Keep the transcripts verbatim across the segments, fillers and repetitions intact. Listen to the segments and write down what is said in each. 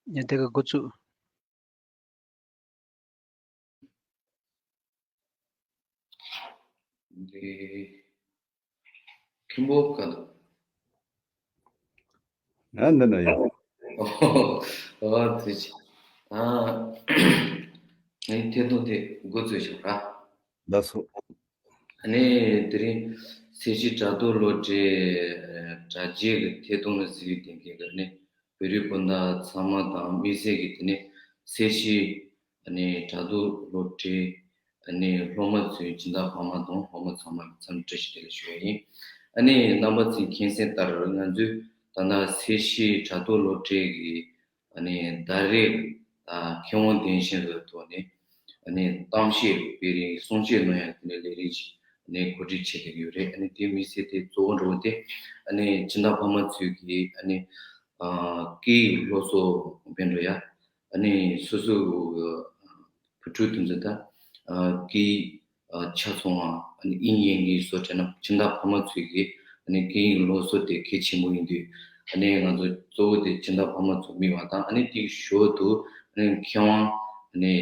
ཉེ་དེ་ག་འགོ་བཙུགས། འདི་ཁྱིམ་པོ་ག་འདུག་ང་འདི་ན་ཡོད། ཨོ་ཨོ་དེ་ཅི། ཨ་ངའི་ཐད་གཏོང་དེ་འགོ་བཙུགས་ཤོག་ར། ལགས་སོ། ཨ་ནི་དེ་རིང་སེར་བྱེས་དྲ་ཐོག་སློབ་གྲྭའི་དྲ་རྒྱའི་གི་ཐད་གཏོང་ལ་གཟིགས་ཡོད་དེ་གི་ནི་བོད་རིགས་སྤུན་ཟླ་ཚང་མ་དང་དམིགས་བསལ་གྱི་དེ་ནི་སེར་བྱེས་ཨ་ནི་དྲ་ཐོག་སློབ་གྲྭའི་ཨ་ནི་སློབ་མ་ཚོའི་སྦྱིན་བདག་ཕ་མ་དང་སློབ་མ་ཚང་མ་གི་འཚམས་འདྲི་བཀྲ་ཤིས་བདེ་ལེགས་ཞུ་ཡ་ཡིན། ཨ་ནི་རྣམ་པ་ཚོས་མཁྱེན་གསལ་ལྟར་ང་ཚོས་ད་ལྟ་སེར་བྱེས་དྲ་ཐོག་སློབ་གྲྭའི་གི་ཨ་ནི་ཟླ་རེར་ཨ་མཁས་དབང་བདེ་ཆེན་གྱི་ཐོག་ནས་ཨ་ནི་གཏམ་བཤད་སྤེལ་རེས་གསུང་བཤད་གནང་ཡ་དེ་ནས་ལས་རིམ་ཞིག་ཨ་ནི་གོ་སྒྲིག་བྱས་བསྡད་ཀྱི་ཡོད་རེད། ཨ་ནི་དེའི་དམིགས་བསལ་དེ་གཙོ་བོ་འདྲ་བོ་དེ་ཨ་ནི་སྦྱིན་བདག་ཕ་མ་ཚོས་ཀྱིས་ཨ་ནི་ཨ་སྐད་ཡིག་སློབ་གསོ་སྤེལ་འགྲོ་ཡ། ཨ་ནི་སོ་སོ་བུ་ཕྲུག་དེ་ཚོ་ད་ཨ་སྐད་ཡིག་ཨ་ཆ་ཚང་བ་ཨ་ནི་དབྱིན་ཡིག་སོགས་དྲན་ན་སྦྱིན་བདག་ཕ་མ་ཚོས་ཀྱིས་ཨ་ནི་སྐད་ཡིག་སློབ་གསོ་དེ་གལ་ཆེན་པོ་ཡིན་དུས། ཨ་ནི་ང་ཚོ་གཙོ་བོ་དེ་སྦྱིན་བདག་ཕ་མ་ཚོ་དམིགས་པ་དང་། ཨ་ནི་དེའི་ཞོར་དུ་ཨ་ནི་མཁས་དབང་ཨ་ནི་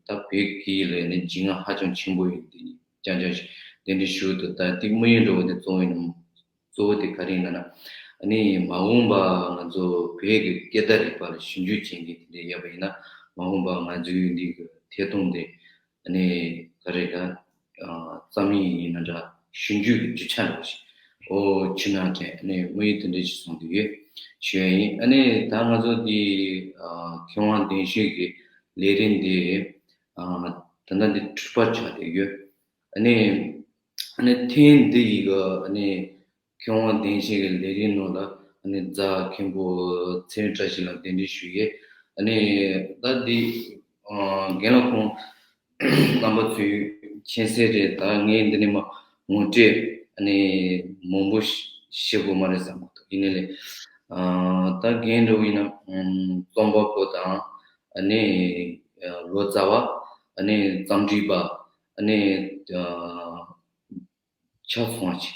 ད་བོད་སྐད་ཡིག་ལ་ཨ་ནི་བྱིན་རླབས་ཧ་ཅང་ཆེན་པོ་ཡོད་དེ་རྐྱང་རྐྱང་ཞིག་གདན་འདྲེན་ཞུ་འདུག་ད་དེ་དམིགས་ཡུལ་འདྲ་བོ་དེ་གཙོ་བོ་ཡིན་ན། གཙོ་བོ་དེ་ག་རེ་ཡིན་ན་ན། ཨ་ནི་མ་འོངས་པ་ང་ཚོ་བོད་ཀྱི་སྐད་བརྡ་རིག་པ་ལ་ཞིབ་འཇུག་བྱེད་མཁན་དེ་འདྲ་ཡོད་པ་ཡིན་ན། མ་འོངས་པ་ང་ཚོའི་འདི་གི་ཐད་གཏོང་དེ་ཨ་ནི་ག་རེ་ག་ཨ་རྩོམ་ཡིག་ཡིན་ན་འདྲ་ཞིབ་འཇུག་གི་རྒྱུ་ཆ་འདྲ་བོ་ཞིག་ཨོ་ཆུ་ནང་དྲན་ཨ་ནི་དམིགས་ཡུལ་དེ་འདྲ་ཞིག་བཟུང་དུ་ཡོད་ཞུ་ཡ་ཡིན། ཨ་ནི་ད་ང་ཚོ་འདི་ཨ་མཁས་དབང་གདན་ཞུས་ཀྱི་ལས་རིམ་འདི་ཨ་ད་ལྟ་འདི་འཕྲུལ་པར་ཆགས་བསྡད་ཡོད། ཨ་ནི་ཨ་ནི་ཐེངས་འདི་ཡི་གི་ཨ་ནི་མཁས་དབང་གདན་ཞུས་ཀྱི་ལས་རིམ་ནང་ལ་ཨ་ནི་རྫ་མཁན་པོ་ཚེ་རིང་བཀྲ་ཤིས་ལགས་གདན་འདྲེན་ཞུ་ཡས། ཨ་ནི་ད་འདི་ཨ་རྒན་ལགས་ཁོང་རྣམ་པ་ཚོས་མཁྱེན་གསལ་རེད། ད་ངས་འདི་ནས་མ་ངོ་སྤྲོད་ཨ་ནི་མང་པོ་ཞིག་བྱེད་དགོས་མ་རེད་བསམ་གྱི་འདུག་ཡིན་ནའི་ལས་ཨ་ད་རྒན་འདྲ་བོ་ཡིན་ན་ཨམ་རྩོམ་པ་པོ་དང་ཨ་ནི་ཨ་ལོ་ཙཱ་བ། ཨ་ནི་རྩོམ་སྒྲིག་པ། ཨ་ནི་ཨ་ཆ་ཚང་བ་ཅིག་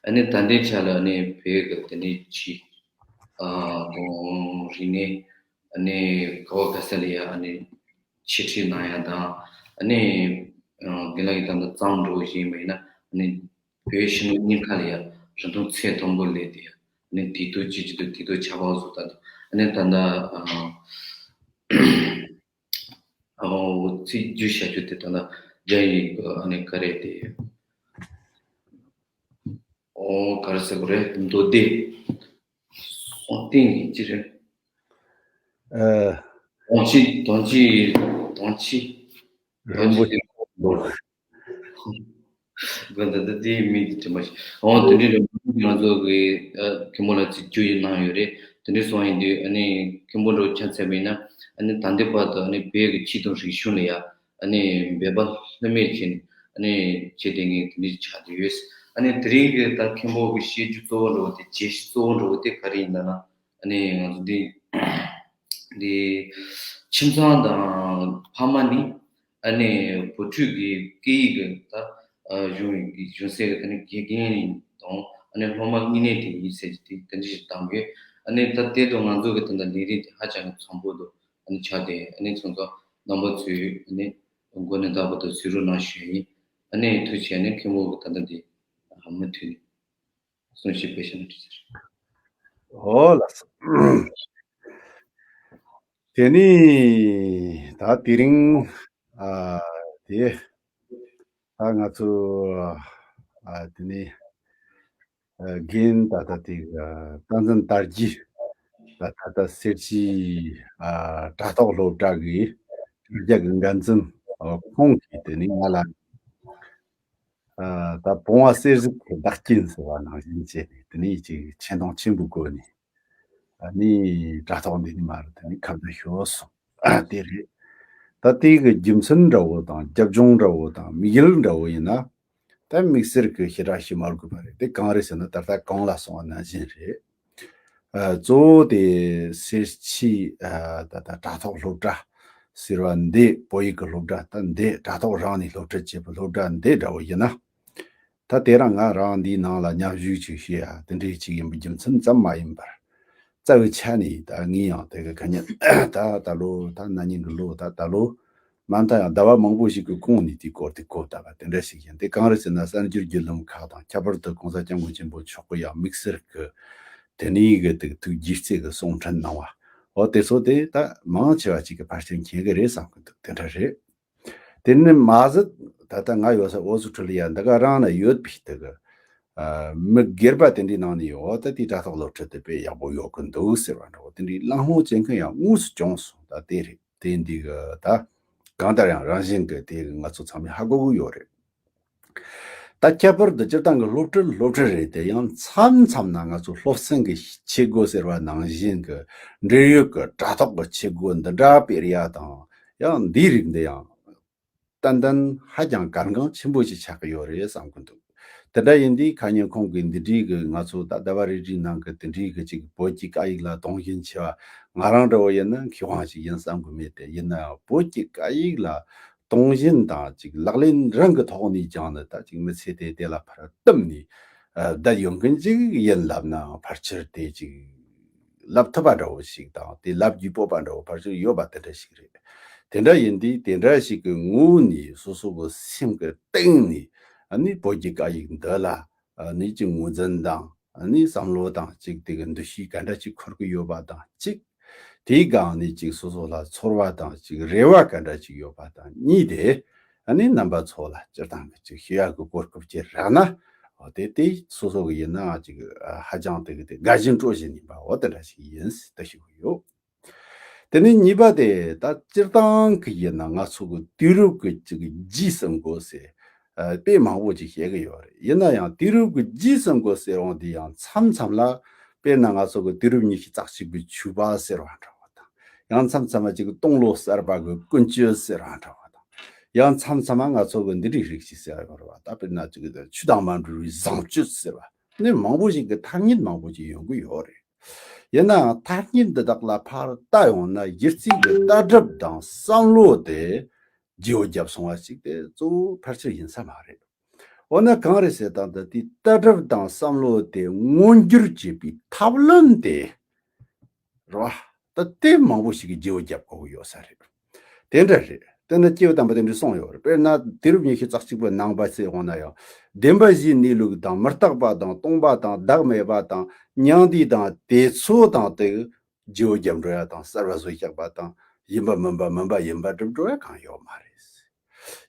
ཨ་ནི་ད་ལྟའི་ཆ་ལ་ཨ་ནི་བོད་ཀྱི་དེ་འདྲའི་ཆེས་ཨ་དང་རིག་གནས་ཨ་ནི་ག་བ་ག་ས་ལ་ཡ་ཨ་ནི་འཆད་ཁྲིད་གནང་ཡ་དང་། ཨ་ནི་ཨ་རྒན་ལགས་ཀྱིས་ད་ལྟ་རྩོམ་འདྲ་བོ་ཞིག་ཡིན་པ་ཡིན་ན་ཨ་ནི་བོད་ཕྱི་ནང་གཉིས་ཀ་ལ་ཡ་རིན་ཐང་ཚད་མཐོན་པོ་སླེབས་ཏེ་ཡ་ཨ་ནི་དུས་ཐོག་གཅིག་གཅིག་ཏུ་དུས་ཐོག་ཆར་པ་བཟོ་ལྟ་དང་། ཨ་ནི་ད་ལྟ་ཨ། ཨོ་ཚིག་བརྗོད་བྱ་རྒྱུ་དེ་ད་ལྟ་རྒྱ་ཡིག་ཨ་ནི་ག་རེ་དེ། ཨོ་ག་རེ་ཟེར་དགོས་རེད། མདོ་སྡེ་སྲོང་བཙན་གྱི་ཅི་རེད། ཨ། དོན་སྤྱི་དོན་སྤྱི་དོན་སྤྱི་རིན་པོ་ཆེ། དགོན་ད་ལྟ་དེའི་མིང་དེ་དྲན་པ་ཞིག་ཨོ་དེ་འདྲའི་ལ་ང་ཚོ་གི་ཨ་མཁན་པོ་ལ་ཚིག་བརྗོད་ཡིག་གནང་ཡོད་རེད། དེ་འདྲའི་སོང་ཡིན་དུས་ཨ་ནི་མཁན་པོ་འདྲ་བོ་ཆ་མཚོན་པ་ཡིན་ན་ཨ་ནི་ད་ལྟའི་བར་དུ་ཨ་ནི་བོད་ཀྱི་སྤྱི་དང་རིག་གཞུང་ལ་ཡ་ཨ་ནི་འབད་པ་ལྷོད་མེད་བྱས་ནས་ཨ་ནི་བྱས་བསྡད་མཁན་དེ་འདྲ་ཆགས་བསྡད་ཡོད། ཨ་ནི་དེ་རིང་གི་ད་མཁན་པོ་གི་བཤད་རྒྱུ་གཙོ་བོ་འདྲ་བོ་དེ་བྱེད་གཞི་གཙོ་བོ་འདྲ་བོ་དེ་ག་རེ་ཡིན་ན་ན། ཨ་ནི་ང་ཚོ་འདི་འདི་ཁྱིམ་ཚང་དང་ཕ་མ་ནི་ཨ་ནི་བུ་ཕྲུག་གི་སྐད་ཡིག་གི་ད་ཨ་གཞུང་གཞུང་སའི་གི་ད་ནི་དགེ་རྒན་དང་ཨ་ནི་སློབ་མ་དངོས་གནས་དེ་ཡིན་ཟེར་གྱི་དེ་དེ་འདྲ་ཞིག་བཏང་གི། ཨ་ནི་ད་དེ་དང་ང་ཚོ་གི་ད་ལྟ་ལས་རིམ་དེ་ཧ་ཅང་གི་འཚམ་པོ་འདུག་ཨ་ནི་ཆགས་ཏེ་ཨ་ནི་ཚང་ཚང་རྣམ་པ་ཚོས་ཨ་ནི་མགོ་ནས་ཟླ་བར་དུ་གཟིགས་རོགས་གནང་ཞུ་ཡ་ཡིན། ཨ་ནི་ཐུགས་རྗེ་ཆེ། ཨ་ནི་མཁན་པོ་གི་ད་ལྟ་འདི་མུ་མཐུད་ནས། གསུང་བཤད་སྤེལ་བྱ་ན་འགྲིག་ཟེར། ཨོ་ལགས་སོ། དེ་ནི་ད་དེ་རིང་ཨ་དེ་ད་ང་ཚོ་ཨ་དེ་ནི་ཨ་རྒན་ད་ད་དེ་ཨ་སྟག་འཛིན་དར་རྒྱས་ ད་ད་ལྟ་སེར་བྱེས་ཨ་དྲ་ཐོག་སློབ་གྲྭ་གི་དྲ་རྒྱ་གི་འགན་འཛིན་ཨ་ཁོང་གིས་དེ་ནས་ང་ལ་ཨ་ད་བུང་བ་གསེར་གཟིག་གི་བདག་རྐྱེན་ཟེར་བ་ནང་བཞིན་བྱས་ནས་དེ་ནས་ཅིག་ཆེ་མཐོང་ཆེན་པོའི་སྒོ་ནས་ཨ་ནི་དྲ་ཐོག་འདི་ནས་མར་དེ་ནས་ཁ་བརྡ་ཞུས་སོང་། ཨ་དེ་རེད། ད་དེ་གི་རྒྱུ་མཚན་འདྲ་བོ་དང་རྒྱབ་ལྗོངས་འདྲ་བོ་དང་དམིགས་ཡུལ་འདྲ་བོ་ཡིན་ན། ད་དམིགས་བསལ་གྱི་ཞེ་དྲག་ཞུ་མ་དགོས་པ་རེད། དེ་གང་རེད་ཟེར་ན་ད་ལྟ་གོང་ལ་སོང་བ་ནང་བཞིན་རེད། ཨ་གཙོ་བོ་དེ་སེར་བྱེས་ཨ་ད་ད་དྲ་ཐོག་སློབ་གྲྭ་ཟེར་བ་འདི་བོད་ཡིག་གི་སློབ་གྲྭ་ད་འདི་དྲ་ཐོག་རང་ནས་སློབ་ཁྲིད་བྱེད་པའི་སློབ་གྲྭ་འདི་འདྲ་བོ་ཡིན་ན། ད་དེ་རང་ང་རང་འདིའི་ནང་ལ་མཉམ་ཞུགས་ཅིག་བྱེད་ཡ་དེ་འདྲའི་ཅིག་ཡིན་པའི་རྒྱུ་མཚན་ཙམ་མ་ཡིན་པར། རྩ་བའི་ཆ་ནས་ད་ངས་ཡང་དེ་གི་ག་ཉན་ད་ད་ལོ་ད་ན་ནིང་གི་ལོ་ད་ད་ལོ་མ་མཐའ་ཡང་ཟླ་བ་མང་པོ་ཞིག་གི་གོང་ནས་དེའི་སྐོར་དེ་གོ་བསྡད་པ་དེ་འདྲ་ཞིག་ཡིན། དེ་གང་རེད་ཟེར་ན་གསར་འགྱུར་བརྒྱུད་ལམ་ཁག་དང་ཁྱད་པར་དུ་༸གོང་ས་༸སྐྱབས་མགོན་ཆེན་པོ་མཆོག་གི་ཡང་དམིགས་བསལ་གྱི་དེ་ནས་གི་དེ་ཐུགས་དགྱེས་གཟིགས་ཀྱི་གསུང་འཕྲིན་གནང་བ། འོ་དེ་ཚོ་དེ་ད་མང་ཆེ་བ་ཅིག་གི་ཕལ་ཆེར་མཁྱེན་གི་རེད་བསམ་གི་འདུག་དེ་འདྲ་རེད། དེ་ནི་མ་ཟད་ད་ལྟ་ང་ཡོད་ས་ཨོ་སི་ཁྲུ་ལི་ཡ་འདི་ག་རང་ན་ཡོད་པའི་དེ་གི་ཨ་མི་སྒེར་པ་དེ་འདྲའི་ནང་ནས་ཡོད། ད་དེའི་དྲ་ཐོག་སློབ་ཁྲིད་དེ་དཔེ་ཡག་པོ་ཡོད་གི་འདུག་ཟེར་བ་འདྲ་བོ་དེ་འདྲའི་གླེང་སློང་བྱེད་མཁན་ཡང་དངོས་སུ་བྱུང་སོང་། ད་དེ་རེད། དེ་འདི་གི་ད་གང་ལྟར་ཡང་རང་བཞིན་གི་དེ་གི་ང་ཚོ་ཚང་མས་ཧ་གོ་གི་ཡོད་རེད། ད་ཁྱད་པར་དུ་སྤྱིར་བཏང་གི་སློབ་ཁྲིད་སློབ་ཁྲིད་རེད་དེ་ཡང་མཚམས་མཚམས་ན་ང་ཚོ་སློབ་ཚན་གི་ཆས་གོས་ཟེར་བ་ནང་བཞིན་གི་འབྲེལ་ཡོད་ཀྱི་དྲ་ཐོག་གི་ཆས་གོས་འདི་འདྲ་སྤེལ་ཡ་དང་ཡང་འདིའི་རིགས་འདི་ཡང་ཏན་ཏན་ཧ་ཅང་གལ་འགངས་ཆེན་པོ་ཞིག་ཆགས་ཀྱི་ཡོད་རེད་བསམ་གི་འདུག་དེ་འདྲ་ཡིན་དུས་ཁ་ཉིན་ཁོང་གིས་འདི་འདྲའི་གི་ང་ཚོ་ད་ཟླ་བ་རེ་རེའི་ནང་གི་དེ་འདྲའི་གི་ཅིག་བོད་ཀྱི་སྐད་ཡིག་ལ་དུང་ཞེན་ཆེ་བ་ང་རང་འདྲ་བོ་ཡིན་ན་མཁས་དབང་ཞིག་ཡིན་བསམ་གི་མེད་དེ། ཡིན་ན་ཡང་བོད་ཀྱི་སྐད་ཡིག་ལ་དུང་ཞེན་དང་ཅིག་ལག་ལེན་རང་གི་ཐོག་ནས་ཀྱང་ནི་ད་ཅིག་མི་ཚེ་དེ་དེ་ལ་ཕར་བསྟིམ་ནས་ཨ་བསྡད་ཡོང་མཁན་ཅིག་ཡིན་ལབ་ན་ཕལ་ཆེར་དེ་ཅིག་ལབ་ཐུབ་པ་འདྲ་བོ་ཞིག་དང་དེ་ལབ་རྒྱུ་སྤོབས་པ་འདྲ་བོ་ཕལ་ཆེར་ཡོད་པ་དེ་འདྲ་ཞིག་རེད། དེ་འདྲ་ཡིན་དུས་དེ་འདྲ་ཞིག་གི་ངོས་ནས་སོ་སོ་གི་སེམས་ཀྱི་གཏིང་ནས་ཨ་ནི་བོད་ཀྱི་སྐད་ཡིག་འདི་ལ་ཨ་ནི་ཅིག་ངོས་འཛིན་དང་ཨ་ནི་བསམ་བློ་དང་ཅིག་དེ་གི་འདུ་ཤེས་ག་འདྲ་ཅིག་འཁོར་གི་ཡོད་པ་དང་གཅིག་དེའི་སྒང་ནས་ཅིག་སོ་སོ་ལ་ཚོར་བ་དང་ཅིག་རེ་བ་ག་འདྲ་ཅིག་ཡོད་པ་དང་གཉིས་དེ་ཨ་ནི་རྣམ་པ་ཚོ་ལ་སྤྱིར་བཏང་གི་ཅིག་ཤེས་ཡག་གི་གོ་སྐབས་ཅིག་རག་ན་འོ་དེ་དེ་སོ་སོ་གི་ཡིན་ན་ཅིག་ཧ་ཅང་དེ་གི་དེ་དགའ་བཞིན་སྤྲོ་བཞིན་ཡིན་པ་འོ་དེ་འདྲ་ཞིག་ཡིན་ཟེར་ཞུ་གི་ཡོད། དེ་ནས་གཉིས་པ་དེ་ད་སྤྱིར་བཏང་གི་ཡིན་ན་ང་ཚོ་གི་དུས་རབས་ཀྱི་ཅིག་རྗེས་སུ་འགྲོ་ཟེར་ཨ་དཔེ་མང་པོ་ཅིག་བཤད་གི་ཡོད་རེད། ཡིན་ན་ཡང་དུས་རབས་ཀྱི་རྗེས་སུ་འགྲོ་ཟེར་འོང་དེ་ཡང་མཚམས་མཚམས་ལ་དཔེར་ན་ང་ཚོ་གི་དུས་རབས་ཉི་ཤུ་རྩ་གཅིག་པའི་བྱིས་པ་ཟེར་བ་འདྲ་བ་དང་། ཡང་མཚམས་མཚམས་ལ་ཅིག་སྟོང་ལོ་གསར་པ་གི་ཀུན་སྤྱོད་ཟེར་བ་འདྲ་བ་དང་། ཡང་མཚམས་མཚམས་ལ་ང་ཚོ་གི་འདི་འདྲའི་རིགས་ཤིག་ཟེར་བ་ཡོད་རེད་བ། ད་དཔེར་ན་ཅིག་ཆོས་དང་མ་འབྲེལ་བའི་བཟང་སྤྱོད་ཟེར་བ་ནི་མང་པོ་ཞིག་གི་ཐ་སྙད་མང་པོ་ཅིག་ཡོང་གི་ཡོད་རེད། ཡིན་ནའང་ཐ་སྙད་འདི་དག་ལ་ཕར་ལྟ་ཡོང་ན་གཞི་རྩའི་གི་ལྟ་གྲུབ་དང་བསམ་བློ་དེ་བརྗེ་བོ་བརྒྱབ་སོང་བ་ཞིག་དེ་གཙོ་བོ་ཕལ་ཆེར་ཡིན་ས་མ་རེད། འོ་ན་གང་རེད་ཟེར་དང་ད་དེ་ལྟ་གྲུབ་དང་བསམ་བློ་དེ་མངོན་འགྱུར་བྱེད་པའི་ཐབས་ལམ་དེ་རེད་བ། ད་དེ་མང་པོ་ཞིག་གིས་བརྗེ་བོ་བརྒྱབ་དགོས་ཀྱི་ཡོད་ས་རེད། དེ་འདྲ་རེད། དེ་ནི་སྐྱེས་བུ་དམ་པ་དེ་འདྲས་གསུངས་ཡོད་རེད། དཔེར་ན་དུས་རབས་ཉི་ཤུ་རྩ་གཅིག་པའི་ནང་པ་ཟེར་འོང་ན་ཡང་བདེན་པ་བཞིའི་གནས་ལུགས་དང་མི་རྟག་པ་དང་སྟོང་པ་དང་བདག་མེད་པ་དང་མྱང་འདས་དང་དེ་ཚོ་དང་དེ་བརྗེ་བོ་བརྒྱབ་འགྲོ་ཡ་དང་གསར་བ་བཟོ་བཞག་པ་དང་ཡིན་པ་མིན་པ་མིན་པ་ཡིན་པ་སྒྲུབ་འགྲོ་ཡ་གང་ཡོད་མ་རེད།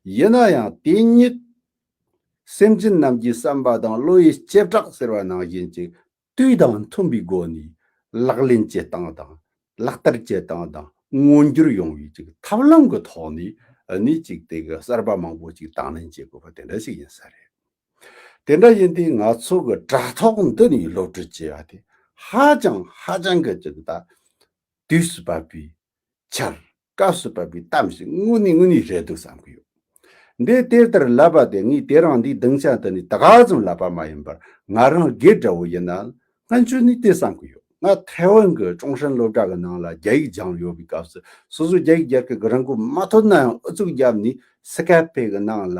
ཡིན་ན་ཡང་དེ་ཉིད་སེམས་ཅན་རྣམས་ཀྱི་བསམ་པ་དང་བློ་ཡི་བྱེ་བྲག་ཟེར་བ་ནང་བཞིན་གྱི་དུས་དང་མཐུན་པའི་སྒོ་ནས་ལག་ལེན་བྱེད་སྟངས་དང་ལག་བསྟར་བྱེད་སྟངས་དང་མངོན་འགྱུར་ཡོང་བའི་ཅིག་ཐབས་ལམ་གྱི་ཐོག་ནས་ཨ་ནི་ཅིག་དེ་གི་གསར་པ་མང་པོ་ཅིག་དང་ལེན་བྱེད་དགོས་པ་དེ་འདྲ་ཞིག་ཡིན་ས་རེད། དེ་འདྲ་ཡིན་དུས་ང་ཚོ་གི་དྲ་ཐོག་འདི་ནས་སློབ་ཁྲིད་བྱེད་ཡ་དེ་ཧ་ཅང་ཧ་ཅང་གི་ཅིག་ད་དུས་སུ་བབ་པའི་ཆར་སྐབས་སུ་བབ་པའི་གཏམ་ཞིག་དངོས་གནས་དངོས་གནས་རེད་འདུག་བསམ་གི་ཡོད། འདི་དེ་ལྟར་ལབ་པ་དེ་ངས་དེ་རིང་འདིའི་སྡིངས་ཆ་འདི་ནས་ད་ག་ཙམ་ལབ་པ་མ་ཡིན་པར་ང་རང་སྒེར་འདྲ་བོ་ཡིན་ན་སྔོན་ཆད་ནས་དེ་བསམ་གི་ཡོད། ང་ཐའེ་ཝན་གྱི་ཀྲུང་ཧྲན་སློབ་གྲྭ་གི་ནང་ལ་རྒྱ་ཡིག་སྦྱངས་ཡོད་པའི་སྐབས་སུ་སོ་སོ་རྒྱ་ཡིག་སྦྱར་མཁན་གྱི་རིན་གོང་མ་ཐོན་ན་ཡང་ཨུ་ཚུགས་བརྒྱབ་ནས་སི་ཀེབ་པེ་གི་ནང་ལ་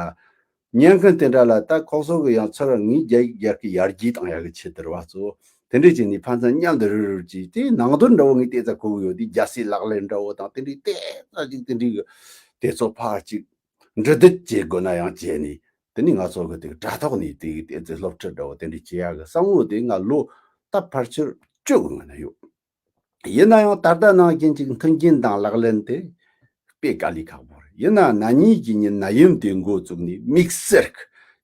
ཉན་མཁན་དེ་འདྲ་ལ་ད་ཁོ་ཚོ་གི་ཡང་ཚུར་ངས་རྒྱ་ཡིག་སྦྱར་གི་ཡར་རྒྱས་བཏང་ཡག་གི་ཆེད་དུ་རེད་བ། གཙོ་བོ་དེ་འདྲས་བྱས་ནས་ཕན་ཚུན་མཉམ་དུ་རུབ་རུབ་བྱས་དེ་ནང་དོན་འདྲ་བོ་ངས་ཏོག་ཙམ་གོ་གི་ཡོད་དེ། རྒྱལ་སའི་ལག་ལེན་འདྲ་བོ་དང་དེ་འདྲས་ཏོག་ཙམ་ཅིག་དེ་འདྲས་གི་དེ་ཚོ་ཕར་ཅིག་འབྲི་དུས་བྱེད་དགོས་ན་ཡང་བྱས་ནས་དེ་ནས་ང་ཚོ་གི་དེ་དྲ་ཐོག་ནས་དེ་ཏོག་ཙམ་སློབ་ཁྲིད་འདྲ་བོ་དེ་འདྲས་བྱེད་ཡག་གི་བསམ་བློ་དེ་ང་ལོ་ད་ཕལ་ཆེར་བཅུ་གི་སྔོན་ན་ཡོད། ཡིན་ན་ཡང་ད་ལྟ་ནང་བཞིན་ཅིག་མཐུན་རྐྱེན་དང་ལག་ལེན་དེ་དཔེ་དཀའ་ལས་ཁག་པོ་རེད། ཡིན་ན་ན་ནིང་གི་ཉིན་ན་ཡོམ་དེ་འགོ་བཙུགས་ནས་དམིགས་བསལ་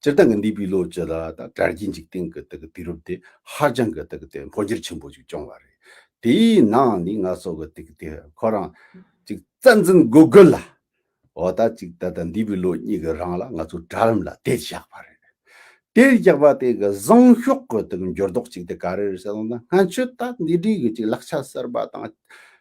གྱི་སྤྱིར་བཏང་གི་འདས་པའི་ལོ་བཅུ་ལ་ད་དྲ་རྒྱའི་འཇིག་རྟེན་གྱི་དེ་གི་དུས་རབས་དེ་ཧ་ཅང་གི་དེ་གི་དེ་འཕོ་འགྱུར་ཆེན་པོ་ཞིག་བྱུང་བ་རེད། དེའི་ནང་ནས་ང་ཚོ་གི་ཏིག་ཏིག་ཁོ་རང་ཅིག་བཙན་འཛུལ་འགོག་རྒོལ་ལ། འོ་ད་ཅིག་ད་ལྟ་འདས་པའི་ལོ་གཉིས་ཀྱི་རིང་ལ་ང་ཚོ་དྲ་ལམ་ལ་དེད་བཞག་པ་རེད། དེ་རྒྱག་པ་དེ་གི་བཟང་ཕྱོགས་ཀྱི་དེ་གི་འགྱུར་ལྡོག་ཅིག་དེ་ག་རེ་རེད་ཟེར་ན། སྔོན་ཆད་ད་འདི་འདྲའི་གི་ཅིག་ལག་ཆ་གསར་པ་དང་།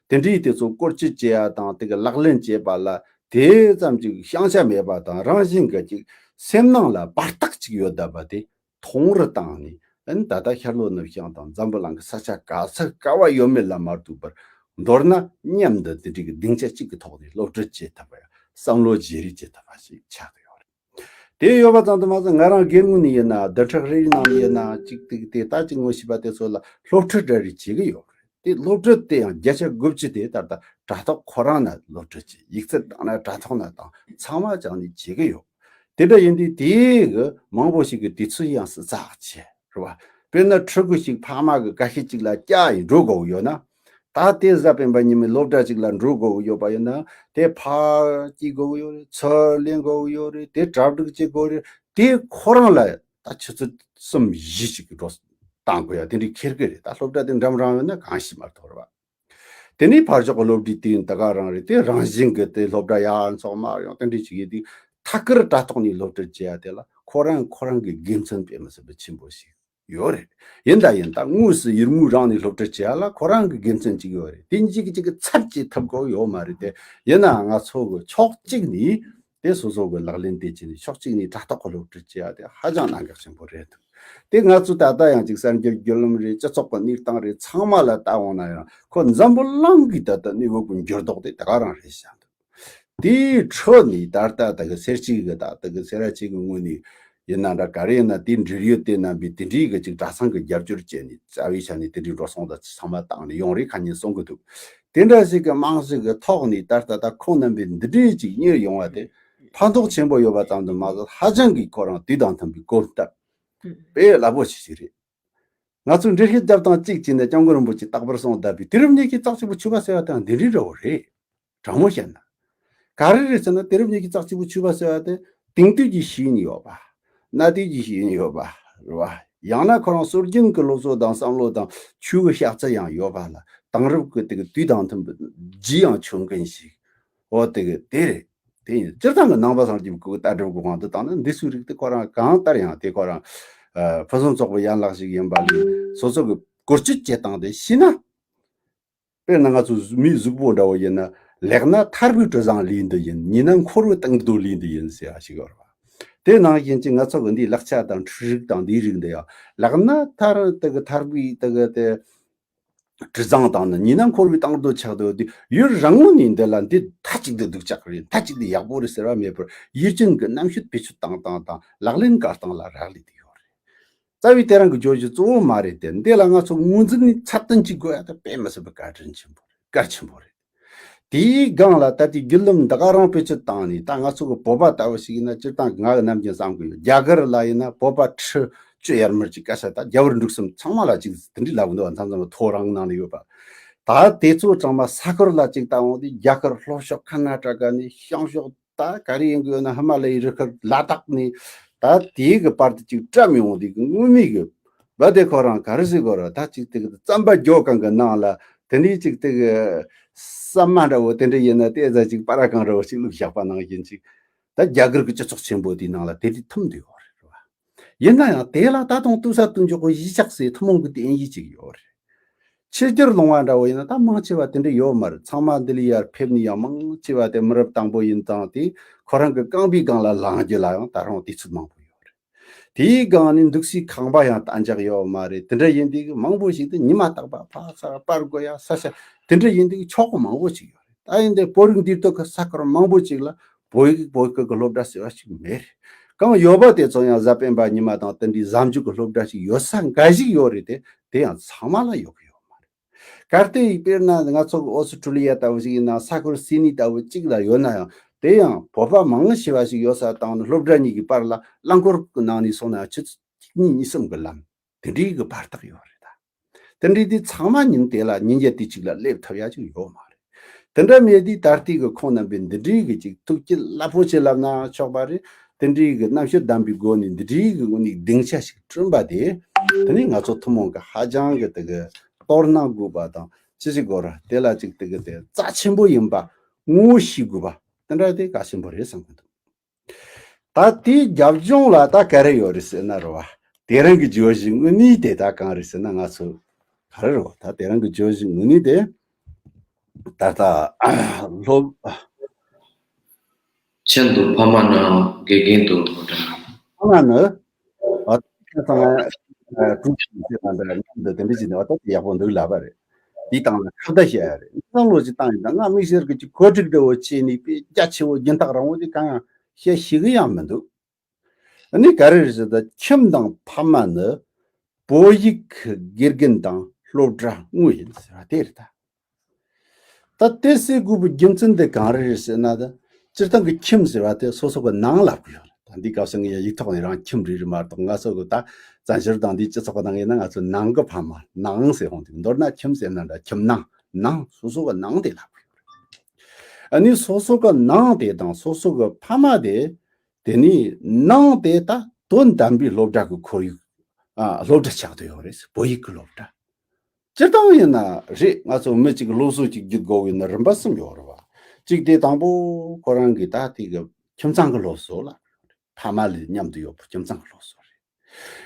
དེ་འདྲའི་དེ་ཚོ་བཀོལ་སྤྱོད་བྱེད་ཡ་དང་དེ་གི་ལག་ལེན་བྱེད་པ་ལ་དེ་ཙམ་ཅིག་བྱང་ཆ་མེད་པ་དང་། རང་བཞིན་གི་ཅིག་སེམས་ནང་ལ་བར་ཐག་ཅིག་ཡོད་བསྡད་པ་དེ་ཐུང་རུ་བཏང་ནས། ཨ་ནི་ད་ལྟ་ཤར་ལྷོ་ནུབ་བྱང་དང་འཛམ་བུ་གླིང་གི་ས་ཆ་ག་ས་ག་བ་ཡོད་མེད་ལ་མ་ལྟོས་པར། མདོར་ན་མཉམ་དུ་དེ་འདྲའི་གི་སྡིངས་ཆ་གཅིག་གི་ཐོག་ནས་སློབ་ཁྲིད་བྱེད་ཐུབ་པ་ཡ། བསམ་བློ་བརྗེ་རེས་བྱེད་ཐུབ་པ་ཞིག་ཆགས་ཀྱི་ཡོད་རེད། དེ་ཡོད་པ་ཙམ་དུ་མ་ཟད། ང་རང་སྒེར་ངོས་ནས་ཡིན་ན། བསྡུ་ཕྲུག་རེ་རེ་ནང་ནས་ཡིན་ན། ཅིག་ཏིག་དེ་ལྟ་ཅིག་ངོ་ཤེས་པ་དེ་ཚོ་ལ་སློབ་ཁྲིད་འདྲ་རེ་བྱེད་ཀྱི་ཡོད་རེད། དེ་སློབ་ཁྲིད་དེ་ཡང་བརྒྱ་ཆ་དགུ་བཅུ་དེ་ད་ལྟ་དྲ་ཐོག་ཁོ་རང་ན་སློབ་ཁྲིད་བྱེད། ཡིག་ཚད་བཏང་ན་དྲ་ཐོག་ན་བཏང་། ཚང་མ་བྱས་ནས་བྱེད་ཀྱི་ཡོད། དེ་འདྲ་ཡིན་དུས་དེའི་གི་མང་པོ་ཞིག་གི་དུས་ཚོད་ཡང་སྲིད་ཚགས་ཆེ་རེད་བ། དཔེར་ན་ཕྲུ་གུ་ཞིག་ཕ་མ་གི་ཀ་ཤེད་ཅིག་ལ་བསྐྱལ་ཡིན་འགྲོ་དགོས་ཡོད་ན། ད་དེ་གཟའ་སྤེན་པ་ཉི་མའི་སློབ་གྲྭ་ཅིག་ལ་འགྲོ་དགོས་ཡོད་པ་ཡིན་ན། དེ་ཕར་སྐྱེལ་དགོས་ཡོད་རེད། ཚུར་ལེན་དགོས་ཡོད་རེད། དེ་གྲ་སྒྲིག་བྱེད་དགོས་རེད། དེ་ཁོ་རང་ལ་ད་ཆུ་ཚོད་གསུམ་བཞི་ཅིག་གི་འགྲོ་བཏང་དགོས་ཡ་དེ་འདྲའི་ཁེལ་གི་རེད། ད་སློབ་གྲྭ་དེ་འགྲམ་རང་ཡོད་ན་གང་ཤེས་མ་གཏོགས་རེད་བ། དེ་ནས་ཕར་ཕྱོགས་ཀྱི་སློབ་གྲྭའི་དུས་ཡུན་དེ་ག་རང་རེད། དེ་རང་བཞིན་གྱི་དེ་སློབ་གྲྭ་ཡར་འཚོགས་མར་ཡོང་དེ་འདྲའི་ཅིག་ཡིན་དུས། ཐད་ཀར་དྲ་ཐོག་ནས་སློབ་ཁྲིད་བྱེད་ཡ་དེ་ལ་ཁོ་རང་ཁོ་རང་གི་དགེ་མཚན་དཔེ་མི་སྲིད་པའི་ཆེན་པོ་ཞིག་ཡོད་རེད། ཡིན་ད་ཡིན་ད་དངོས་སུ་ཡུལ་དངོས་རང་ནས་སློབ་ཁྲིད་བྱེད་ཡ་ལ་ཁོ་རང་གི་དགེ་མཚན་ཅིག་ཡོད་རེད། དེ་གཅིག་གཅིག་གི་ཚབ་བྱེད་ཐུབ་ཀྱི་ཡོད་མ་རེད་དེ། ཡིན་ནའང་ང་ཚོ་གི་ཕྱོགས་གཅིག་ནས་དེ་སོ་སོ་གི་ལག་ལེན་དེ་བྱས་ནས། ཕྱོགས་གཅིག་ནས་དྲ་ཐོག་གི་སློབ་ཁྲིད་བྱེད་ཡ་དེ་ཧ་ཅང་གནད་འགག་ཆེན་པོ་རེད་འདུག། དེ་ང་ཚོ་ད་ལྟ་ཡང་ཅིག་གསར་འགྱུར་བརྒྱུད་ལམ་རེད། སྤྱི་ཚོགས་ཀྱི་གནས་སྟངས་རེད། ཚང་མ་ལ་ལྟ་འོང་ན་ཡང་ཁོ་འཛམ་བུ་གླིང་གི་ད་ལྟ་གནས་བབ་ཀྱི་འགྱུར་ལྡོག་དེ་ད་ག་རང་རེད་བཞག་འདུག། དེའི་ཁྲོད་ནས་ད་ལྟ་ད་གི་སེར་སྐྱའི་གི་ད་ལྟ་གི་སེ་ར་བྱེས་གི་ངོས་ནས་ཡིན་ན་འདྲ། ག་རེ་ཡིན་ན་དེ་འབྲེལ་ཡོད་དེ་རྣམ་པས་དེ་འདྲའི་གི་ཅིག་གྲྭ་ཚང་གི་རྒྱབ་སྐྱོར་བྱས་ནས། རྩ་བའི་ཆ་ནས་དེ་འདྲའི་འགྲོ་སོང་ད་ཚང་མ་བཏང་ནས་ཡོང་རེད། ཁ་ཉིན་གསུང་གི་འདུག། དེ་འདྲ་ཞིག་གི་རྨང་གཞི་གི་ཐོག་ནས་ད་ལྟ་ད་ཁོང་རྣམ་པས་འདི་འདྲའི་ཅིག་གཉེར་ཡོང་བ་དེ་ཕན་ཐོགས་ཆེན་པོ་ཡོད་པ་ཙམ་དུ་མ་ཟད། ཧ་ཅང་གི་ཁོ་རང་དུས་དང་མཐུན་པའི་གོམ་སྟབས་དཔེ་རླབས་པོ་ཆེ་ཞིག་རེད། ང་ཚོས་འགྲེལ་བཤད་རྒྱབ་སྟངས་གཅིག་བྱས་ན། སྐྱབས་མགོན་རིན་པོ་ཆེས་རྟག་པར་གསུངས་བསྡད་པའི་དུས་རབས་ཉི་ཤུའི་རྩག་རྩིག་པའི་ཆོས་པ་ཟེར་བ་དེའང་འདི་འདྲའི་འདྲ་བོ་རེད། དྲང་མོ་བཤད་ན། ག་རེ་རེད་ཟེར་ན། དུས་རབས་ཉི་ཤུའི་རྩག་རྩིག་པའི་ཆོས་པ་ཟེར་བ་དེ་དེང་དུས་ཀྱི་ཤེས་ཡོན་ཡོད་པ། གནའ་དུས་ཀྱི་ཤེས་ཡོན་ཡོད་པ་རེད་བ། ཡང་ན་ཁོ་རང་སྲོལ་རྒྱུན་གྱི་སློབ་གསོ་དང་བསམ་བློ་དང་ཆོས་ཀྱི་བྱ་ཚུལ་ཡང་ཡོད་པ་ལ། དེང་རབས་ཀྱི་དེ་གི་དུས་དང་མཐུན་པའི་རྒྱུས་ཡང་ཆེ་མཁན་ཞིག། འོ་དེ་གི་དེ་རེད། དེ་ཡིན། སྤྱིར་བཏང་གི་ནང་པ་སངས་རྒྱས་པའི་སྐུ་ལྟ་གྲུབ་ཀྱི་དབང་དུ་བཏང་ན། འདི་ཚོའི་རིགས་དེ་ཁོ་རང་གང་ལྟར་ཡང་དེ་ཁོ་རང་ཨ་ཕུན་སུམ་ཚོགས་པའི་ཡན་ལག་ཞིག་ཡིན་པ་ལས། སོ་སོ་གི་བཀོལ་སྤྱོད་བྱེད་སྟངས་དེ་ཤེས་ན། དཔེར་ན་ང་ཚོ་མིའི་གཟུགས་པོ་འདྲ་བོ་ཡིན་ན། ལེགས་ན་ཐར་པའི་དྲི་བཟང་ལུས་འདི་ཡིན། ཉེས་ན་འཁོར་བའི་གཏིང་རྡོ་ལུས་འདི་ཡིན་ཟེར་བ་ཞིག་ཡོད་རེད་བ། དེ་ནང་བཞིན་གྱི་ང་ཚོ་གི་འདིའི་ལག་ཆ་དང་འཕྲུལ་རིག་དང་འདིའི་རིགས་འདི་ཡང་ལེགས་ན་ཐར་དེ་གི་ཐར་པའི་དེ་གི་དེ་དྲི་བཟང་དང་ནི། ཉེས་ན་འཁོར་བའི་གཏིང་རྡོ་ཆགས་འདུག། དེ་ཡུན་རིང་ངུ་ནས་འདི་ལ་འདི་མཐའ་གཅིག་ཏུ་སྡུག་ཅག་རེད། མཐའ་གཅིག་ཏུ་ཡག་པོ་རེད་ཟེར་བ་མེད་པར། ཡུལ་ཅན་གྱི་རྣམ་དཔྱོད་བེད་སྤྱོད་བཏང་སྟངས་དང་ལག་ལེན་བཀལ་སྟངས་ལ་རག་ལས་དེ་ཡོད་རེད། རྩ་བའི་དེ་རང་གི་བརྗོད་གཞི་གཙོ་བོ་མ་རེད་དེ། འདི་ལ་ང་ཚོ་ངོས་འཛིན་ནས་ཚད་ལྡན་གཅིག་དགོས་ཡ་དེ་དཔེ་མི་སྲིད་པའི་བཀའ་དྲིན་ཆེན་པོ་རེད། གལ་ཆེན་པོ་རེད། དེའི་སྒང་ལ་ད་ལྟའི་བརྒྱུད་ལམ་འདི་ག་རང་བེད་སྤྱོད་བཏང་ནས། ད་ང་ཚོ་གི་བོད་པ་ལྟ་བུ་ཞིག་ཡིན་ན། སྤྱིར་བཏང་གི་ང་གི་ནམ་རྒྱུན་བསམ་གི་ཡོད། རྒྱ་གར་ལ་ཡིན་ན་བོད་པ་ཁྲི་བཅུ་ཡར་མར་ཅིག་སྐད་ཆ། ད་རྒྱ་བོད་འབྲུག་གསུམ་ཚང་མ་ལ་ཅིག་དེ་འདྲའི་ལབ་འདུག། མཚམས་མཚམས་ཐོ་རངས་ནང་ནས་ཡོད་པ། ད་དེ་ཚོ་ཚང་མ་ས་ཁུལ་ལ་ཅིག་བལྟ་འོང་དུས། རྒྱ་གར་ལྷོ་ཕྱོགས་ཁ་ན་ཊ་ཀ་ནས། བྱང་ཕྱོགས་ད་ག་རེ་ཡིན་གི་ཡོད་ན་ཧི་མ་ལ་ཡའི་རི་ཁུལ་ལ་དྭགས་ནས། ད་དེའི་གི་བར་དུ་ཅིག་བཀྲམ་ཡོང་དུས་གི་ངུ་མི་གི་བ་དེ་ཁོ་རང་ག་རེ་ཟེར་དགོས་རེད། ད་ཅིག་དེ་གི་རྩམ་པ་རྒྱོ་གང་གི་ནང་ལ་དེ་འདྲའི་ཅིག་དེ་གི་ཟ་མ་འདྲ་བོ་དེ་འདྲ་ཡིན་ན། དེ་ཟ་ཅིག་པ་ར་གང་འདྲ་བོ་ཅིག་བླུགས་བཞག་པ་ནང་བཞིན་ཅིག། ད་རྒྱ་གར་གི་སྤྱི་ཚོགས་ཆེན་པོ་དེའི་ནང་ལ་དེ་དུས་ཐིམ་དུ་ཡོད་རེད་བ། ཡིན་ན་ཡང་དེ་ལ་ད་དུང་ལྟོས་ས་ལྟོས་འཇོག་གི་གཞིས་ཆགས་སའི་ཐུན་མོང་གི་བསྟན་གཞི་ཅིག་ཡོད་རེད། ཕྱི་རྒྱལ་ལུང་བ་འདྲ་བོ་ཡིན་ན་ད་མང་ཆེ་བ་དེ་འདྲ་ཡོད་མ་རེད། ཚང་མ་འདི་ལ་ཡར་ཕེབས་ནས་ཡང་མང་ཆེ་བ་དེ་མི་རབས་དང་པོ་ཡིན་ཙང་། དེ་ཁོ་རང་གི་རྐང་པའི་སྒང་ལ་ལངས་རྒྱུ་ལ་ཡང་ད་རུང་དུས་ཚོད་མང་པོ་ཡོད་རེད། དེའི་སྒང་ནས་འདུག་སའི་ཁང་པ་ཡང་གཏན་འཇགས་ཡོད་མ་རེད། དེ་འདྲ་ཡིན་དུས་མང་པོ་ཞིག་དེ་ཉི་མ་རྟག་པར་ཕར་ཚུར་སྤར་དགོས་ཡ་ས་ཆ་དེ་འདྲ་ཡིན་དུས་ཆོག་གི་མང་པོ་ཞིག་ཡོད་རེད། ད་ཡིན་དུས་བོད་རིགས་འདིར་སྡོད་ཀྱི་ས་ཁུལ་མང་པོ་ཅིག་ལ་བོད་ཡིག་བོད་སྐད་ཀྱི་སློབ་གྲྭ་ཟེར་བ་ཞིག་མེད་རེད། གང་ཡོད་པ་དེ་ཚོ་ཡང་གཟའ་སྤེན་པ་ཉི་མ་དང་དེ་འདྲའི་གཟའ་མཇུག་གི་སློབ་གྲྭ་ཞིག་ཡོད་ས་འགའ་ཞིག་ཡོད་རེད་དེ། དེ་ཡང་ཚང་མ་ལ་ཡོད་ཀྱི་ཡོད་མ་རེད། གལ་ཏེ་དཔེར་ན་ང་ཚོ་གི་ཨོ་སི་ཁྲུ་ལི་ཡ་ལྟ་བུ་ཞིག་ཡིན་ན། ས་ཁུལ་སིད་ནི་ལྟ་བུ་གཅིག་ལ་ཡོད་ན་ཡང་། དེ་ཡང་བོད་པ་མང་ཆེ་བ་ཞིག་ཡོད་ས་དང་ནི་སློབ་གྲྭ་གཉིས་ཀྱི་བར་ལ་རླངས་འཁོར་གྱི་ནང་ནས་སོང་ན་ཡང་ཆུ་ཚོད་གཉིས་གཉིས་གསུམ་གྱི་ལམ། དེ་འདྲའི་གི་བར་ཐག་ཡོད་རེད་ད། དེ་འདྲའི་དེ་ཚང་མ་ཉིན་དེ་ལ་ཉིན་རྒྱབ་དུས་གཅིག་ལ་སླེབས་ཐུབ་ཡ་ཅིག་ཡོད་མ་རེད། དེ་འདྲ་མེད་དུས་ད་ལྟའི་གི་ཁོང་རྣམ་པས་འདི་འདྲའི་གི་ཅིག་ཐུགས་བསྐྱེད་རླབས་པོ་ཆེ་ལབ་ན་ཆོག་པ་རེད། དེ་འདྲའི་གི་རྣམ་དཔྱོད་ལྡན་པའི་སྒོ་ནས་འདི་འདྲའི་གི་དངོས་གནས་སྡིངས་ཆ་ཞིག་བསྐྲུན་པ་དེ། དེ་ནི་ང་ཚོ་ཐུན་མོང་གི་ཧ་ཅང་གི་དེ་གི་དོ་སྣང་དགོས་པ་དང་ ཅི་ཞིག་དགོས་ར། དེ་ལ་ཅིག་དེ་གི་དེ་རྩ་ཆེན་པོ་ཡིན་པ་ངོ་ཤེས་དགོས་པ་དེ་འདྲ་དེ་གལ་ཆེན་པོ་རེད་བསམ་གི་འདུག་ད་དེའི་རྒྱབ་ལྗོངས་ལ་ད་ག་རེ་ཡོད་རེད་ཟེར་ན་རེད་བ། དེ་རིང་གི་བརྗོད་གཞི་དངོས་གནས་དེ་ད་གང་རེད་ཟེར་ན། ང་ཚོ་ག་རེ་རེད་བ། ད་དེ་རིང་གི་བརྗོད་གཞི་དངོས་གནས་དེ་ད་ལྟ་སློབ་ཆེད་དུ་ཕ་མ་ནི་དགེ་རྒན་དུ་འགྲོ་འདྲ། ཕ་མ་ནི་ཨ་ཁ་སང་ཨ་ཀྲུའུ་ཞི་ཟེར་ན་འདྲ་མཉམ་དུ་དེ་འདྲ་བྱས་ནས་ཨ་ད་དེ་ཡག་པོ་འདུག་ལབ་པ་རེད། དེའི་སྟེང་ལ་ཁ་བརྡ་བྱས་ཡ་རེད། བསམ་བློ་ཅིག་བཏང་ཡིན་ད་ང་དམིགས་བསལ་གྱི་ཅིག་གོ་སྒྲིག་འདྲ་བོ་བྱས་ནས་དཔེ་རྒྱ་ཆེ་བོ་སྦྱིན་བདག་རང་བོ་དེ་གང་ཡང་བཤད་ཤེས་གི་ཡང་མི་འདུག་ཨ་ནི་ག་རེ་རེད་ཟེར་ད་ཁྱིམ་དང་ཕ་མ་ནི་བོད་ཡིག་གི་དགེ་རྒན་དང་སློབ་གྲྭ་དངོས་ཡིན་ཟེར་བ་དེ་རེད་ད། ད་དེ་ཟེར་དགོས་པའི་རྒྱུ་མཚན་དེ་གང་རེ་རེད་ཟེར་ན། ད་སྤྱིར་བཏང་གི་ཁྱིམ་ཟེར་བ་དེ་སོ་སོ་གི་ནང་ལབ་གི་ཡོད་རེད། ད་འདི་སྐབས་སུ་ངས་ཡིག་ཐོག་ནས་རང་ཁྱིམ་རེད་རེད་མ་གཏོགས། ང་ཚོ་གི་ད་བཙན་བྱོལ་དང་འདིའི་སྤྱི་ཚོགས་ནང་ཡིན་ན་ང་ཚོ་ནང་གི་ཕ་མ་ནང་ཟེར་ཧོང་དེ། མདོར་ན་ཁྱིམ་ཟེར་ན་འདྲ་ཁྱིམ་ནང་ནང་སོ་སོ་གི་ནང་དེ་ལབ་གི་ཡོད་རེད། ཨ་ནི་སོ་སོ་གི་ནང་དེ་དང་སོ་སོ་གི་ཕ་མ་དེ་དེ་ནི་ནང་དེ་ད་དོན་དམ་པའི་སློབ་གྲྭ་གི་ཁོར་ཡུག་ཨ་སློབ་གྲྭ་ཆགས་བསྡད་ཡོད་རེད། བོད་ཡིག་གི་སློབ་གྲྭ། སྤྱིར་བཏང་ཡིན་ན་རེད། ང་ཚོ་མི་གཅིག་སློབ་གསོ་གཅིག་བརྒྱུད་དགོས་ཡིན་ན་རིམ་པ་གསུམ་ཡོད་རེད་བ། གཅིག་དེ་དང་པོ་ཁོ་རང་གི་ད་དེ་གི་ཁྱིམ་ཚང་གི་སློབ་གསོ་ལ། ཕ་མ་ལ་མཉམ་དུ་ཡོད་པའི་ཁྱིམ་ཚང་གི་སློབ་གསོ་རེད།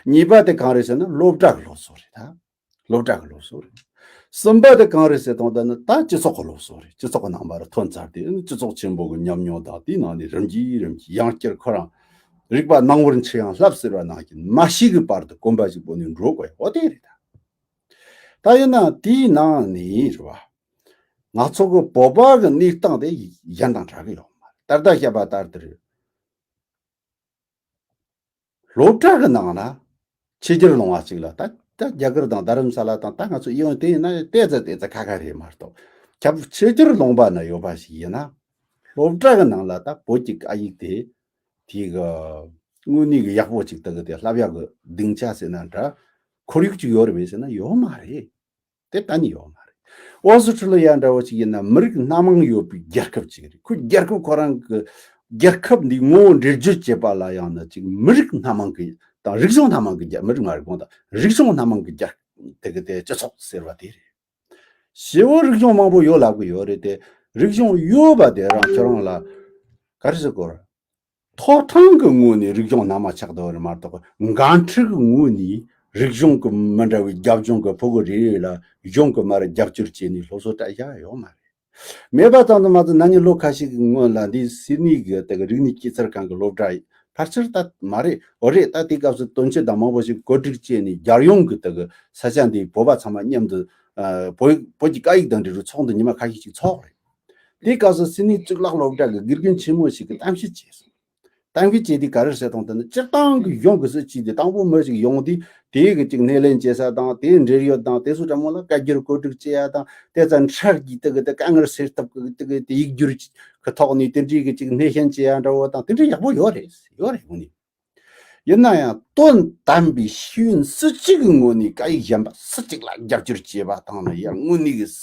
གཉིས་པ་དེ་གང་རེད་ཟེར་ན་སློབ་གྲྭ་གི་སློབ་གསོ་རེད་ད། སློབ་གྲྭ་གི་སློབ་གསོ་རེད། གསུམ་པ་དེ་གང་རེད་ཟེར་དང་ད་ནི་ད་སྤྱི་ཚོགས་གི་སློབ་གསོ་རེད། སྤྱི་ཚོགས་གི་ནང་པར་ཐོན་ཚར་དུས་སྤྱི་ཚོགས་ཆེན་པོ་གི་ཉམས་མྱོང་དང་དེའི་ནང་ནས་རིམ་གྱིས་རིམ་གྱིས་ཡང་བསྐྱར་ཁོ་རང་རིག་པ་སྣང་བར་འཆར་ཡང་བསླབ་ཟེར་བ་ནང་བཞིན་མ་ཤེས་ཀྱི་བར་དུ་གོམ་པ་ཞིག་སྤོས་ནས་འགྲོ་དགོས་ཡ་འོ་དེ་རེད་ད། ད་ཡིན་ན་དེའི་ནང་ནས་རེད་བ། ང་ཚོ་གི་བོད་པ་གི་གནས་སྟངས་དེ་གཞན་དང་འདྲ་གི་ཡོད་མ་རེད། ད་ལྟ་བཤད་པ་ལྟར་དུ་རེད། སློབ་གྲྭ་གི་ནང་ན་ཕྱི་རྒྱལ་ལུང་བ་ཅིག་ལ་ད་ད་རྒྱ་གར་དང་རྡ་རམ་ས་ལ་དང་ད་ང་ཚོ་ཨི་ཡོང་དེ་ཡིན་ན་ཏོག་ཙམ་ཏོག་ཙམ་ཁ་ཁ་རེད་མ་གཏོགས། ཁྱབ་ཕྱི་རྒྱལ་ལུང་པ་ན་ཡོད་པ་ཞིག་ཡིན་ན་སློབ་གྲྭ་གི་ནང་ལ་ད་བོད་ཀྱི་སྐད་ཡིག་དེ་དེ་གི་དངོས་གནས་གི་ཡག་པོ་ཅིག་ད་གི་དེ་བསླབ་ཡག་གི་སྡིངས་ཆ་ཟེར་ན་འདྲ། ཁོར་ཡུག་ཅིག་ཡོད་རེད་པས་ཟེར་ན་ཡོད་མ་རེད། དེ་གཏན་ནས་ཡོད་མ་རེད། ཨོ་སི་ཁྲུ་ལི་ཡ་འདྲ་བོ་ཅིག་ཡིན་ན་མི་རིགས་སྣ་མང་ཡོད་པའི་རྒྱལ་ཁབ་ཅིག་རེད། ཁོ་རྒྱལ་ཁབ་ཁོ་རང་གི་རྒྱལ་ཁབ་འདི་ངོ་བོ་འགྲེལ་བརྗོད་བྱེད་པ་ལ་ཡང་ན་ཅིག་མི་རིགས་སྣ་མང་གི་དང་རིག་གཞུང་སྣ་མང་གི་རྒྱལ། མི་རིགས་མ་རེད་དགོངས་དག་རིག་གཞུང་སྣ་མང་གི་རྒྱལ་དེ་གི་དེ་སྤྱི་ཚོགས་ཟེར་བ་དེ་རེད། ཞེ་བོ་རིག་གཞུང་མང་པོ་ཡོད་ལབ་གི་ཡོད་རེད་དེ། རིག་གཞུང་ཡོད་པ་དེ་རང་ཁྱོད་རང་ལ་ག་རེ་ཟེར་དགོས་རེད། ཐོབ་ཐང་གི་ངོས་ནས་རིག་གཞུང་སྣ་མང་ཆགས་བསྡད་པ་རེད་མ་གཏོགས། འགན་འཁྲི་གི་ངོས་ནས་རིག་གཞུང་གི་མི་འདྲ་བའི་རྒྱབ་ལྗོངས་ཀྱི་ཕྲུ་གུ་རེ་རེ་ལ་གཞུང་གི་མར་རྒྱབ་སྐྱོར་བྱས་ནས་སློབ་གསོ་སྤྲད་བཞག་ཡོད་མ་རེད། མེད་པ་ཙམ་དུ་མ་ཟད་ན་ནིང་ལོ་ཁ་ཤས་ཀྱི་སྔོན་ལ་འདི་སིད་ནི་གི་དེ་གི་རིག་གནས་སྐྱེས་ཚར་ཁང་གི་སློབ་གྲྭ་ཕལ་ཆེར་ད་མ་རེད། འོ་རེད། ད་དེའི་སྐབས་སུ་དོན་གཅོད་དང་མང་པོ་ཞིག་གོ་སྒྲིག་བྱས་ནས་རྒྱལ་ཡོངས་ཀྱི་དེ་གི་ས་ཆ་འདིའི་བོད་པ་ཚང་མ་མཉམ་དུ་ཨ་བོད་བོད་ཀྱི་སྐད་ཡིག་དང་འབྲེལ་བའི་ཚོགས་འདུ་ཉི་མ་ཁ་ཤས་ཤིག་ཚོགས་རེད། དེའི་སྐབས་སུ་སིད་ནི་གཙུག་ལག་སློབ་གྲྭ་གི་དགེ་རྒན་ཆེན་མོ་ཞིག་གིས་གཏམ་བཤད་བྱས་སོང་། གཏམ་བཤད་བྱས་དུས་ག་རེ་ཟེར་དང་དེ་ནི་སྤྱིར་བཏང་གི་གཞུང་གི་སྲིད་བྱུས་དེ་དང་པོ་མི་ཞིག་ཡོང་དུས་དེའི་གི་ཅིག་སྣེ་ལེན་བྱེད་ས་དང་དེའི་འབྲེལ་ཡོད་དང་དེ་ཚོ་འདྲ་མོ་ལ་བཀའ་བསྒྱུར་གོ་སྒྲིག་བྱེད་ཡ་དང་དེ་ཙམ་འཕྲལ་གྱི་དེ་གི་དེ་དཀའ་ངལ་སེལ་ཐབས་གི་དེ་གི་དེ་ཡིག་སྒྱུར་གི་ཐོག་ནས་དེ་འདྲའི་གི་ཅིག་སྣེ་ཤན་བྱེད་ཡ་འདྲ་བོ་དང་དེ་འདྲ་ཡག་པོ་ཡོད་རེད། ཡོད་རེད་དངོས་གནས། ཡིན་ན་ཡང་དོན་དམ་པའི་ཤེས་ཡོན་སྲིད་བྱུས་ཀྱི་ངོས་ནས་སྐད་ཡིག་གཞན་པ་སུ་གཅིག་ལ་རྒྱབ་སྐྱོར་བྱེད་པ་དང་ནི་ཡང་དངོས་གནས་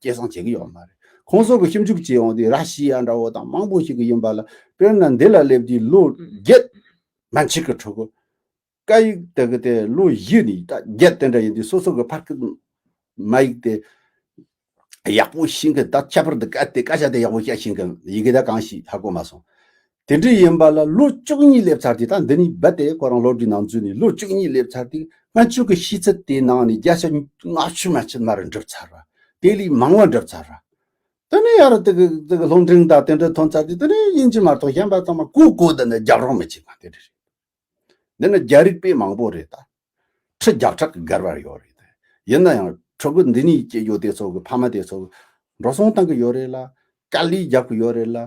ཀྱི་སྐྱེད་སྲིང་བྱེད་ཀྱི་ཡོད་མ་རེད། ཁོང་ཚོ་གི་ཞིབ་འཇུག་བྱེད་ཡོང་དུས་ར་ཤི་ཡ་འདྲ་བོ་དང་མང་པོ་ཞིག་གི་ཡིན་པ་ལ། དཔེར་ན་འདི་ལ་སླེབས་དུས་ལོ་བརྒྱད་མན་ཆད་ཀྱི་ཕྲུ་གུ་སྐད་ཡིག་དེ་གི་དེ་ལོ་བཞི་ནས་ད་བརྒྱད་དེ་འདྲ་ཡིན་དུས་སོ་སོ་གི་ཕ་སྐད་མ་ཡིག་དེ་ཡག་པོ་ཤེས་མཁན། ད་ཁྱད་པར་དུ་སྐད་དེ་སྐད་ཆ་དེ་ཡག་པོ་བཤད་ཤེས་མཁན་ཡི་གེ་ད་གང་ཞིག་ཧ་གོ་མ་སོང་། དེ་འདྲ་ཡིན་པ་ལ་ལོ་བཅུ་གཉིས་སླེབས་ཚར་དུས། ད་འདི་ནས་རྦད་དེ་ཁོ་རང་སློབ་གྲྭའི་ནང་འཛུལ་ནས་ལོ་བཅུ་གཉིས་སླེབས་ཚར་དུས་སྔོན་ཆད་ཀྱི་ཤེས་ཚད་དེའི་ནང་ནས་བརྒྱ་ཆ་ལྔ་བཅུ་མན་ཆད་མར་འགྲིབ་ཚར་བ། དེ་ལས་མང་བ་འགྲིབ་ཚར་བ། དེ་ནས་ཡར་དེ་གི་དེ་གི་སློབ་འབྲིང་དང་དེ་འདྲ་ཐོན་ཚར་དུས་དེ་ནས་ཡིན་གཅིག་མ་གཏོགས་གཞན་པ་ཚང་མ་གོ་གོ་དེ་ནས་རྒྱབ་རོགས་མི་བྱེད་པ་དེ་འདྲ་རེད། འདི་ནི་རྒྱ་རིགས་དཔེ་མང་པོ་རེད་ད། ཁྲི་བརྒྱ་ཕྲག་གི་སྒལ་པར་ཡོད་རེད་དེ། ཡིན་ན་ཡང་ཕྲུ་གུ་འདི་ནས་སྐྱེས་ཡོད་དེ་ཚོ་གི་ཕ་མ་དེ་ཚོ་གི་འགྲོ་སོང་བཏང་གི་ཡོད་རེད་ལ། དཀའ་ལས་རྒྱབ་གི་ཡོད་རེད་ལ།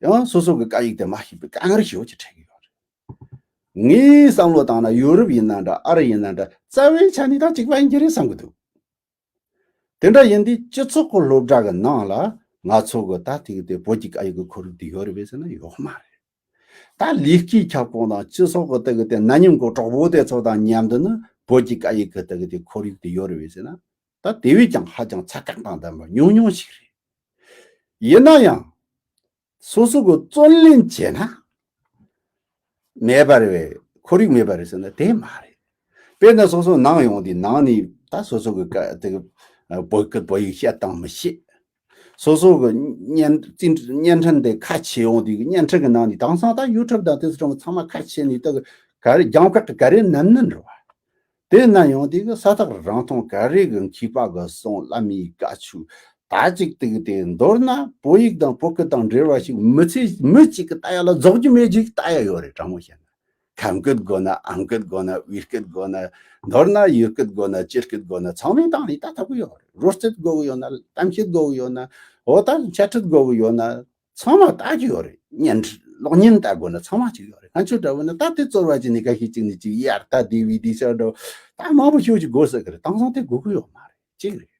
ཡང་སོ་སོ་གི་སྐད་ཡིག་དེ་མ་ཤེས་པའི་དཀའ་ངལ་ཞེ་པོ་ཅིག་འཕྲད་གི་ཡོད་རེད། ངས་བསམ་བློ་བཏང་ན་ཡོ་རོབ་ཡིན་ན་འདྲ། ཨ་རི་ཡིན་ན་འདྲ། རྩ་བའི་ཆ་ནས་ད་གཅིག་པ་ཡིན་གྱི་རེད་བསམ་གི་འདུག་དེ་འདྲ་ཡིན་དུས་སྤྱི་ཚོགས་ཀྱི་སློབ་གྲྭ་གི་ནང་ལ་ང་ཚོ་གི་ད་དེ་གི་དེ་བོད་ཀྱི་སྐད་ཡིག་གི་ཁོར་ཡུག་དེ་ཡོད་རེད་པས་ཟེར་ན་ཡོད་མ་རེད། ད་ལས་ཀའི་ཁྱབ་ཁོངས་དང་སྤྱི་ཚོགས་ཀྱི་དེ་གི་དེ་ན་མཉམ་གི་གྲོགས་པོ་དེ་ཚོ་དང་མཉམ་དུ་ནི་བོད་ཀྱི་སྐད་ཡིག་གི་དེ་གི་དེ་ཁོར་ཡུག་དེ་ཡོད་རེད་པས་ཟེར་ན། ད་དེ་བས་ཀྱང་ཧ་ཅང་ཚད་བཀག་དང་ལྡན་པ་ཉུང་ཉུང་ཞིག་རེད། ཡིན་ན་ཡང་། སོ་སོ་གི་བརྩོན་ལེན་བྱས་ན། མེད་པ་རེད་པས། ཁོར་ཡུག་མེད་པ་རེད་ཟེར་ན་དེ་མ་རེད། དཔེར་ན་སོ་སོ་ནང་ཡོང་དུས་ནང་ནས་ད་སོ་སོ་གི་ཀ་དེ་གི་ བོད་སྐད་བོད་ཡིག་བཤད་དང་མི་ཤེས། སོ་སོ་གི་བརྙན་བརྙན་འཕྲིན་དེ་ཁ་ཕྱེ་ཡོང་དུས་ཀྱི་བརྙན་འཕྲིན་གྱི་ནང་ནས་དེང་སང་ད་ཡུ་ཊུབ་དང་དེ་ཚོ་ཚང་མ་ཁ་ཕྱེ་ནས་ད་ག་རེ་རྒྱང་ཁ་ག་རེ་ནན་ནན་རེད་བ། དེ་ན་ཡང་དེ་གི་ས་ཐག་རིང་ཐུང་ག་རེ་གི་མཁས་པ་གི་གསུང་བླ་མའི་བཀའ་ཆོས་ད་ཅིག་དེ་གི་དེ་མདོར་ན་བོད་ཡིག་དང་བོད་སྐད་དང་འབྲེལ་བ་ཞིག་མི་ཚེ་མི་གཅིག་གི་ལྟ་ཡ་ལ་རྫོགས་རྒྱུ་མེད་ཅིག་ལྟ་ཡ་ཡོད་རེད། དྲང་མོ་བཤད་ན་ཁམས་སྐད་དགོས་ན་ཨམ་སྐད་དགོས་ན་བོད་སྐད་དགོས་ན་མདོར་ན་ཡུལ་སྐད་དགོས་ན་སྤྱིར་སྐད་དགོས་ན་ཚང་མའི་སྟེང་ནས་ལྟ་ཐུབ་ཀྱི་ཡོད་རེད། རོལ་རྩེད་དགོས་ཀྱི་ཡོད་ན་གཏམ་བཤད་དགོས་ཀྱི་ཡོད་ན་འོ་ད་འཆད་ཁྲིད་དགོས་ཀྱི་ཡོད་ན། ཚང་མ་ལྟ་རྒྱུ་ཡོད་རེད། བརྙན་འཕྲིན་གློག་བརྙན་ལྟ་དགོས་ན་ཚང་མ་ཅིག་ཡོད་རེད། ང་ཚོ་འདྲ་བོ་ནི་ད་དེ་གཙོར་བ་བྱས་ནས་འགའ་ཤས་ཅིག་ནས་ཅིག་ཡར་ལྟ་ཌི་ཝི་ཌི་ཟེར་འགྲོ་ད་མང་པོ་ཤོས་ཅིག་དགོས་ཟེར་གི་རེད། དེང་སང་དེ་དགོས་ཀྱི་ཡོད་མ་རེད། གཅིག་རེད།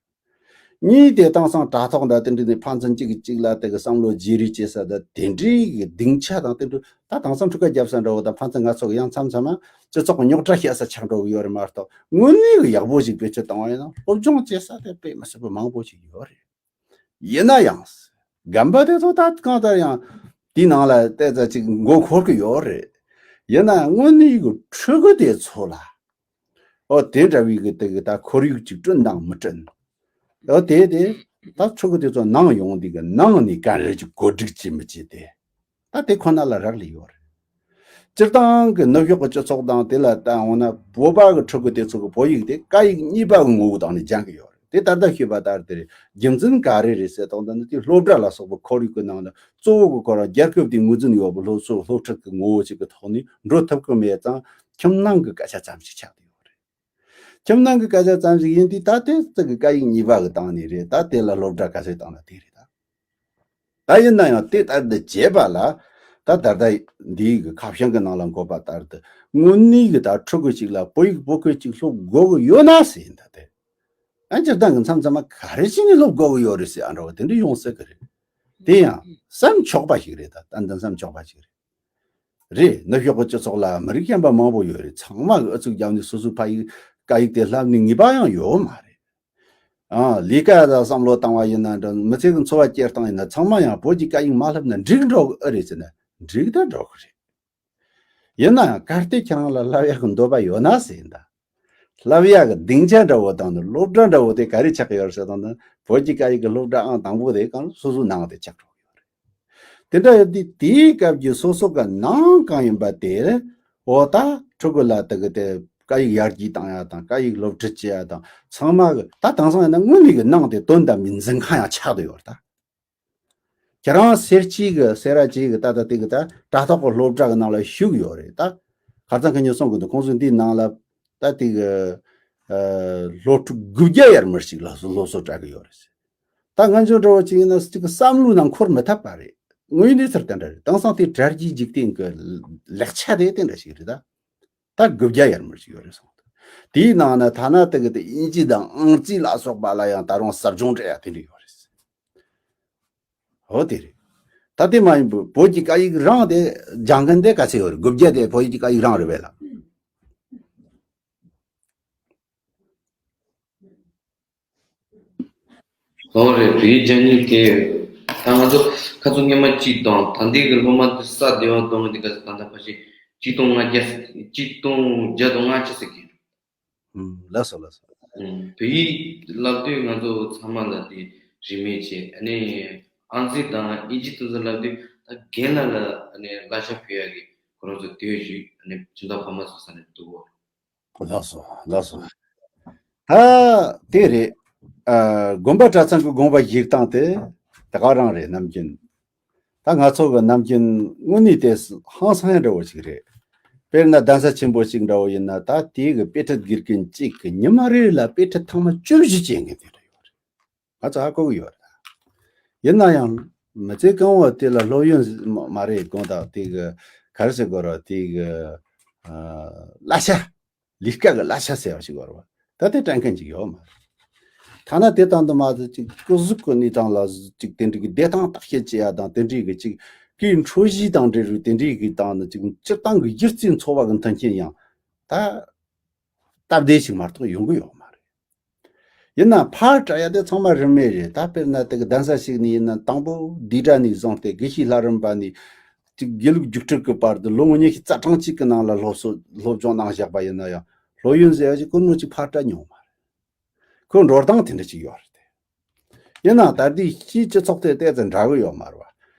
གཉིས་དེ་དེང་སང་དྲ་ཐོག་འདྲ་དེ་འདྲ་ནས་ཕན་ཚུན་གཅིག་གིས་གཅིག་ལ་དེ་གི་བསམ་བློ་བརྗེ་རེས་བྱེད་ས་དང་དེ་འདྲའི་གི་སྡིངས་ཆ་དང་དེ་འདྲ་ད་དེང་སང་འཁྲུག་ཁ་རྒྱབ་ས་འདྲ་བོ་དང་ཕན་ཚུན་ང་ཚོ་གི་ཡང་མཚམས་མཚམས་ན་སྤྱི་ཚོགས་ཀྱི་རྙོག་དྲ་བཤད་ས་ཆགས་འགྲོ་གི་ཡོད་རེད་མ་གཏོགས་དངོས་གནས་གི་ཡག་པོ་ཞིག་བེད་སྤྱོད་བཏང་བ་ཡིན་ན་སློབ་སྦྱོང་བྱེད་ས་དེ་དཔེ་མི་སྲིད་པ་མང་པོ་ཞིག་ཡོད་རེད། ཡིན་ན་ཡང་། རྒན་པ་དེ་ཚོ་ད་གང་ལྟར་ཡང་དེའི་ནང་ལ་བལྟས་ཙང་ཅིག་མགོ་འཁོར་གི་ཡོད་རེད། ཡིན་ན་དངོས་གནས་ཀྱི་ཕྲུ་གུ་དེ་ཚོ་ལ། ཨོ་དེ་འདྲ་བའི་གི་དེ་གི་ད་ཁོར་ཡུག་ཅིག་བསྐྲུན་དང་མི་བསྐྲུན། ཨོ་དེ་དེ་ད་ཕྲུ་གུ་དེ་ཚོ་ནང་ཡོང་དུས་གི་ནང་ནས་ག་རེ་ཅིག་གོ་སྒྲིག་བྱེད་མི་བྱེད་དེ། ད་དེ་ཁོ་ན་ལ་རག་ལས་ཡོད་རེད། སྤྱིར་བཏང་གི་ནུབ་ཕྱོགས་ཀྱི་སྤྱི་ཚོགས་དང་དེ་ལ་ལྟ་འོང་ན་བོད་པ་གི་ཕྲུ་གུ་དེ་ཚོ་གི་བོད་ཡིག་དེ་སྐད་ཡིག་གཉིས་པ་གི་ངོ་བོ་དང་ནི་སྦྱང་གི་ཡོད་རེད། དེ་ད་ལྟ་ཤོད་པ་ལྟར་དེ་རེད། རྒྱུ་མཚན་ག་རེ་རེད་ཟེར་དང་ད་ནི་དེ་སློབ་གྲྭ་ལ་སོགས་པའི་ཁོར་ཡུག་གི་ནང་ན་གཙོ་བོ་གི་སྐོར་རྒྱལ་ཁབ་དེའི་ངོས་འཛིན་ཡོད་པའི་སློབ་གསོ་སློབ་ཁྲིད་ཀྱི་ངོ་བོ་ཞིག་གི་ཐོག་ནས་འགྲོ་ཐུབ་ཀྱི་མེད་ཙང་ཁྱིམ་ནང་གི་སྐད་ཆ་ཙམ་ཞིག་ཆགས་བསྡད་ཡོད་རེད། ཁྱིམ་ནང་གི་སྐད་ཆ་ཙམ་ཞིག་ཡིན་དུས་ད་དེ་ཚོ་གི་སྐད་ཡིག་གཉིས་པ་གི་སྟེང་ནས་རེད། ད་དེ་ལ་སློབ་གྲྭ་ག་ཚོད་བཏང་ན་དེ་རེད་ད། ད་ཡིན་ན་ཡང་དེ་ལྟར་དུ་བྱས་པ་ལ་ད་ད་ལྟ་འདིའི་གི་ཁ་བྱང་གི་ནང་ལ་འགོད་པ་ལྟར་དུ་དངོས་གནས་གི་ད་ཕྲུ་གུ་ཅིག་ལ་བོད་ཡིག་བོད་སྐད་ཅིག་སློབ་དགོས་གི་ཡོད་ན་ཟེར་ཡིན་ད་དེ། ཨ་སྤྱིར་བཏང་གི་མཚམས་མཚམས་མ་ག་རེ་བྱས་ནས་སློབ་དགོས་གི་ཡོད་རེད་ཟེར་ཨ་འདྲ་བ་དེ་འདྲ་ཡོང་སྲིད་གི་རེད། དེ་ཡང་བསམ་ཆོག་པ་ཞིག་རེད། ད་ཏན་ཏན་བསམ་ཆོག་པ་ཞིག་རེད། རེད། ནུབ་ཕྱོགས་ཀྱི་སྤྱི་ཚོགས་ལ་མི་རིགས་གཞན་པ་མང་པོ་ཡོད་རེད། ཚང་མ་གི་ཨུ་ཚུགས་བརྒྱབ་ནས་སོ་སོའི་ཕ་ཡིག་སྐད་ཡིག་དེ་བསླབ་ནས་ངེས་པ་ཡང་ཡོད་མ་རེད། ཨ་ལས་ཀ་ལ་བསམ་བློ་བཏང་བ་ཡིན་ན་འདྲ་མི་ཚེ་གི་འཚོ་བ་སྐྱེལ་སྟངས་ཡིན་ན་ཚང་མ་ཡང་བོད་ཀྱི་སྐད་ཡིག་མ་བསླབ་ན་འགྲིག་འགྲོ་གི་ཨེ་རེད་ཟེར་ན་འགྲིག་ད་འགྲོ་གི་རེད། ཡིན་ན་ཡང་གལ་ཏེ་ཁྱེད་རང་ལ་བསླབ་ཡག་གི་འདོད་པ་ཡོད་ན་ཟེར་ཡིན་ད། བསླབ་ཡག་གི་སྡིངས་ཆ་འདྲ་བོ་དང་ནི་སློབ་གྲྭ་འདྲ་བོ་དེ་ག་རེ་ཆགས་ཀྱི་ཡོད་རེད་ཟེར་དང་ནི་བོད་ཀྱི་སྐད་ཡིག་གི་སློབ་གྲྭ་ཨང་དང་པོ་དེ་གང་སོ་སོའི་ནང་དེ་ཆགས་འགྲོ་གི་ཡོད་རེད། དེ་འདྲ་ཡོད་དུས་དེའི་སྐབས་ཀྱི་སོ་སོ་གི་ནང་གང་ཡིན་པ་དེ་འོ་ད་ཕྲུ་གུ་ལ་དེ་གི་དེ་སྐད་ཡིག་ཡར་རྒྱས་བཏང་ཡ་དང་སྐད་ཡིག་སློབ་ཁྲིད་བྱེད་ཡ་དང་ཚང་མ་གི་ད་དེང་སང་ཡིན་ན་དངོས་གནས་གི་ནང་དེ་དོན་དམ་པའི་འཛིན་ཁང་ཡང་ཆགས་བསྡད་ཡོད་རེད་ད། ཁྱེད་རང་སེར་སྐྱའི་གི་སེ་ར་བྱེས་གི་ད་ལྟ་དེ་གི་ད་དྲ་ཐོག་གི་སློབ་གྲྭ་གི་ནང་ལ་ཞུགས་ཡོད་རེད་ད། ཁ་སང་ཁ་ཉིན་སོང་གི་འདུག་ཁོང་ཚོས་འདིའི་ནང་ལ་ད་དེ་གི་ཨ་སློབ་ཕྲུག་དགུ་བརྒྱ་ཡར་མར་ཞིག་ལ་སློབ་གསོ་སྤྲད་གི་ཡོད་རེད། ད་ང་ཚོ་འདྲ་བོ་ཅིག་ཡིན་ན་ཅིག་བསམ་བློའི་ནང་འཁོར་མི་ཐུབ་པ་རེད། དངོས་གནས་ཚུལ་དེ་འདྲ་རེད། དེང་སང་དེ་དྲ་རྒྱའི་འཇིག་རྟེན་གི་ལེགས་ཆ་དེ་དེ་འདྲ་ཞིག་རེད་ད། ད་དགུ་བརྒྱ་ཡར་མར་ཞིག་ཡོད་རེད་སོང་། དེའི་ནང་ན་ཐ་ན་དེ་གི་དེ་དབྱིན་ཇི་དང་ཨང་རྩིས་ལ་སོགས་པ་ལ་ཡང་ད་རུང་ཟབ་སྦྱོང་སྤྲད་ཡ་དེ་འདྲ་ཡོད་རེད། འོ་དེ་རེད། ད་དེ་མ་ཡིན་པའི་བོད་ཀྱི་སྐད་ཡིག་རང་དེ་སྦྱང་མཁན་དེ་ག་ཚད་ཡོད་རེད། དགུ་བརྒྱ་དེ་བོད་ཀྱི་སྐད་ཡིག་རང་རེད་པས་ལ། འོ་རེད། བོད་ཡིག་སྦྱང་མཁན་དེ་ད་ང་ཚོ་ཁ་སང་སྔོན་མ་གཅིག་དང་ད་ལྟའི་གི་སློབ་མ་དེ་ས་བདེ་བ་གཏོང་གི་དེ་ག་ད་ལྟ་ཕལ་ཆེར་གཅིག་སྟོང་ལྔ་བརྒྱ་གཅིག་སྟོང་བརྒྱ་དང་ལྔ་བཅུ་ཟེར་གི། ཨུམ། ལགས་སོ་ལགས་སོ། ཨུམ། བོད་ཡིག་བསླབ་དུས་ང་ཚོ་ཚང་མ་ལ་དེ་རིན་མེད་བྱས། ཨ་ནི་ཨང་རྩིས་དང་ཨིན་ཇི་དེ་ཚོ་བསླབ་དུས་ད་རྒན་ལགས་ལ་ཨ་ནི་གླ་ཆ་ཕུལ་ཡག་གི་ཁོ་རང་ཚོ་དེ་བཞིན་ཨ་ནི་སྦྱིན་བདག་ཕ་མ་ཚོ་ས་ནས་འདུག་གོ། ལགས་སོ་ལགས་སོ། ད་དེ་རེད། ཨ་དགོན་པ་གྲྭ་ཚང་གི་དགོངས་པ་བཞེས་སྟངས་དེ་དེ་ག་རང་རེད། ནམ་རྒྱུན་ད་ང་ཚོ་གི་ནམ་རྒྱུན་དངོས་གནས་དེ་ཧང་སང་ཡ་འདྲ་བོ་ཞིག་རེད། དཔེར་ན་གདན་ས་ཆེན་པོ་ཞིག་འདྲ་བོ་ཡིན་ན་ད་དེའི་གི་དཔེ་ཁྲིད་དགེ་རྒན་གཅིག་གི་ཉི་མ་རེ་ལ་དཔེ་ཁྲིད་ཐེངས་མ་བཅུ་བཞི་བྱེད་མཁན་དེ་འདྲ་ཡོད་རེད། ང་ཚོ་ཧ་གོ་གི་ཡོད་རེད། ཡིན་ན་ཡང་མི་ཚེ་གང་བོ་དེ་ལ་སློབ་ཡོན་མ་མ་རེད་དགོངས་དག་དེ་གི་ག་རེ་ཟེར་དགོས་རེད། དེ་གི་ཨ་གླ་ཆ། ལས་ཀ་གི་གླ་ཆ་ཟེར་བ་ཞིག་ཡོད་རེད་བ། ད་དེ་སྤྲད་མཁན་ཅིག་ཡོད་མ་རེད། ཐ་ན་དེ་དང་དུ་མ་ཟད་ཅིག་སྐུ་གཟུགས་ཀྱི་གནས་སྟངས་ལ་ཅིག་དེ་འདྲ་གི་བདེ་ཐང་བརྟག་དཔྱད་བྱེད་ཡ་དང་དེ་འདྲའི་གི་ཅིག་གི་འཕྲོད་གཞི་དང་འབྲེལ་བའི་དེ་འདྲའི་གི་དང་ནི་ཅིག་སྤྱིར་བཏང་གི་གཞི་རྩའི་འཚོ་བ་གི་མཐུན་རྐྱེན་ཡང་ད་སྟབས་བདེ་ཞིག་མ་གཏོགས་ཡོང་གི་ཡོད་མ་རེད། ཡིན་ན་ཕར་བཀྲ་ཡ་དེ་ཚང་མ་རིན་མེད་རེད། ད་དཔེར་ན་དེ་གི་གདན་ས་ཞིག་ནས་ཡིན་ན་དང་པོ་ལྡེ་བྲག་ནས་བཟུང་སྟེ་དགེ་བཤེས་ལྷ་རམས་པ་ནས་ཅིག་དགེ་ལུགས་རྒྱུགས་སྤྲོད་ཀྱི་བར་དུ་ལོ་ངོ་ཉི་ཤུ་རྩ་གྲངས་གཅིག་གི་ནང་ལ་སློབ་གསོ་སློབ་སྦྱོང་གནང་བཞག་པ་ཡིན་ན་ཡང་སློབ་ཡོན་ཟེར་ཡ་ཞིག་སྒོར་མོ་གཅིག་ཕར་བཀྲ་མྱོང་མ་རེད། ཁོ་འགྲོ་སྟངས་དེ་འདྲ་ཅིག་ཡོད་རེད་དེ། ཡིན་ནའང་ད་ལྟའི་སྤྱིའི་སྤྱི་ཚོགས་དེ་ཏོག་ཙམ་འདྲ་གི་ཡོད་མ་རེད་བ།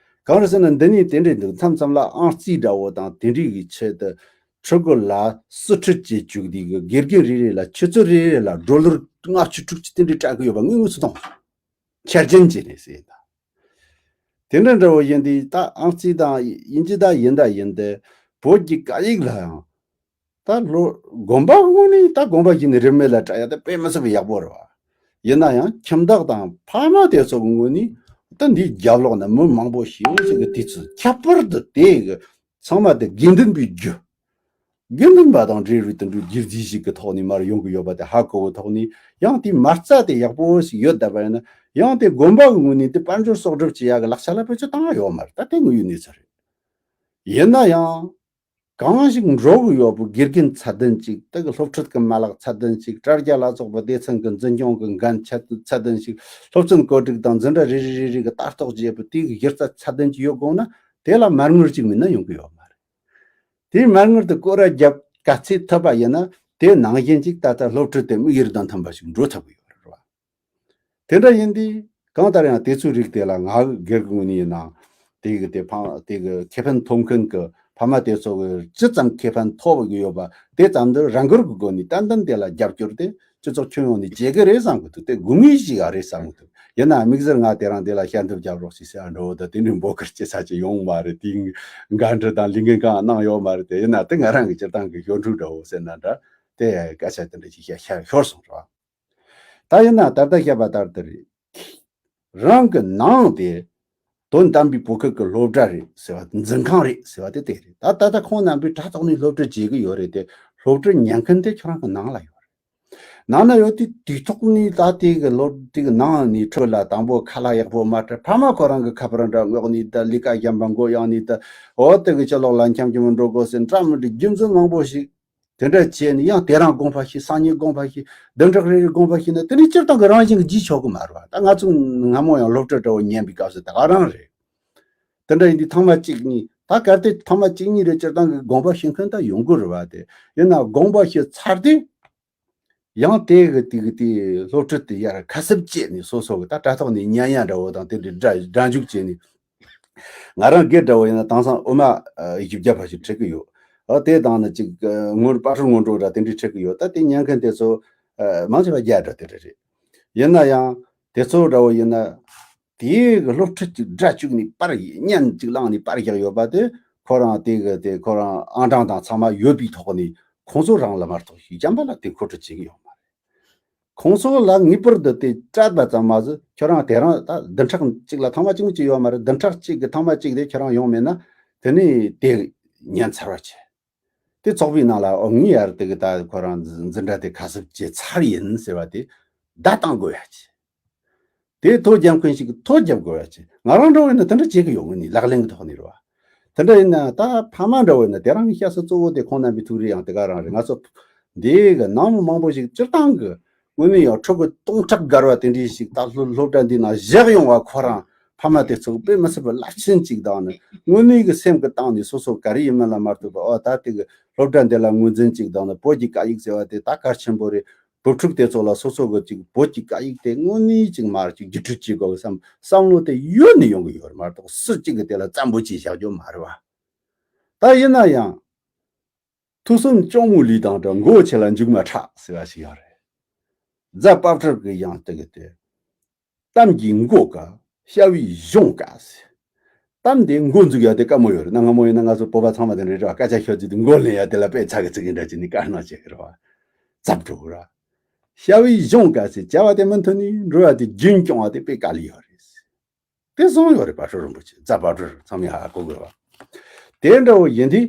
གང་རེད་ཟེར་ན་འདི་ནས་དེ་འདྲའི་འདུག་མཚམས་མཚམས་ལ་ཨང་རྩིས་འདྲ་བོ་དང་དེ་འདྲའི་གི་ཆེད་དུ་ཕྲུ་གུ་ལ་གསུབ་ཁྲིད་བྱེད་བཅུག་དུས་གི་དགེ་རྒན་རེ་རེ་ལ་ཆུ་ཚོད་རེ་རེ་ལ་ཌོ་ལར་ལྔ་བཅུ་དྲུག་ཅུ་དེ་འདྲའི་སྤྲད་གི་ཡོད་པ་ངས་དངོས་སུ་མཐོང་། འཆར་ཅན་བྱས་ནས་ཟེར་ད། དེ་འདྲ་འདྲ་བོ་ཡིན་དུས་ད་ཨང་རྩིས་དང་ཡིན་གཅིག་ད་ཡིན་ད་ཡིན་ཏེ། བོད་ཀྱི་སྐད་ཡིག་ལ་ཡང་ད་ལོ་དགོན་པ་ངོས་ནས་ད་དགོན་པ་ཞིག་ནས་རིན་མེད་ལ་སྤྲད་ཡ་ད་དཔེ་མི་སྲིད་པའི་ཡག་པོ་རེད་བ། ཡིན་ན་ཡང་ཁྱིམ་བདག་དང་ཕ་མ་དེ་ཚོ་གི་ངོས་ནས་ད་འདིའི་རྒྱབ་ལོགས་ན་མི་མང་པོ་ཞིག་ཡོད་ཟེར་གི། དུས་ཚོད་ཁྱད་པར་དུ་དེ་གི་ཚང་མ་དེ་དགེ་འདུན་པའི་རྒྱུ། དགེ་འདུན་པ་དང་འབྲེལ་བའི་དུད་འགྲོའི་རྒྱུ་རྫས་ཤིག་གི་ཐོག་ནས་མར་ཡོང་གི་ཡོད་པ་དེ་ཧ་གོ་བའི་ཐོག་ནས། ཡང་དེའི་མ་རྩ་དེ་ཡག་པོ་ཞིག་ཡོད་བསྡད་པ་ཡིན་ན། ཡང་དེ་དགོན་པ་གི་ངོས་ནས་དེ་དཔལ་འབྱོར་གསོག་སྒྲུབ་བྱེད་ཡག་གི་ལག་ཆ་ལ་བེད་སྤྱོད་བཏང་ཡ་ཡོད་མ་རེད། ད་དེ་དངོས་ཡོད་གནས་ཚུལ་རེད། ཡིན་ན་ཡང་། གང་ཞིག་འགྲོ་གི་ཡོད་པའི་དགེ་རྒན་ཚད་ལྡན་ཅིག་དེ་གི་སློབ་ཁྲིད་ཀྱི་མ་ལག་ཚད་ལྡན་ཅིག་དྲ་རྒྱ་ལ་སོགས་པའི་སྡེ་ཚན་གྱི་འཛིན་སྐྱོང་གི་འགན་ཚད་ཚད་ལྡན་ཅིག་སློབ་ཚན་བཀོད་སྒྲིག་དང་འཛིན་གྲྭ་རེ་རེ་རེ་རེ་གི་ལྟ་རྟོག་བྱེད་པའི་དེ་གི་གཞི་རྩ་ཚད་ལྡན་ཅིག་ཡོད་དགོས་ན། དེ་ལ་མ་དངུལ་ཅིག་མིན་ན་ཡོང་གི་ཡོད་མ་རེད། དེའི་མ་དངུལ་དེ་སྐོར་ར་རྒྱབ་ག་ཚད་ཐུབ་པ་ཡིན་ན། དེ་ནང་བཞིན་ཅིག་ད་ལྟ་སློབ་ཁྲིད་དེ་དམིགས་ཡུལ་དང་མཐུན་པ་ཞིག་འགྲོ་ཐུབ་ཀྱི་ཡོད་རེད་བ། དེ་འདྲ་ཡིན་དུས་གང་ལྟར་ཡང་དེ་ཚོའི་རིགས་དེ་ལ་ང་སྒེར་གྱི་ངོས་ནས་ཡིན་ནའང་། དེ་གི་དེ་ཕ་དེ་གི་ཁེ་ཕན་ཐོབ་མཁན་གྱི་ཕ་མ་དེ་ཚོ་གི་ཇི་ཙམ་ཁེ་ཕན་ཐོབ་ཀྱི་ཡོད་པ་དེ་ཙམ་དུ་རང་འགུལ་གྱི་སྒོ་ནས་ཏན་ཏན་དེ་ལ་རྒྱབ་སྐྱོར་དེ་སྤྱི་ཚོགས་ཁྱོན་ཡོངས་ནས་བྱེད་ཀྱི་རེད་བསམ་གི་འདུག་དེ་དགོས་ངེས་ཤིག་ཨ་རེད་བསམ་གི་འདུག་ཡིན་ནའང་དམིགས་བསལ་ང་དེ་རང་དེ་ལ་ཞལ་འདེབས་རྒྱབ་རོགས་ཞེས་ཟེར་བ་འདྲ་བོ་དང་དེ་འདྲའི་འབོད་སྐུལ་བྱེད་ས་ཅིག་ཡོང་མ་རེད། དེ་འགན་འཁྲི་དང་ལས་འགན་གང་གནང་ཡོད་མ་རེད། དེ་ཡིན་ན་དེ་ང་རང་གི་སྤྱིར་བཏང་གི་གཞོན་ཕྲུག་འདྲ་བོ་ཟེར་ན་འདྲ། དེ་སྐད་ཆ་དེ་འདྲ་ཞིག་བཤད་བཤད་ཤོར་སོང་ར། ད་ཡིན་ན་ད་ལྟ་བཤད་པ་ལྟར་དུ་རེད། རང་གི་ནང་དེ་དོན་དམ་པའི་བོད་སྐད་ཀྱི་སློབ་གྲྭ་རེད་ཟེར་བ་འཛིན་ཁང་རེད་ཟེར་བ་དེ་དེ་རེད། ད་ད་ལྟ་ཁོང་རྣམ་པས་དྲ་ཐོག་ནས་སློབ་ཁྲིད་བྱེད་ཀྱི་ཡོད་རེད་དེ། སློབ་ཁྲིད་ཉན་མཁན་དེ་ཁྱོད་རང་གི་ནང་ལ་ཡོད་རེད། ནང་ན་ཡོད་དུས་དུས་ཐོག་ནས་ད་དེ་གི་སློབ་དེ་གི་ནང་ནས་ཕྲུ་གུ་ལ་དང་པོ་ཁ་ལག་ཡག་པོ་མ་སྤྲད། ཕ་མ་ཁོ་རང་གི་ཁ་པར་འདྲ་སྔོག་ནས་ད་ལས་ཀ་གཞན་པ་མགོ་ཡང་ནས་ད། འོ་དེ་གི་ཕྱི་ལོགས་ལ་འཁྱམ་འཁྱམ་འགྲོ་དགོས་ཟེར་འདྲ་མི་འདྲ་རྒྱུ་མཚན་མང་པོ་ཞིག་དེ་འདྲ་བྱས་ནས་ཡང་དེ་རང་དགོངས་པ་བཞེས། སང་ཉིན་དགོངས་པ་བཞེས། བདུན་ཕྲག་རེ་རེ་དགོངས་པ་བཞེས་ན་དེ་ནི་སྤྱིར་བཏང་གི་རང་བཞིན་གྱིས་བརྗེད་ཆོག་གི་མ་རེད་བ། ད་ང་ཚོ་སྔ་མོ་ཡང་སློབ་ཁྲིད་འདྲ་བོ་ཉན་པའི་སྐབས་སུ་ད་ག་རང་རེད། དེ་འདྲ་ཡིན་དུས་ཐེངས་མ་གཅིག་གཉིས་ད་གལ་ཏེ་ཐེངས་མ་གཅིག་གཉིས་རེ་སྤྱིར་བཏང་གི་དགོངས་པ་བཞེས་མཁན་ད་ཡོང་གི་རེད་བ། དེ་ཡིན་ན་དགོངས་པ་བཞེས་ཚར་དུས་ཡང་དེ་གི་དེ་གི་དེ་སློབ་ཁྲིད་དེ་ཡར་ཁ་གསབ་བྱས་ནས་སོ་སོ་གི་ད་དྲ་ཐོག་ནས་ཉན་ཡ་འདྲ་བོ་དང་དེ་འདྲའི་སྒྲ་སྒྲ་འཇུག་བྱས་ནས། ང་རང་སྒེར་འདྲ་བོ་ཡིན་ན་དེང་སང་དབུ་མ་ཨ་བཞི་བརྒྱ་ཕལ་ཆེར་ཁྲིད་ཀྱི་ཡོད། ཨ་དེ་དང་ནི་ཅིག་ཨ་སྔོན་དཔལ་སྤྲུལ་སྔོན་འགྲོ་འདྲ་དེ་འདྲའི་ཁྲིད་ཀྱི་ཡོད། ད་དེ་ཉན་མཁན་དེ་ཚོ་ཨ་མང་ཆེ་བ་རྒྱ་འདྲ་དེ་འདྲ་རེད། ཡིན་ན་ཡང་དེ་ཚོ་འདྲ་བོ་ཡིན་ན་དེའི་གི་སློབ་ཁྲིད་ཀྱི་སྒྲ་བཅུག་ནས་པར་བརྙན་ཅིག་བླངས་ནས་པར་བཞག་ཡོད་པ་དེ་ཁོ་རང་དེ་གི་དེ་ཁོ་རང་ཨང་གྲངས་དང་ཚང་མ་ཡོད་པའི་ཐོག་ནས་ཁོང་ཚོ་རང་ལ་མ་གཏོགས་ཤིག་གཞན་པ་ལ་དེ་མཁོ་སྤྲོད་བྱེད་ཀྱི་ཡོད་མ་རེད། ཁོང་ཚོ་ལ་ངེས་པར་དུ་དེ་སྤྲད་པ་ཙམ་མ་ཟད་ཁྱོད་རང་དེ་རང་ད་བདུན་ཕྲག་གཅིག་ལ་ཐེངས་མ་གཅིག་མ་གཅིག་ཡོད་མ་རེད། བདུན་ཕྲག་གཅིག་གི་ཐེངས་མ་གཅིག་དེ་ཁྱོད་རང་ཡོང་མེད་ན་དེ་ནས་དེ་ཉན་ཚར་བ་བྱས། དེ་ཚོགས་པའི་ནང་ལ་ཨོ་ངའི་ཡར་དེ་གི་ད་ཁོ་རང་འཛིན་གྲྭ་དེ་ཁ་གསབ་བྱས་ཚར་ཡིན་ཟེར་བ་དེ་བརྡ་བཏང་དགོས་ཡ་བྱས། དེ་ཐོ་རྒྱབ་མཁན་ཞིག་གིས་ཐོ་རྒྱབ་དགོས་ཡ་བྱས། ང་རང་འདྲ་བོ་ཡིན་ན་དེ་འདྲ་བྱེད་ཀྱི་ཡོད། དངོས་གནས་ལག་ལེན་གྱི་ཐོག་ནས་རེད་བ། དེ་འདྲ་ཡིན་ན་ད་ཕ་མ་འདྲ་བོ་ཡིན་ན་དེ་རང་གི་སྐྱ་སེར་གཙོ་བོ་དེ་ཁོང་རྣམ་པའི་ཐུགས་རེ་ཡང་དེ་ག་རང་རེད། ང་ཚོ་འདི་གི་ནང་མི་མང་པོ་ཞིག་སྤྱིར་བཏང་གི་དངོས་གནས་ཡང་ཕྲུ་གུ་སྟོང་ཕྲག་བརྒལ་བ་དེ་འདྲའི་ཞིག་ད་སློབ་སློབ་གྲྭ་འདི་ནང་བཞག་ཡོང་བ་ཁོ་རང་ཕ་མ་དེ་ཚོ་དཔེ་མི་སྲིད་པའི་རླབས་ཆེན་ཅིག་དང་ནི་དངོས་གནས་ཀྱི་སེམས་ཀྱི་གཏིང་ནས་སོ་སོ་ག་རེ་ཡིན་མིན་ལ་མ་ལྟོས་པར་ཨོ་ད་དེ་གི་སློབ་གྲྭ་འདི་ལ་ངོས་འཛིན་ཅིག་དང་ནི་བོད་ཀྱི་སྐད་ཡིག་ཟེར་བ་དེ་ད་གལ་ཆེན་པོ་རེད། བུ་ཕྲུག་དེ་ཚོ་ལ་སོ་སོ་གི་ཅིག་བོད་ཀྱི་སྐད་ཡིག་དེ་དངོས་གནས་ཅིག་མར་ཅིག་བརྒྱུད་སྤྲོད་བྱེད་དགོས་བསམ་བསམ་བློ་དེ་ཡོད་ནས་ཡོང་གི་ཡོད་རེད་མ་གཏོགས་སུ་གཅིག་གིས་དེ་ལ་བཙན་པོ་བྱས་བཞག་རྒྱུ་མ་རེད་བ། ད་ཡིན་ན་ཡང་། ཐུགས་སུན་ཅོང་མོ་ལི་དང་འདྲ་མགོ་ཆེ་ལ་མཇུག་མ་ཁྲག་ཟེར་བ་ཞིག་ཡོད་རེད། རྫ་དཔལ་སྤྲུལ་གྱི་ཡང་དེ་གི་དེ། གཏམ་གྱི་མགོ་དཀའ། བྱ་བའི་གཞུང་དཀའ་ཟེར། གཏམ་དེ་མགོ་འཛུགས་ཡ་དེ་དཀའ་མོ་ཡོད་རེད། གནའ་སྔ་མོ་ཡིན་ན་ང་ཚོ་བོད་པ་ཚང་མ་དེ་འདྲ་རེད་བ། སྐད་ཆ་ཤོད་ཚུལ་དེ་མགོ་ལེན་ཡ་དེ་ལ་དཔེ་ཚ་གི་ཚིག་གི་འདྲ་བྱས་ནས་དཀའ་སྣང་བྱེད་གི་རེད་བ། རྫ་སྤྲུལ་ར། བྱ་བའི་གཞུང་དཀའ་ཟེར་བྱ་བ་དེ་མུ་མཐུད་ནས་འགྲོ་ཡ་དེ་རྒྱུན་སྐྱོང་བ་དེ་དཔེ་དཀའ་ལས་ཡོད་རེད། དེ་གསུངས་ཡོད་རེད་པ། སྤྲུལ་རིན་པོ་ཆེ་རྫ་དཔལ་སྤྲུལ་ཚང་མས་ཧ་གོ་དགོས་པ། དེ་འདྲ་བོ་ཡིན་དུས་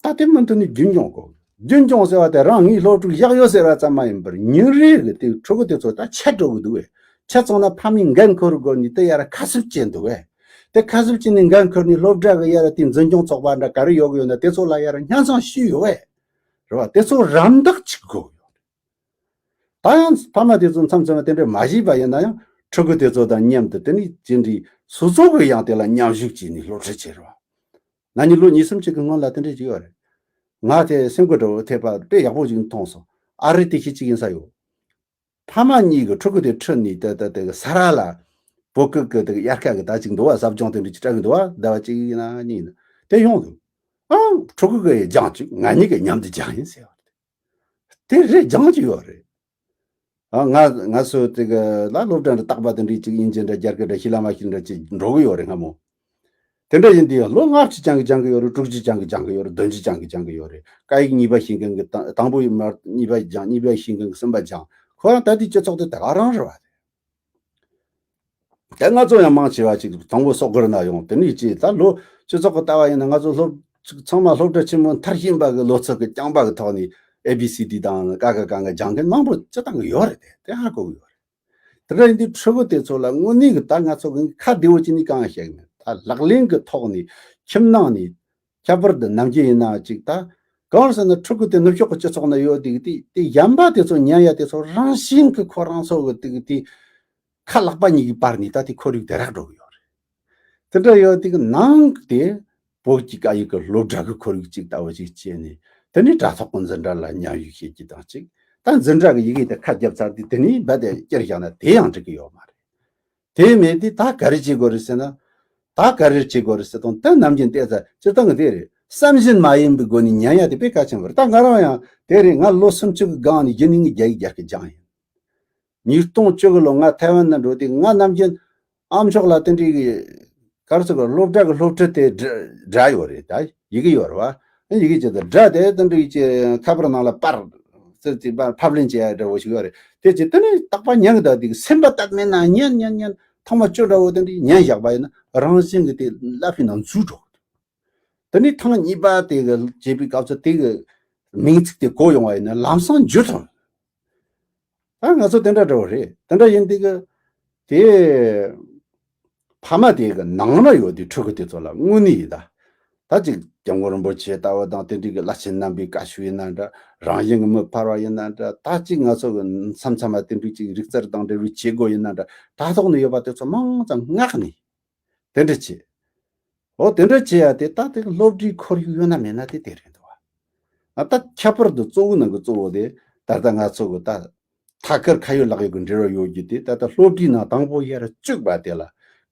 ད་དེ་མུ་མཐུད་ནས་རྒྱུན་སྐྱོང་དགོས། རྒྱུན་སྐྱོང་ཟེར་བ་དེ་རང་ངའི་སློབ་ཕྲུག་བཞག་ཡོད་ཟེར་བ་ཙམ་མ་ཡིན་པར་ཉིན་རེ་གི་དེ་ཕྲུ་གུ་དེ་ཚོ་ད་ཆད་འགྲོ་གི་འདུག་བས། ཆད་སོང་ན་ཕ་མས་འགན་འཁུར་དགོས་ནས་དེ་ཡར་ཁ་གསབ་བྱས་འདུག་བས། དེ་ཁ་གསབ་བྱས་ནས་འགན་འཁུར་ནས་སློབ་གྲྭ་གི་ཡར་དེ་འཛིན་སྐྱོང་ཚོགས་པ་འདྲ་ག་རེ་ཡོད་གི་ཡོད་ན་དེ་ཚོ་ལ་ཡར་སྙན་སེང་ཞུས་ཡོད་བས། རེད་བ། དེ་ཚོ་རམ་འདེགས་བྱེད་དགོས་ཡོད། ད་ཡང་ཕ་མ་དེ་ཚོ་མཚམས་མཚམས་ལ་དེ་འདྲ་མ་བྱས་པ་ཡིན་ན་ཡང་ཕྲུ་གུ་དེ་ཚོ་དང་མཉམ་དུ་དེ་ནི་ཅི་འདྲའི་སོ་སོ་གི་ཡང་དེ་ལ་མཉམ་ཞུགས་བྱས་ནས་སློབ་ཁྲིད་བྱེད་རོགས། ན་ནིང་ལོ་གཉིས་གསུམ་ཅིག་གི་སྔོན་ལ་དེ་འདྲ་ཅིག་ཡོད་རེད། ང་དེ་སེམས་འགུལ་འདྲ་བོ་ཐེབས་པ་དཔེ་ཡག་པོ་ཅིག་མཐོང་སོང་། ཨ་རི་དེ་ཤི་ཅིག་ཡིན་ས་ཡོད། ཕ་མ་གཉིས་ཀྱི་ཕྲུ་གུ་དེ་ཁྲིད་ནས་དེ་དེ་དེ་གི་ས་ར་ལ་བོད་སྐད་ཀྱི་དེ་གི་དབྱར་ཁ་གི་ད་ཅིག་འདུག་བ། ཟབ་སྦྱོང་དེ་འདྲ་ཅིག་སྤྲད་གི་འདུག་བ། ཟླ་བ་གཅིག་ཡིན་ན་གཉིས་ཡིན་ན་དེ་ཡོང་འདུག་ཨང་ཕྲུ་གུ་གི་སྦྱང་ཅིག་ང་གཉིས་ཀྱི་མཉམ་དུ་སྦྱང་ཡིན་ཟེར་བ་དེ་རེད། སྦྱང་གི་ཡོད་རེད། ཨ་ང་ང་ཚོ་དེ་གི་ལ་སློབ་གྲྭ་འདྲ་རྟག་པ་དེ་འདྲའི་ཅིག་དབྱིན་ཇི་འདྲ་རྒྱ་སྐད་འདྲ་ཤི་ལ་མ་ཤི་འདྲ་ཅིག་འགྲོ་གི་ཡོད་རེད་སྔ་མོ། དེ་འདྲ་ཡིན་དུས་ལོ་ལྔ་བཅུ་སྦྱང་གི་སྦྱང་གི་ཡོད་རེད། དྲུག་ཅུ་སྦྱང་གི་སྦྱང་གི་ཡོད་རེད། བདུན་ཅུ་སྦྱང་གི་སྦྱང་གི་ཡོད་རེད། སྐད་ཡིག་གཉིས་པ་ཤེས་མཁན་གྱི་དང་དང་པོ་ཡི་མར་གཉིས་པ་སྦྱང་། གཉིས་པ་ཤེས་མཁན་གྱི་གསུམ་པ་སྦྱང་། ཁོ་རང་ད་ལྟའི་སྤྱི་ཚོགས་དེ་ད་ག་རང་རེད་བ། དེ་ང་ཚོ་ཡང་མང་ཆེ་བ་ཅིག་དང་པོ་སོག་པོར་ན་ཡོང་། དེ་ནས་ཅིག་ད་ལོ་སྤྱི་ཚོགས་ཀྱི་ལྟ་བ་ཡིན་ན་ང་ཚོ་སློབ་ཚང་མ་སློབ་གྲྭ་ཆེན་མོ་མཐར་ཕྱིན་པ་གི་ལོ་ཚོད་ཀྱི་རྐྱང་པ་གི་ཐོག་ནས་ཨེ་བི་སི་ཌི་དང་ཀ་ཁ་ག་ང་སྦྱང་མཁན་མང་པོ་སྤྱི་བཏང་གི་ཡོད་རེད། དེ་དེ་ཧ་གོ་གི་ཡོད་རེད། དེ་འདྲ་ཡིན་དུས་ཕྲུ་གུ་དེ་ཚོ་ལ་དངོས་གནས་ཀྱི་ད་ང་ཚོ་གི་ཁ་བདེ་བོ་ཅིག་ནས་གང་ཡང་བཤད་གི་མེད། ད་ལག་ལེན་གྱི་ཐོག་ནས་ཁྱིམ་ནང་ནས་ཁྱད་པར་དུ་ནམ་རྒྱུན་ཡིན་ན་ཅིག་ད་གང་ཟེར་ན་ཕྲུ་གུ་དེ་ནུབ་ཕྱོགས་ཀྱི་སྤྱི་ཚོགས་ན་ཡོད་དེ་གི་དེ་དེ་གཞན་པ་དེ་ཚོ་ཉན་ཡ་དེ་ཚོ་རང་བཞིན་གྱི་ཁོ་རང་ཚོ་གི་དེ་གི་དེ་ཁ་ལག་པ་གཉིས་ཀྱི་བར་ནས་ད་དེ་ཁོར་ཡུག་དེ་རག་འགྲོ་གི་ཡོད་རེད། དེ་འདྲ་ཡོད་དེ་གི་ནང་གི་དེ་བོད་ཀྱི་སྐད་ཡིག་གི་སློབ་གྲྭ་གི་ཁོར་ཡུག་ཅིག་ལྟ་བུ་ཅིག་བྱས་ནས་དེ་ནས་དྲ་ཐོག་གི་འཛིན་གྲྭ་ལ་མཉམ་ཞུགས་བྱེད་རྒྱུ་དང་ཅིག་ད་འཛིན་གྲྭ་གི་ཡི་གེ་དེ་ཁ་བརྒྱབ་ཚར་དུས་དེ་ནས་རྦད་དེ་བསྐྱུར་བཞག་ན་དེ་ཡང་འགྲིག་གི་ཡོད་མ་རེད། དེ་མེད་དུས་ད་ག་རེ་བྱེད་དགོས་རེད་ཟེར་ན། ད་ག་རེ་བྱེད་དགོས་རེད་ཟེར་དང་ད་ནམ་རྒྱུན་བལྟས་ཚར་སྤྱིར་བཏང་གི་དེ་རེད། བསམ་བཞིན་མ་ཡིན་པའི་སྒོ་ནས་ཉན་ཡ་དེ་དཔེ་གལ་ཆེན་པོ་རེད། ད་ང་རང་ཡང་དེ་རེད། ང་ལོ་སུམ་ཅུ་གི་སྒང་ནས་རྒྱུན་ནས་ངས་རྒྱ་ཡིག་རྒྱ་སྐད་སྦྱངས་ཡིན། ཉིས་སྟོང་བཅུ་དགུ་ལོ་ང་ཐའེ་ཝན་ན་འགྲོ་དུས་ང་ནམ་རྒྱུན་ཨ་མཆོག་ལ་དེ་འདྲའི་གི་ག་རེ་ཟེར་དགོས། སློབ་གྲྭ་གི་སློབ་ཁྲིད་དེ་སྒྲ་སྒྲ་ཡོད་རེད། ད་ཡི་གེ་ཡོད་རེད་བ། ཡི་གེ་ཅིག་དང་སྒྲ་དེ་དེ་འདྲའི་ཅིག་ཁ་པར་ནང་ལ་པར་ཟེར་ཅིག་པར་ཕབ་ལེན་བྱེད་ཡ་འདྲ་བོ་ཞིག་ཡོད་རེད། དེ་ཅིག་དེ་ནས་རྟག་པར་ཉན་གི་འདུག་དེ་གི་སེམས་པ་དད་མེད་ན་ཉན་ཉན་ཉན་ཐེངས་མ་བཅུ་འདྲ་བོ་དེ་འདྲའི་ཉན་བཞག་པ་ཡིན་ན་རང་བཞིན་གི་དེ་ཀླད་པའི་ནང་འཛུལ་འགྲོ་གི་འདུག་དེ་ནས་ཐེངས་གཉིས་པ་དེ་གི་བྱེད་པའི་སྐབས་སུ་དེ་གི་མིང་ཚིག་དེ་གོ་ཡོང་བ་ཡིན་ན་ལམ་སང་འགྱུར་ཐུབ། ད་ང་ཚོ་དེ་འདྲ་འདྲ་བོ་རེད། དེ་འདྲ་ཡིན་དུས་གི་དེ་ཕ་མ་དེ་གི་ནང་ན་ཡོད་དུས་ཕྲུ་གུ་དེ་ཚོ་ལ་དངོས་གནས་ཡིན་ད། ད་ཅིག་སྐྱབས་མགོན་རིན་པོ་ཆེ་ལྟ་བུ་དང་དེ་འདྲའི་གི་བླ་ཆེན་རྣམ་པའི་བཀའ་ཤོག་ཡིན་ན་འདྲ། རང་བཞིན་གི་མི་ཕལ་བ་ཡིན་ན་འདྲ། ད་ཅིག་ང་ཚོ་གི་མཚམས་མཚམས་མ་དེ་འདྲའི་ཅིག་རིག་རྩལ་དང་འབྲེལ་བའི་བྱེད་སྒོ་ཡིན་ན་འདྲ། དྲ་ཐོག་ནས་ཡོད་པ་དེ་ཚོ་མང་ཙམ་མངགས་ནས། དེ་འདྲ་བྱེད། འོ་དེ་འདྲ་བྱེད་ཡ་དེ་ད་དེ་སློབ་གྲྭའི་ཁོར་ཡུག་ཡོད་ན་མེད་ན་དེ་དེ་རེད་འདུག་བ། ད་ཁྱད་པར་དུ་གཙོ་བོ་ནང་གི་གཙོ་བོ་དེ་ད་ལྟ་ང་ཚོ་གི་ད་ཐད་ཀར་ཁ་ཡོད་ལག་ཡོད་ཀྱི་འབྲེལ་བ་ཡོད་རྒྱུ་དེ་ད་ལྟ་སློབ་གྲྭའི་ནང་དང་པོ་ཡར་བཅུག་པ་དེ་ལ་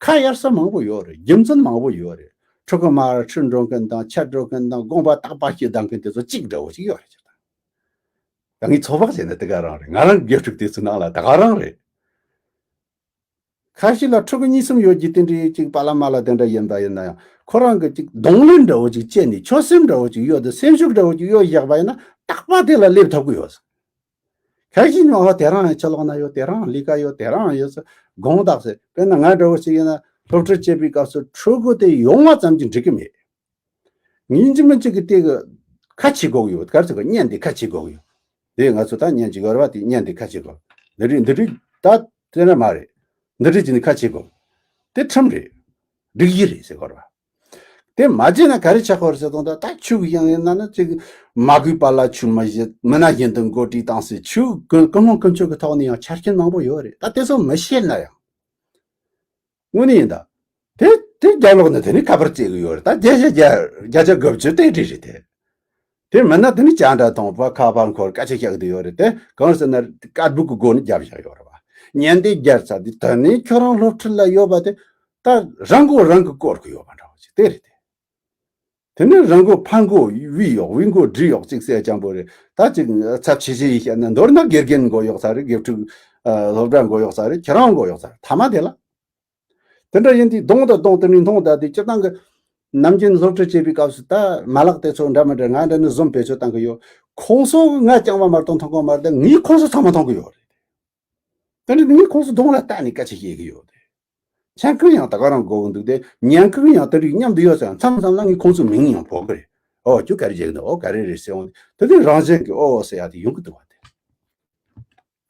ཁ་གཡར་ས་མང་པོ་ཡོད་རེད། རྒྱུ་མཚན་མང་པོ་ཡོད་རེད། ཕྲུ་གུ་མར་ཁྲིད་འགྲོ་མཁན་དང་ཆ་འགྲོ་མཁན་དང་དགོངས་པ་རྟག་པ་ཞིག་གདམ་མཁན་དེ་ཚོ་གཅིག་འདྲ་བོ་ཞིག་ཡོད་རེད། ད་ངས་ཚོད་དཔག་བྱས་ན་དེ་ག་རང་རེད། ང་རང་དགེ་ཕྲུག་དེ་ཚོའི་ནང་ལ་ད་ག་རང་རེད། ཁ་ཤས་ལ་ཕྲུ་གུ་གཉིས་གསུམ་ཡོད་ཀྱི་དེ་འདྲའི་ཅིག་པ་ལ་མ་ལ་དེ་འདྲ་ཡིན་པ་ཡིན་ན་ཡང་ཁོ་རང་གི་ཅིག་གདོང་ལེན་འདྲ་བོ་ཅིག་བྱས་ནས་ཆོད་སེམས་འདྲ་བོ་ཅིག་ཡོད་དེ་སེམས་ཤུགས་འདྲ་བོ་ཅིག་ཡོད་བཞག་པ་ཡིན་ན་རྟག་པ་དེ་ལ་སླེབས་ཐུབ་ཀྱི་ཡོད། ཁ་ཤས་ཉོ་བ་དེ་རང་ཡང་ཕྱི་ལོགས་ན་ཡོད། དེ་རང་ལས་ཀ་ཡོད། དེ་རང་ཡོད་ཟེར་དགོངས་དག་ཟེར། དཔེར་ན་ང་འདྲ་བོ་ཞིག་ཡིན་ན་སློབ་ཁྲིད་བྱེད་པའི་སྐབས་སུ་ཕྲུ་གུ་དེ་ཡོང་བ་ཙམ་གྱིས་འགྲིག་གི་མེད། ཡིན་གཅིག་མིན་གཅིག་གི་དེ་གི་ཁ་ཕྱེ་དགོས་ཀྱི་ཡོད། ག་རེ་ཟེར་གི་བརྙན་དེ་ཁ་ཕྱེ་དགོས་ཀྱི་ཡོད། དེ་ང་ཚོ་ད་བརྙན་གཅིག་ཡོད་རེད་བ། དེ་བརྙན་དེ་ཁ་ཕྱེ་དགོས། འདི་རིགས་འདི་རིགས་ད་དེ་འདྲ་མ་རེད། འདི་འདྲས་བྱས་ནས་ཁ་ཕྱེ་དགོས། དེ་ཁྲིམས་རེད། སྒྲིག་གཞི་རེད་ཟེར་དགོས་རེད་བ། དེ་མ་བྱས་ན་ག་རེ་ཆགས་དགོས་རེད་ཟེར་དང་ད་ད་ཆོས་ཀྱི་དབྱིངས་ཡིན་ན་ནི་ཅིག་མ་གུས་པ་ལ་ཆོས་མི་བྱེད། མི་ན་གཞན་དུ་མགོ་དཀྲིས་བཏང་ཟེར། ཆོས་ཀུན་ཀུན་སློང་ཀུན་སྤྱོད་ཀྱི་ཐོག་ནས་ཡང་ཆ་རྐྱེན་མང་པོ་ཡོད་རེད། ད་དེ་ཚོ་མི་ཤེས་ན་ཡང་། དངོས་གནས་ཡིན་ད། དེ་དེ་རྒྱབ་ལོག་ནས་དེ་ནས་ཁ་པར་བརྩེ་གི་ཡོད་རེད། ད་བརྒྱ་ཆ་བརྒྱ་བརྒྱ་ཆ་དགུ་བཅུ་དེ་འདྲ་རེད་དེ། དེ་མིན་ན་དེ་ནས་ཅ་འདྲ་གཏོང་བ་ཁ་པར་འཁོར་སྐད་ཆ་བཤད་གི་ཡོད་རེད་དེ། གང་ཟེར་ན་སྐད་སྦུག་གི་སྒོ་ནས་རྒྱབ་བཞག་ཡོད་རེད་བ། བརྙན་དེ་རྒྱབ་ཚར་དུས་དེ་ནས་ཁྱོད་རང་སློབ་ཁྲིད་ལ་ཡོད་པ་དེ་ད་རང་མགོ་རང་གིས་སྐོར་གི་ཡོད་པ་འདྲ་བ་ཞིག་དེ་རེད་དེ། དེ་ནས་རང་མགོ་ཕ་མགོ་བུད་ཡོད། བུད་མགོ་བྲོས་ཡོད་ཅིག་ཟེར་རྐྱང་པོ་རེད། ད་ཅིག་ཚབས་ཆེ་ཆེ་ཡིས་བཤད་ན་མདོར་ན་དགེ་རྒན་མགོ་གཡོག་ས་རེད། དགེ་ཕྲུག་ཨ་སློབ་གྲྭ་མགོ་གཡོག་ས་རེད། ཁྱེད་རང་མགོ་གཡོག་ས་རེད། ཐ་མ་དེ་ལ། དེ་འདྲ་ཡིན་དུས་གདོང་དང་གདོང་དེ་ནས་མཐོང་ད་དེ་སྤྱིར་བཏང་གི་ནམ་རྒྱུན་སློབ་ཁྲིད་བྱེད་པའི་སྐབས་སུ་ད་མ་ལག་དེ་ཚོ་འདྲ་མི་འདྲ་ང་འདྲ་ནི་བཟུམ་བེད་སྤྱོད་བཏང་གི་ཡོད། ཁོང་ཚོ་ང་རྐྱང་པ་མ་གཏོགས་མཐོང་གི་མ་རེད། ངས་ཁོང་ཚོ་ཚང་མ་མཐོང་གི་ཡོད་རེད། དེ་འདྲ་ངས་ཁོང་ཚོ་གདོང་ལ་བལྟས་ནས་སྐད་ཆ་བཤད་གི་ཡོད་རེད། མཆན་ཁུ་ཡང་ད་ག་རང་དགོས་གི་འདུག་སྟེ། བརྙན་ཁུ་ཡང་དེ་འདྲ་མཉམ་དུ་ཡོད་ཙང་མཚམས་མཚམས་ལ་ངས་ཁོང་ཚོའི་མིང་ཡང་འབོད་གི་རེད། ཨོ་ཁྱོད་ག་རེ་བྱེད་གི་འདུག་ཨོ་ག་རེ་རེད་ཟེར་འོང་། དེ་དུས་རང་བཞིན་གྱིས་ཨོ་ཟེར་ཡ་དེ་ཡོང་གི་འདུག་བ་དེ།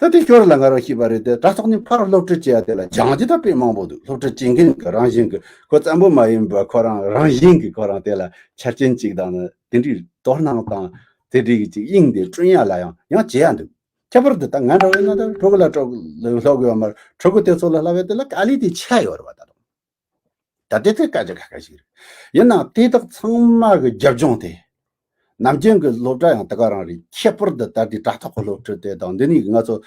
ད་དེ་སྐོར་ལ་ང་རང་ཤེས་པ་རེད་དེ། དྲ་ཐོག་ནས་ཕར་སློབ་ཁྲིད་བྱེད་ཡ་དེ་ལ་སྦྱང་རྒྱུ་ད་དཔེ་མང་པོ་འདུག་སློབ་ཁྲིད་བྱེད་མཁན་གྱི་རང་བཞིན་གྱི་ཁོ་བཙན་པོ་མ་ཡིན་པ་ཁོ་རང་རང་བཞིན་གྱི་ཁོ་རང་དེ་ལ་ཆ་རྐྱེན་གཅིག་དང་ནི་དེ་འདྲའི་དོ་སྣང་དང་དེ་འདྲའི་གི་ཅིག་དབྱིངས་དེ་བསྐྲུན་ཡ་ལ་ཡང་ཡང་བྱེད་ཡ་འདུག་ཁྱད་པར་དུ་ད་ང་འདྲ་བོ་ཡིན་ན་ད་ཕྲུ་གུ་ལ་སློབ་གི་ཡོད་མ་རེད། ཕྲུ་གུ་དེ་ཚོ་ལ་བསླབ་ཡ་དེ་ལ་དཀའ་ལས་དེ་ཆེ་ཡོད་རེད་བ། ད་དུང་། ད་དེ་དེ་སྐད་ཆ་ཁ་ཁ་ཞིག་རེད། ཡིན་ནའང་དེ་དག་ཚང་མ་གི་རྒྱབ་ལྗོངས་དེ། ནམ་རྒྱུན་གི་སློབ་གྲྭ་ཡང་དེ་ག་རང་རེད། ཁྱད་པར་དུ་ད་ལྟའི་དྲ་ཐོག་གི་སློབ་ཁྲིད་དེ་དང་འདི་ནས་ང་ཚོ་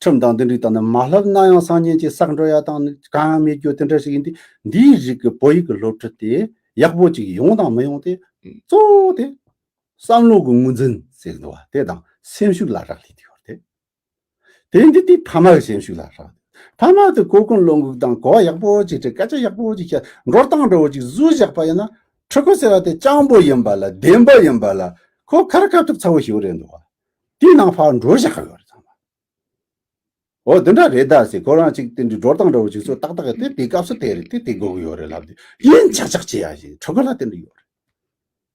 ཁྲིམས་དང་འདི་འདྲའི་སྟེང་ནས་མ་བསླབ་ན་ཡང་སང་ཉིན་གྱི་བསགས་འགྲོ་ཡ་དང་ནི་གང་ཡང་མེད་རྒྱུ་དེ་འདྲ་ཞིག་ཡིན་དུས། འདིའི་རིགས་ཀྱི་བོད་ཡིག་གི་སློབ་ཁྲིད་དེ་ཡག་པོ་ཅིག་ཡོང་དང་མི་ཡོང་དེ་གཙོ་བོ་དེ་བསམ་བློ་གི་ངོས་འཛིན་ཟེར་འདུག་བ། དེ་དང་སེམས་ཤུགས་ལ་རག་ལས་དེ་ཡོད་རེད། དེ་འདི་དེ་ཕ་མ་གི་སེམས་ཤུགས་ལ་རག། ཕ་མ་དེ་གོ་སྐོན་བློ་འགུག་དང་གོ་བ་ཡག་པོ་ཅིག་དྲིས། སྐད་ཆ་ཡག་པོ་ཅིག་བཤད། འགྲོ་སྟངས་འདྲ་བོ་ཅིག་བཟོས་བཞག་པ་ཡིན་ན། ཕྲུ་གུ་ཟེར་བ་དེ་སྤྱང་པོ་ཡིན་པ་ལ་བདེན་པ་ཡིན་པ་ལ་ཁོ་ཁ་ར་ཁ་ཐུག་ཚ་བོ་ཞིག་རེད་འདུག་བ། དེའི་ནང་ཕར་འགྲོ་བཞག་གི་ཡོད་རེད་ཚང་མ། འོ་དེ་འདྲ་རེད་ད་ཟེར། ཁོ་རང་ཅིག་དེ་འདྲའི་འགྲོ་སྟངས་འདྲ་བོ་ཅིག་ཚོ་ཏག་ཏག་གི་དེ་དེ་སྐབས་སུ་དེ་རེད། དེ་དེ་དགོས་ཀྱི་ཡོད་རེད་ལབ་དེ་ཡིན་ཆག་ཆག་བྱེད་ཡ་ཞིག་ཕྲུ་གུ་ལ་དེ་འདྲ་ཡོད་རེད།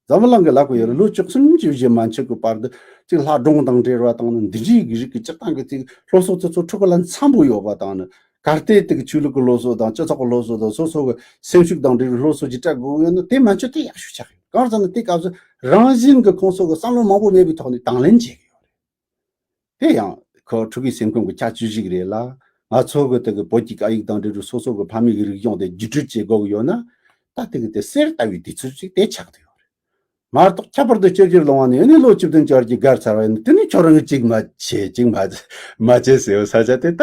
འཛམ་བུ་གླིང་གི་ལབ་དགོས་ཡོད་རེད། ལོ་བཅུ་གསུམ་བཅུ་བཞི་མན་ཆད་ཀྱི་བར་དུ་ཅིག་ལྷ་སྒྲུང་དང་འབྲེལ་བ་དང་ནི་འདི་འདྲའི་གི་རིགས་ཀྱི་སྤྱིར་བཏང་གི་ཅིག་སློབ་གསོ་དེ་ཚོ་ཕྲུ་གུ་ལ་འཚམ་པོ་ཡོད་པ་དང་ནི། གལ་ཏེ་དེ་གི་ཆོས་ལུགས་ཀྱི་སློབ་གསོ་དང་སྤྱི་ཚོགས་ཀྱི་སློབ་གསོ་དང་སོ་སོ་གི་སེམས་ཤུགས་དང་འབྲེལ་བའི་སློབ་གསོ་ཅིག་སྤྲད་དགོས་ཡོད་ན། དེ་མན་ཆད་དེ་ཡག་ཤོས་ཆགས་ཡོད། གང་ཟེར་ན་དེ་སྐབས་སུ་རང་བཞིན་གྱི་ཁོང་ཚོ་གི་བསམ་བློ་མང་པོ་མེད་པའི་ཐོག་ནས་དང་ལེན་བྱེད་ཀྱི་ཡོད་རེད། དེ་ཡང་ཁོ་ཕྲུ་གུའི་སེམས་ཁམས་ཀྱི་ཁྱད་ཆོས་ཤིག་རེད་ལ། ང་ཚོ་གི་དེ་གི་བོད་ཀྱི་སྐད་ཡིག་དང་འབྲེལ་བའི་སོ་སོ་གི་ཕ་མེས་ཀྱི་རིག་གཞུང་དེ་བརྒྱུད་སྤྲོད་བྱེད་དགོས་ཀྱི་ཡོད་ན། ད་དེ་གི་དེ་གསེར་ལྟ་བུའི་དུས་ཚོད་ཅིག་དེ་ཆགས་བསྡད་ཡོད་རེད། མ་གཏོགས་ཁྱད་པར་དུ་སྤྱི་ཁྱེར་ལོང་བ་ནས་ནི་ལོ་བཅུ་བདུན་བཅོ་བརྒྱད་བརྒལ་ཚར་བ་ཡིན་ན། དེ་ནི་ཁྱོད་རང་གིས་གཅིག་མ་བྱེད་གཅིག་མ་མ་བྱེད་ཟེར་བ་ས་ཆ་དེ་ད་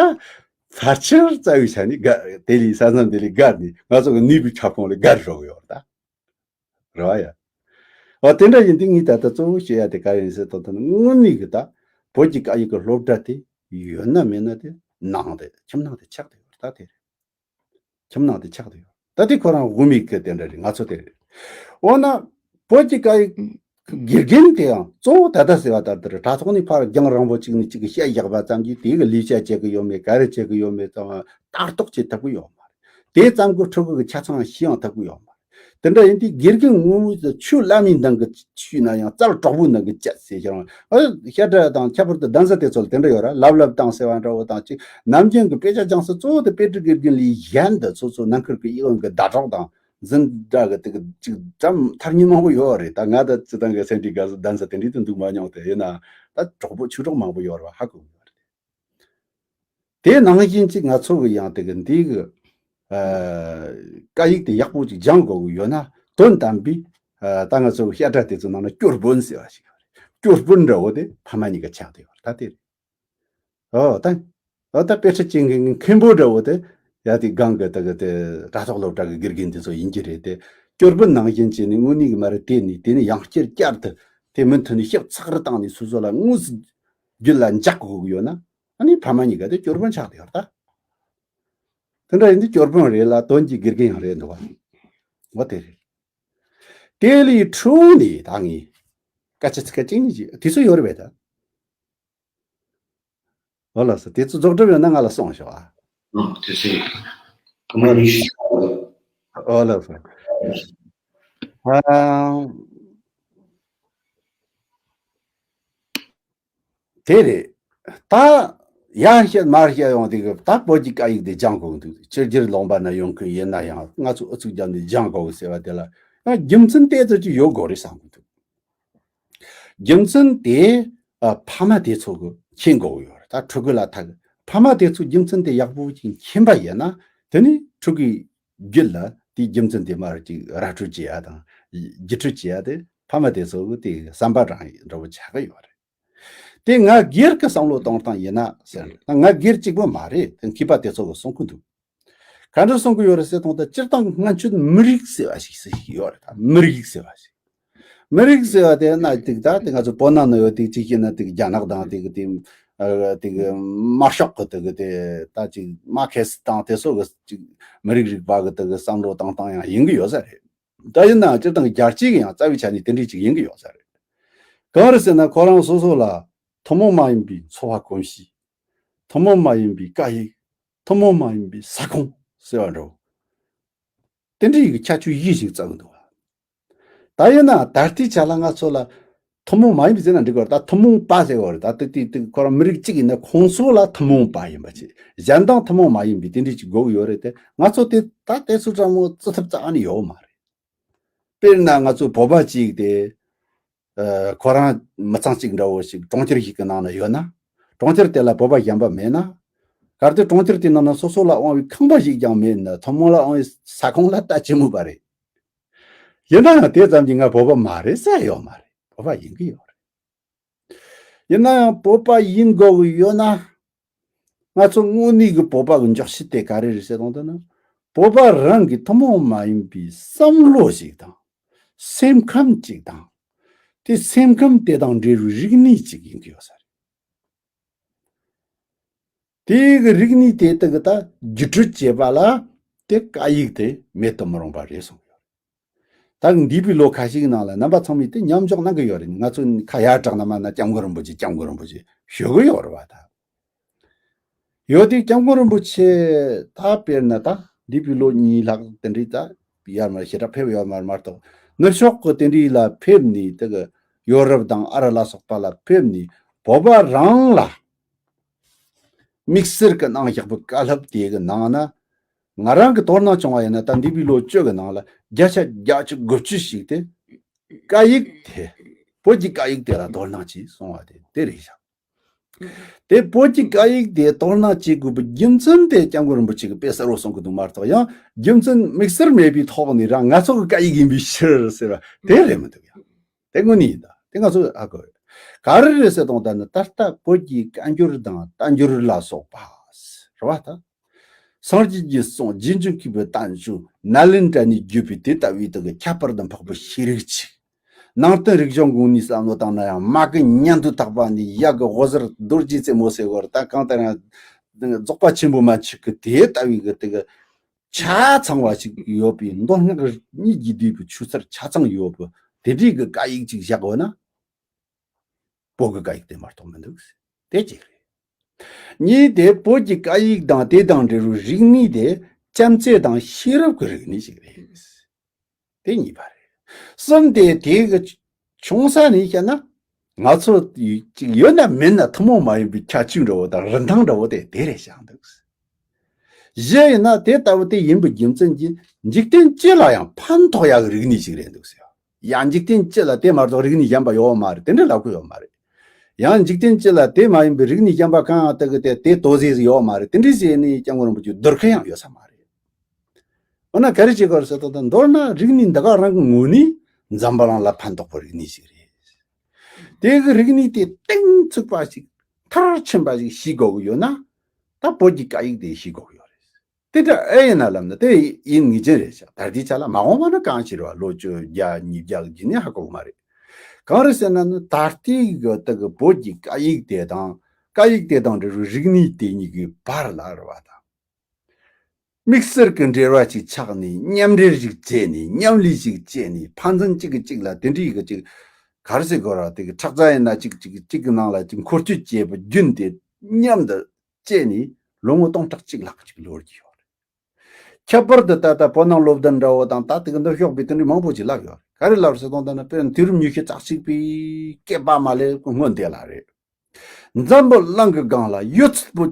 ཕལ་ཆེར་རྩ་བའི་ཆ་ནས་དགའ་དེ་ལས་ས་མཚམས་དེ་ལས་བརྒལ་ནས་ང་ཚོ་གི་ནུས་པའི་ཁྱབ་ཁོངས་ལས་བརྒལ་འགྲོ་གི་ཡོད་རེད་ད། རེད་བ་ཡ། འོ་དེ་འདྲ་ཡིན་དུས་ངས་ད་ལྟ་གཙོ་བོ་བཤད་ཡ་དེ་ག་རེ་ཡིན་ཟེར་དོན་དུ་ནི། དངོས་གནས་གི་ད་བོད་ཀྱི་སྐད་ཡིག་གི་སློབ་གྲྭ་དེ་ཡོད་ན་མེད་ན་དེ་ནང་དེ་ཁྱིམ་ནང་དེ་ཆགས་བསྡད་ཡོད་རེད། ད་དེ་རེད། ཁྱིམ་ནང་དེ་ཆགས་བསྡད་ཡོད། ད་དེ་ཁོ་རང་དབུ་མའི་སྐད་དེ་འདྲ་རེད། ང་ཚོ་དེ་རེད། འོ་ན་བོད་ཀྱི་སྐད་ཡིག་དགེ་རྒན་དེའང་གཙོ་བོ་ད་ལྟ་ཟེར་བ་ལྟར་དེར་དྲ་ཐོག་ནས་ཕར་རྒྱང་རིང་པོ་གཅིག་ནས་གཅིག་གི་བཤད་བཞག་པ་ཙམ་གྱིས་དེ་གི་ལས་བྱ་བྱེད་གི་ཡོད་མེད་ག་རེ་བྱེད་གི་ཡོད་མེད་ཙམ་ལྟ་རྟོག་བྱེད་ཐུབ་གི་ཡོད་མ་རེད། དེ་ཙམ་གྱིས་ཕྲུ་གུ་གི་ཆ་ཚང་ཤེས་ཡང་ཐུབ་གི་ཡོད་མ་རེད། དེ་འདྲ་ཡིན་དུས་དགེ་རྒན་ངོ་མ་དེ་ཆོས་བླ་མའི་མདུན་གྱི་ཆོས་ན་ཡང་རྩལ་གྲོགས་པོའི་མདུན་གྱི་སྤྱད་ཟེར་ཞིང་། ཨ་བཤད་གྲྭ་དང་ཁྱད་པར་དུ་གདན་ས་དེ་ཚོ་ལ་དེ་འདྲ་ཡོད་ར། ལབ་ལབ་བཏང་ཟེར་བ་འདྲ་བོ་དང་གཅིག་ནམ་རྒྱུན་གྱི་དཔེ་ཆ་སྦྱང་ས་གཙོ་བོ་དེ་དཔེ་ཁྲིད་དགེ་རྒན་ལས་གཞན་དུ་སོ་སོ་ནང་ཁུལ་གྱི་ཡིད་འོང་གི་ཟླ་གྲོགས་དང་འཛིན་གྲྭ་གི་དེ་གི་ཅིག་འགྲམ་ཐར་ཉིན་མང་པོ་ཡོད་རེད། ད་ང་ད་སྤྱི་བཏང་གི་སེམས་ཁྲལ་དགའ་བཟོ་གདན་ས་དེ་འདྲའི་དུ་འདུག་མ་མྱོང་སྟེ། ཡིན་ན་ད་གྲོགས་པོ་ཆོས་གྲོགས་མང་པོ་ཡོད་རེད་བ། ཧ་གོ་གི་ཡོད་རེད། དེ་ནང་བཞིན་ཅིག་ང་ཚོ་གི་ཡང་དེ་གི་འདི་གི་ཨ་སྐད་ཡིག་དེ་ཡག་པོ་ཅིག་སྦྱང་དགོས་གི་ཡོད་ན། དོན་དམ་པའི་ཨ་ད་ང་ཚོ་གི་བཤད་གྲྭ་དེ་ཚོ་ནང་ན་སྐྱོར་དཔོན་ཟེར་བ་ཞིག་ཡོད་རེད། སྐྱོར་དཔོན་འདྲ་བོ་དེ་ཕ་མ་གཉིས་ཀ་ཆགས་བསྡད་ཡོད་རེད། ད་དེ་རེད། ཨོ་ད། ཨོ་ད་དཔེ་ཁྲིད་ཅན་གྱི་མཁན་པོ་འདྲ་བོ་དེ་ཡ་དེ་སྒང་གི་དེ་གི་དེ་དྲ་ཐོག་སློབ་གྲྭ་གི་དགེ་རྒན་དེ་ཚོ་ཡིན་གྱི་རེད་དེ། སྐྱོར་དཔོན་ནང་བཞིན་བྱས་ནས་དངོས་གནས་ཀྱི་མ་རེད། དེ་ནས་དེ་ནས་ཡང་བསྐྱར་བསྐྱར་དུ་དེ་མུ་མཐུད་ནས་ཞིབ་ཚགས་རུ་བཏང་ནས་སོ་སོ་ལ་དངོས་སུ་རྒྱུད་ལ་འཇགས་དགོས་ཀྱི་ཡོད་ན། ཨ་ནི་ཕ་མ་གཉིས་ཀ་དེ་སྐྱོར་དཔོན་ཆགས་བསྡད་ཡོད་རེད་ད། དེ་འདྲ་ཡིན་དུས་སྐྱོར་དཔོན་རེད་ལ་དོན་གྱི་དགེ་རྒན་ཡང་རེད་འདུག་བ། འོ་དེ་རེད། དེ་ལས་འཕྲོས་ནས་ད་ངས་སྐད་ཆ་ཚིག་ཁ་གཅིག་གཉིས་ཅིག་དུས་ཚོད་ཡོད་རེད་པས་ད། ཨོ་ལགས་སོ། དེ་ཚོ་རྫོགས་གྲབས་ཡོད་ན་ང་ལ་གསུངས་ཤོག་ཨ། ཨོ་ལགས་སོ། ཨ་དེ་རེད། ད་ཡར་བཤད་མར་བཤད་ཡོང་དུས་ད་བོད་ཀྱི་སྐད་ཡིག་དེ་སྦྱང་དགོས་འདུག་ཕྱི་རྒྱལ་ལུང་པ་ན་ཡོང་མཁན་ཡིན་ན་ཡང་ང་ཚོ་ཨུ་ཚུགས་བརྒྱབ་ནས་སྦྱང་དགོས་ཟེར་བ་དེ་ལ་ཡང་རྒྱུ་མཚན་དེ་ཚོ་ཅིག་ཡོད་དགོས་རེད་བསམ་གི་འདུག་རྒྱུ་མཚན་དེ་ཨ་ཕ་མ་དེ་ཚོ་གི་མཁྱེན་དགོས་ཀྱི་ཡོད་རེད། ད་ཕྲུ་གུ་ལ་ཐ་གི་ཕ་མ་དེ་ཚོ་རྒྱུ་མཚན་དེ་ཡག་པོ་ཅིག་མཁྱེན་པ་ཡིན་ན། དེ་ནི་ཕྲུ་གུའི་རྒྱུད་ལ་དེའི་རྒྱུ་མཚན་དེ་མར་ཅིག་ར་སྤྲོད་བྱེད་ཡ་དང་བརྒྱུད་སྤྲོད་བྱེད་ཡ་དེ་ཕ་མ་དེ་ཚོ་གི་དེ་བསམ་པ་རང་འདྲ་བོ་ཆགས་ཀྱི་ཡོད་རེད། དེ་ང་སྒེར་གྱི་བསམ་བློ་གཏོང་སྟངས་ཡིན་ན་ཟེར་ན། ང་སྒེར་གཅིག་པོ་མ་རེད། དེ་མཁས་པ་དེ་ཚོ་གི་གསུང་གི་འདུག་ག་འདྲ་གསུང་གི་ཡོད་རེད་ཟེར་དང་། ད་སྤྱིར་བཏང་སྔོན་ཆད་མི་རིགས་ཟེར་བ་ཞིག་ཟེར་ཞིག་ཡོད་རེད། ད་མི་རིགས་ཟེར་བ་ཞིག་མི་རིགས་ཟེར་བ་དེ་ན་ཏིག་ད་དེ་ང་ཚོ་བོད་ནང་ན་ཡོད་ཏིག་ཅིག་བཤད་ན་ཏིག་རྒྱ་ནག་དང་ཏིག་དེ་ཨ་ཏིག་དམར་ཤོག་གི་ཏིག་དེ་ད་ཅིག་མར་ཁེ་སི་དང་དེ་ཚོ་གི་ཅིག་མི་རིགས་རིག་པ་གི་ཏིག་བསམ་བློ་བཏང་སྟངས་ཡང་ཡིན་གི་ཡོད་ས་རེད། ད་ཡིན་ན་སྤྱིར་བཏང་རྒྱལ་སྤྱི་གི་ཡང་རྩ་བའི་ཆ་ནས་དེ་འདྲའི་ཅིག་ཡིན་གི་ཡོད་ས་རེད། གང་རེད་ཟེར་ན་ཁོ་རང་སོ་སོ་ལ་ཐུན་མོང་མ་ཡིན་པའི་འཚོ་བ་གོམས་གཤིས། ཐུན་མོང་མ་ཡིན་པའི་སྐད་ཡིག་ཐུན་མོང་མ་ཡིན་པའི་ས་ཁོངས་ཟེར་བ་འདྲ་བོ། དེ་འདྲའི་ཡི་གེ་ཁྱད་ཆོས་བཞི་ཞིག་བརྩམས་འདུག་ད་ཡིན་ན་ད་ལྟའི་ཆ་ལ་ང་ཚོ་ལ་ཐུན་མོང་མ་ཡིན་པ་ཟེར་ན་འགྲིག་གི་རེད། ད་ཐུན་མོང་པ་ཟེར་བ་རེད། ད་དེ་དེ་དེ་ཁོ་རང་མི་རིགས་གཅིག་ཡིན་ན་ཁོང་ཚོ་ལ་ཐུན་མོང་པ་ཡིན་པ་ཅིག་གཞན་དང་ཐུན་མོང་མ་ཡིན་པའི་དེ་འདྲའི་ཅིག་དགོས་ཀྱི་ཡོད་རེད་དེ། ང་ཚོ་དེ་ད་དེ་ཚོ་ཙམ་མོ་བརྩི་ཐབས་རྩ་བ་ནས་ཡོད་མ་རེད། དཔེར་ན་ང་ཚོ་བོད་པ་གཅིག་དེ། ཨ་ཁོ་རང་མི་ཚང་གཅིག་འདྲ་བོ་ཞིག་གྲོང་ཁྱེར་ཞིག་གི་ནང་ན་ཡོད་ན། གྲོང་ཁྱེར་དེ་ལ་བོད་པ་གཞན་པ་མེད་ན། གལ་ཏེ་གྲོང་ཁྱེར་དེའི་ནང་ན་སོ་སོ་ལ་དབང་བའི་ཁང་པ་ཞིག་ཀྱང་མེད་ན། ཐུན་མོང་ལ་དབང་བའི་ས་ཁོངས་ལ་ལྟ་ཅི་སྨོས་པ་རེད། ཡིན་ན་ཡང་དེ་ཙམ་གྱིས་ང་བོད་པ་མ་རེད་ཟེར་ཡོད་མ་རེད། བོད་པ་ཡིན་གྱི་ཡོད་རེད། ཡིན་ན་ཡང་བོད་པ་ཡིན་དགོས་ཀྱི་ཡོད་ན། ང་ཚོ་དངོས་གནས་ཀྱི་བོད་པ་གི་འཇོག་ཤེས་དེ་ག་རེ་རེད་ཟེར་དང་ད་ན། བོད་པ་རང་གི་ཐུན་མོང་མ་ཡིན་པའི་བསམ་བློ་ཞིག་དང་། སེམས་ཁམས་ཅིག་དང་། དེ་སེམས་ཁམས་དེ་དང་འབྲེལ་བའི་རིག་གནས་ཅིག་ཡིན་གྱི་ཡོད་ས་རེད། དེ་གི་རིག་གནས་དེ་དག་གི་ད་བརྒྱུད་སྤྲོད་བྱེད་པ་ལ་དེ་སྐད་ཡིག་དེ་མེད་དུ་མི་རུང་བ་རེད་གསུངས་ཡོད། ད་འདས་པའི་ལོ་ཁ་ཤས་ཀྱི་ནང་ལ་རྣམ་པ་ཚང་མས་དེ་མཉམ་འཇོག་གནང་གི་ཡོད་རེད། ང་ཚོ་ཁ་ཡར་དྲངས་ན་མ་ན་སྐྱབས་མགོན་རིན་པོ་ཆེ་སྐྱབས་མགོན་རིན་པོ་ཆེ་ཞུ་གི་ཡོད་རེད་བ་ད། ཡོད་དེ་སྐྱབས་མགོན་རིན་པོ་ཆེ་ད་དཔེར་ན་ད་འདས་པའི་ལོ་གཉིས་ལྷག་དེ་འདྲའི་ད་ཡར་མར་ཞེ་དྲག་ཕེབས་ཡོད་མ་རེད་མ་གཏོགས། ནུབ་ཕྱོགས་ཀྱི་དེ་འདྲའི་ལ་ཕེབས་ནས་དེ་གི་ཡོ་རོབ་དང་ཨ་རི་ལ་སོགས་པ་ལ་ཕེབས་ནས་བོད་པ་རང་ལ་དམིགས་བསལ་གྱི་གནང་བཞག་པའི་བཀའ་སློབ་དེ་གི་ནང་ན། ང་རང་གི་དོ་སྣང་བྱུང་བ་ཡིན་ན་ད་འདས་པའི་ལོ་བཅུ་གི་ནང་ལ་བརྒྱ་ཆ་བརྒྱད་ཅུ་དགུ་བཅུ་ཞིག་དེ་སྐད་ཡིག་དེ། བོད་ཀྱི་སྐད་ཡིག་དེ་ལ་དོ་སྣང་བྱས་སོང་བ་དེ་དེ་རེད་ཤག་དེ་བོད་ཀྱི་སྐད་ཡིག་དེ་དོ་སྣང་བྱེད་དགོས་པའི་རྒྱུ་མཚན་དེ་སྐྱབས་མགོན་རིན་པོ་ཆེ་གིས་དཔེ་གསལ་བོ་གསུང་གི་འདུག་མ་གཏོགས། ཡང་རྒྱུ་མཚན་དམིགས་བསལ་མེད་པའི་ཐོག་ནས་རང་ང་ཚོ་གི་སྐད་ཡིག་ཡིན་པའི་ཕྱིར་ཟེར་བ་དེ་རེད་མི་འདུག་ཡང་། དེ་དངོས་གནས་ཡིན་ད། དེ་ང་ཚོ་ཧ་གོ་ཡོད། ག་རེ་རེད་ཟེར་དང་ད་ནི་ད་ལྟ་བོད་ཀྱི་བཀའ་འགྱུར་དང་བསྟན་འགྱུར་ལ་སོགས་པ་རེད་བ་ད། སངས་རྒྱས་ཀྱི་གསུང་རྗེས་འཇུག་མཁས་པའི་བསྟན་བཅོས་ནཱ་ལེནྡྲ་ནས་བརྒྱུད་པའི་དེ་ལྟ་བུའི་དག་གི་ཁྱད་པར་དུ་འཕགས་པའི་ཤེས་རིག་ཅིག་ནང་བསྟན་རིག་གཞུང་གོང་ནས་བསམ་བློ་བཏང་ན་ཡང་མ་གི་ཉན་དུ་ཐག་པ་ནས་ཡ་གི་འོད་ཟེར་རྡོ་རྗེ་རྩེ་མོ་ཟེར་བར་ད་གང་ལྟར་ཡང་རྫོགས་པ་ཆེན་པོ་མན་ཆད་ཀྱི་དེ་ལྟ་བུའི་གི་དེ་གི་ཆ་ཚང་བ་ཞིག་ཡོད་པའི་མདོ་སྔགས་གཉིས་ཀྱི་བསྡུས་པའི་ཆོས་ཚུལ་ཆ་ཚང་ཡོད་པའི་དེ་འདྲའི་གི་སྐད་ཡིག་ཅིག་བཞག་འོ་ན། བོད་ཀྱི་སྐད་ཡིག་དེ་མ་གཏོགས་མི་འདུག་དེ་གཅིག་རེད། གཉིས་དེ་བོད་ཀྱི་སྐད་ཡིག་དང་དེ་དང་འབྲེལ་བའི་རིག་གནས་དེ་བྱམས་བརྩེ་དང་ཤེས་རབ་ཀྱི་རིག་གནས་ཤིག་རེད། དེ་གཉིས་པ་རེད། གསུམ་དེ་དེ་གི་ཆུང་ས་ནས་བཤད་ན། ང་ཚོ་ཡོད་ཅིག་ཡོད་ན་མེད་ན་ཐུན་མོང་མ་ཡིན་པའི་ཁྱད་ཆོས་འདྲ་བོ་དང་རིན་ཐང་འདྲ་བོ་དེ་དེ་རེད་བཞག་འདུག་བཞི་ཡིན་ན་དེ་ལྟ་བུ་དེ་ཡིན་པའི་རྒྱུ་མཚན་གྱིས་འཇིག་རྟེན་སྤྱི་ལ་ཡང་ཕན་ཐོགས་ཡག་གི་རིག་གནས་ཤིག་རེད་འདུག་ཟེར། ཡང་འཇིག་རྟེན་སྤྱི་ལ་དེ་མ་གཏོགས་རིག་གནས་གཞན་པ་ཡོད་མ་རེད། དེ་འདྲ་ལབ་གི་ཡོད་མ་རེད། ཡང་འཇིག་རྟེན་སྤྱི་ལ་དེ་མ་ཡིན་པའི་རིག་གནས་གཞན་པ་གང་ཡང་དག་གི་དེ་དེ་དོ་ཟེར་ཡོད་མ་རེད། དེ་འདྲ་ཟེར་ནས་སྐྱབས་མགོན་རིན་པོ་ཆེ་བསྡུར་མཁན་ཡང་ཡོད་ས་མ་རེད། འོ་ན་ག་རེ་བྱེད་དགོས་རེད་ཟེར་ད་ལྟ་མདོར་ན་རིག་གནས་འདི་ག་རང་གི་ངོས་ནས་འཛམ་བུ་གླིང་ལ་ཕན་ཐོགས་པའི་རིག་གནས་ཤིག་རེད། དེ་གི་རིག་གནས་དེ་གཏིང་ཚུགས་པ་ཞིག་མཐར་ཕྱིན་པ་ཞིག་ཤེས་དགོས་ཀྱི་ཡོད་ན། ད་བོད་ཀྱི་སྐད་ཡིག་དེ་ཤེས་དགོས་ཀྱི་ཡོད་རེད། དེ་འདྲ་ཨེ་ཡིན་ན་ལབ་ན་དེ་ཡིན་ངེས་ཅན་རེད་ཤག་ད་ལྟའི་ཆ་ལ་མ་འོངས་པ་ན་གང་ཤེས་རེད་བ། ལོ་བཅུ་བརྒྱ་ཉིས་བརྒྱ་གི་རྗེས་ནས་ཧ་གོ་གི་མ་རེད། གང་རེད་ཟེར་ན་ནི་ད་ལྟའི་གི་དེ་གི་བོད་ཀྱི་སྐད་ཡིག་དེ་དང་སྐད་ཡིག་དེ་དང་འབྲེལ་བའི་རིག་གནས་དེ་གཉིས་ཀྱི་བར་ལ་རེད་བ་དང་། དམིགས་བསལ་གྱི་འབྲེལ་བ་ཅིག་ཆགས་ནས་མཉམ་འབྲེལ་ཞིག་བྱས་ནས་མཉམ་ལས་ཞིག་བྱས་ནས་ཕན་ཚུན་གཅིག་གིས་གཅིག་ལ་དེ་འདྲའི་གི་ཅིག་ག་རེ་ཟེར་དགོས་ར་དེ་གི་ཁྲག་རྩ་ཡིན་ན་གཅིག་གཅིག་གཅིག་གི་ནང་ལ་ཅིག་འཁོར་སྐྱོད་བྱས་པའི་རྒྱུན་དེ་མཉམ་དུ་བྱས་ནས་ལོ་ངོ་སྟོང་ཕྲག་གཅིག་ལྷག་ཅིག་འགྲོ་གི་ཡོད་རེད། ཁྱད་པར་དུ་ད་ལྟ་བོད་ནང་སློབ་སྟོན་འདྲ་བོ་དང་ད་དེ་གི་ནུབ་ཕྱོགས་པའི་དེ་འདྲའི་མང་པོ་ཅིག་ལབ་ཡོད་རེད། ག་རེ་ལབ་ཟེར་དང་ད་ནི་དཔེར་ན་དུས་རབས་ཉི་ཤུ་རྩ་གཅིག་པའི་སྐེད་པ་མ་ལས་སྔོན་དེ་ལ་རེད། འཛམ་བུ་གླིང་གི་སྒང་ལ་ཡོད་ཚད་པོ།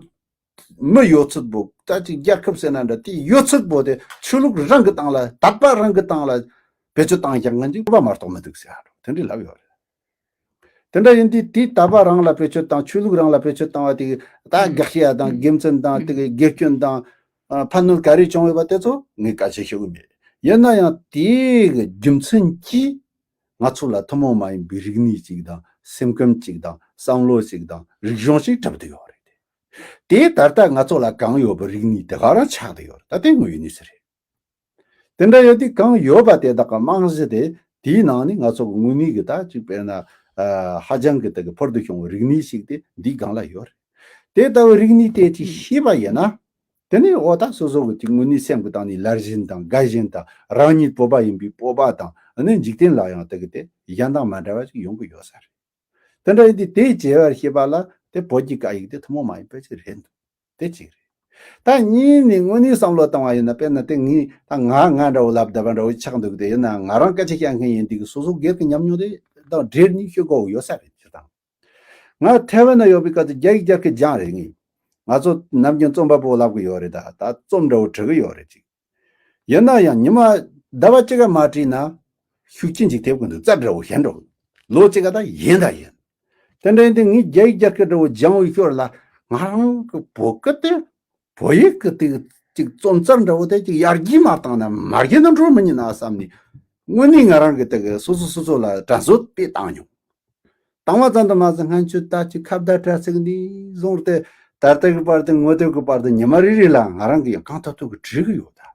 མི་ཡོད་ཚད་པོ་ད་ཅིག་རྒྱལ་ཁབ་ཟེར་ན་འདྲ་དེ་ཡོད་ཚད་པོ་དེ་ཆོས་ལུགས་རང་གི་སྟེང་ལ་དད་པ་རང་གི་སྟེང་ལ་བེད་སྤྱོད་བཏང་ཀྱང་ང་ཅིག་པ་མ་གཏོགས་མི་འདུག་ཟེར་རོ་དེ་འདྲའི་ལབ་ཡོད་རེད། དེ་འདྲ་ཡིན་དུས་དེའི་དད་པ་རང་ལ་བེད་སྤྱོད་བཏང་ཆོས་ལུགས་རང་ལ་བེད་སྤྱོད་བཏང་བ་དེ་ད་དགག་བྱེད་ཡ་དང་དགེ་མཚན་དང་དེ་གི་དགེ་སྐྱོན་དང་ཕན་གནོད་ག་རེ་བྱུང་ཡོད་པ་དེ་ཚོ་ངས་སྐད་ཆ་ཤོད་གི་མེད། ཡིན་ན་ཡང་དེ་གི་རྒྱུ་མཚན་གྱིས་ང་ཚོ་ལ་ཐུན་མོང་མ་ཡིན་པའི་རིག་གནས་ཅིག་དང་སེམས་ཁམས་ཅིག་དང་བསམ་བློ་ཅིག་དང་རིག་གཞུང་ཅིག་གྲུབ་བསྡད་ཡོད་རེད། དེ་ད་ལྟ་ང་ཚོ་ལ་གང་ཡོད་པའི་རིག་གནས་དེ་ག་རང་ཆགས་བསྡད་ཡོད་རེད། ད་དེ་དངོས་ཡོད་གནས་ཚུལ་རེད། དེ་འདྲ་ཡོད་དུས་གང་ཡོད་པ་དེ་དག་གི་རྨང་གཞི་དེ་དེའི་ནང་ནས་ང་ཚོ་གི་དངོས་གནས་ཀྱི་ད་ཅིག་དཔེར་ན་ཨ་ཧ་ཅང་གི་དེ་གི་ཕུལ་དུ་བྱུང་བའི་རིག་གནས་ཤིག་དེ་འདིའི་སྒང་ལ་ཡོད་རེད། དེ་ལྟ་བུའི་རིག་གནས་དེ་ཅིག་ཤེས་པ་ཡིན་ན། དེ་ནས་འོ་ད་སོ་སོ་གི་ཅིག་དངོས་གནས་སེམས་ཀྱི་སྟེང་ནས་ལར་བཞིན་དང་དགའ་བཞིན་དང་རང་ཉིད་བོད་པ་ཡིན་པའི་སྤོབས་པ་དང་ཨ་ནི་འཇིག་རྟེན་ལ་ཡང་དེ་གི་དེ་གཞན་དང་མ་འདྲ་བ་ཅིག་ཡོང་གི་ཡོད་ས་རེད། དེ་འདྲ་ཡིན་དུས་དེའི་བྱེད་པར་བྱེད་པ་ལ་དེ་བོད་ཀྱི་སྐད་ཡིག་དེ་ཐུན་མོང་མ་ཡིན་པ་ཅིག་རེད་འདུག་དེ་གཅིག་རེད། ད་གཉིས་ནས་དངོས་གནས་བསམ་བློ་བཏང་བ་ཡིན་ན་དཔེར་ན་དེ་ངས་ད་ང་ང་འདྲ་བོ་ལབ་བསྡད་པ་འདྲ་བོ་ཆགས་འདུག་དེ་ཡིན་ན་ང་རང་སྐད་ཆ་བཤད་མཁན་ཡིན་དུས་སོ་སོ་སྒེར་གྱི་ཉམས་མྱོང་དེ་དང་འབྲེལ་ནས་ཤོད་དགོས་ཡོད་ས་རེད། སྤྱིར་བཏང་ང་ཐའེ་ཝན་ན་ཡོད་པའི་སྐབས་དུ་རྒྱ་ཡིག་སྦྱང་མཁན་སྦྱངས་རེད། ངས་ང་ཚོ་ནམ་རྒྱུན་རྩོམ་པ་པོ་ལབ་གི་ཡོད་རེད། ད་ད་རྩོམ་འདྲ་བོ་འབྲི་གི་ཡོད་རེད་ཅིག་ཡིན་ན་ཡང་ཉི་མ་ཟླ་བ་གཅིག་ག་མ་བྲིས་ན་ཤུགས་རྐྱེན་ཅིག་ཐེབས་ཀྱི་འདུག་རྩ་འདྲ་བོ་གཞན་འདྲ་བོ། ལོ་གཅིག་ག་ད་ཡིན་ད་ཡིན། དེ་འདྲ་ཡིན་དུས་ངས་རྒྱ་ཡིག་སྦྱང་གི་འདྲ་བོ་སྦྱང་བའི་ཞོར་ལ་ང་རང་གི་བོད་སྐད་དེ་བོད་ཡིག་གི་དེ་ཅིག་རྩོམ་རྩལ་འདྲ་བོ་དེ་ཅིག་ཡར་རྒྱས་མ་བཏང་ན་མར་རྒྱས་ན་འགྲོ་མི་ཉན་ན་བསམ་ནས་དངོས་གནས་ང་རང་གི་དེ་གི་སོ་སོ་སོ་སོ་ལ་དྲན་གསོ་དཔེ་བཏང་མྱོང་། བཏང་བ་ཙམ་དུ་མ་ཟད་སྔན་ཆད་ད་ཅིག་ཁ་བརྡ་དྲ་ཚིགས་འདི་བཟུང་སྟེ་ ད་ལྟ་གི་བར་དུ་ངོ་དེབ་ཀྱི་བར་དུ་ཉི་མ་རེ་རེ་ལ་ང་རང་གིས་ཡང་གང་ཐུབ་ཐུབ་ཀྱིས་བྲིས་ཀྱི་ཡོད་ད།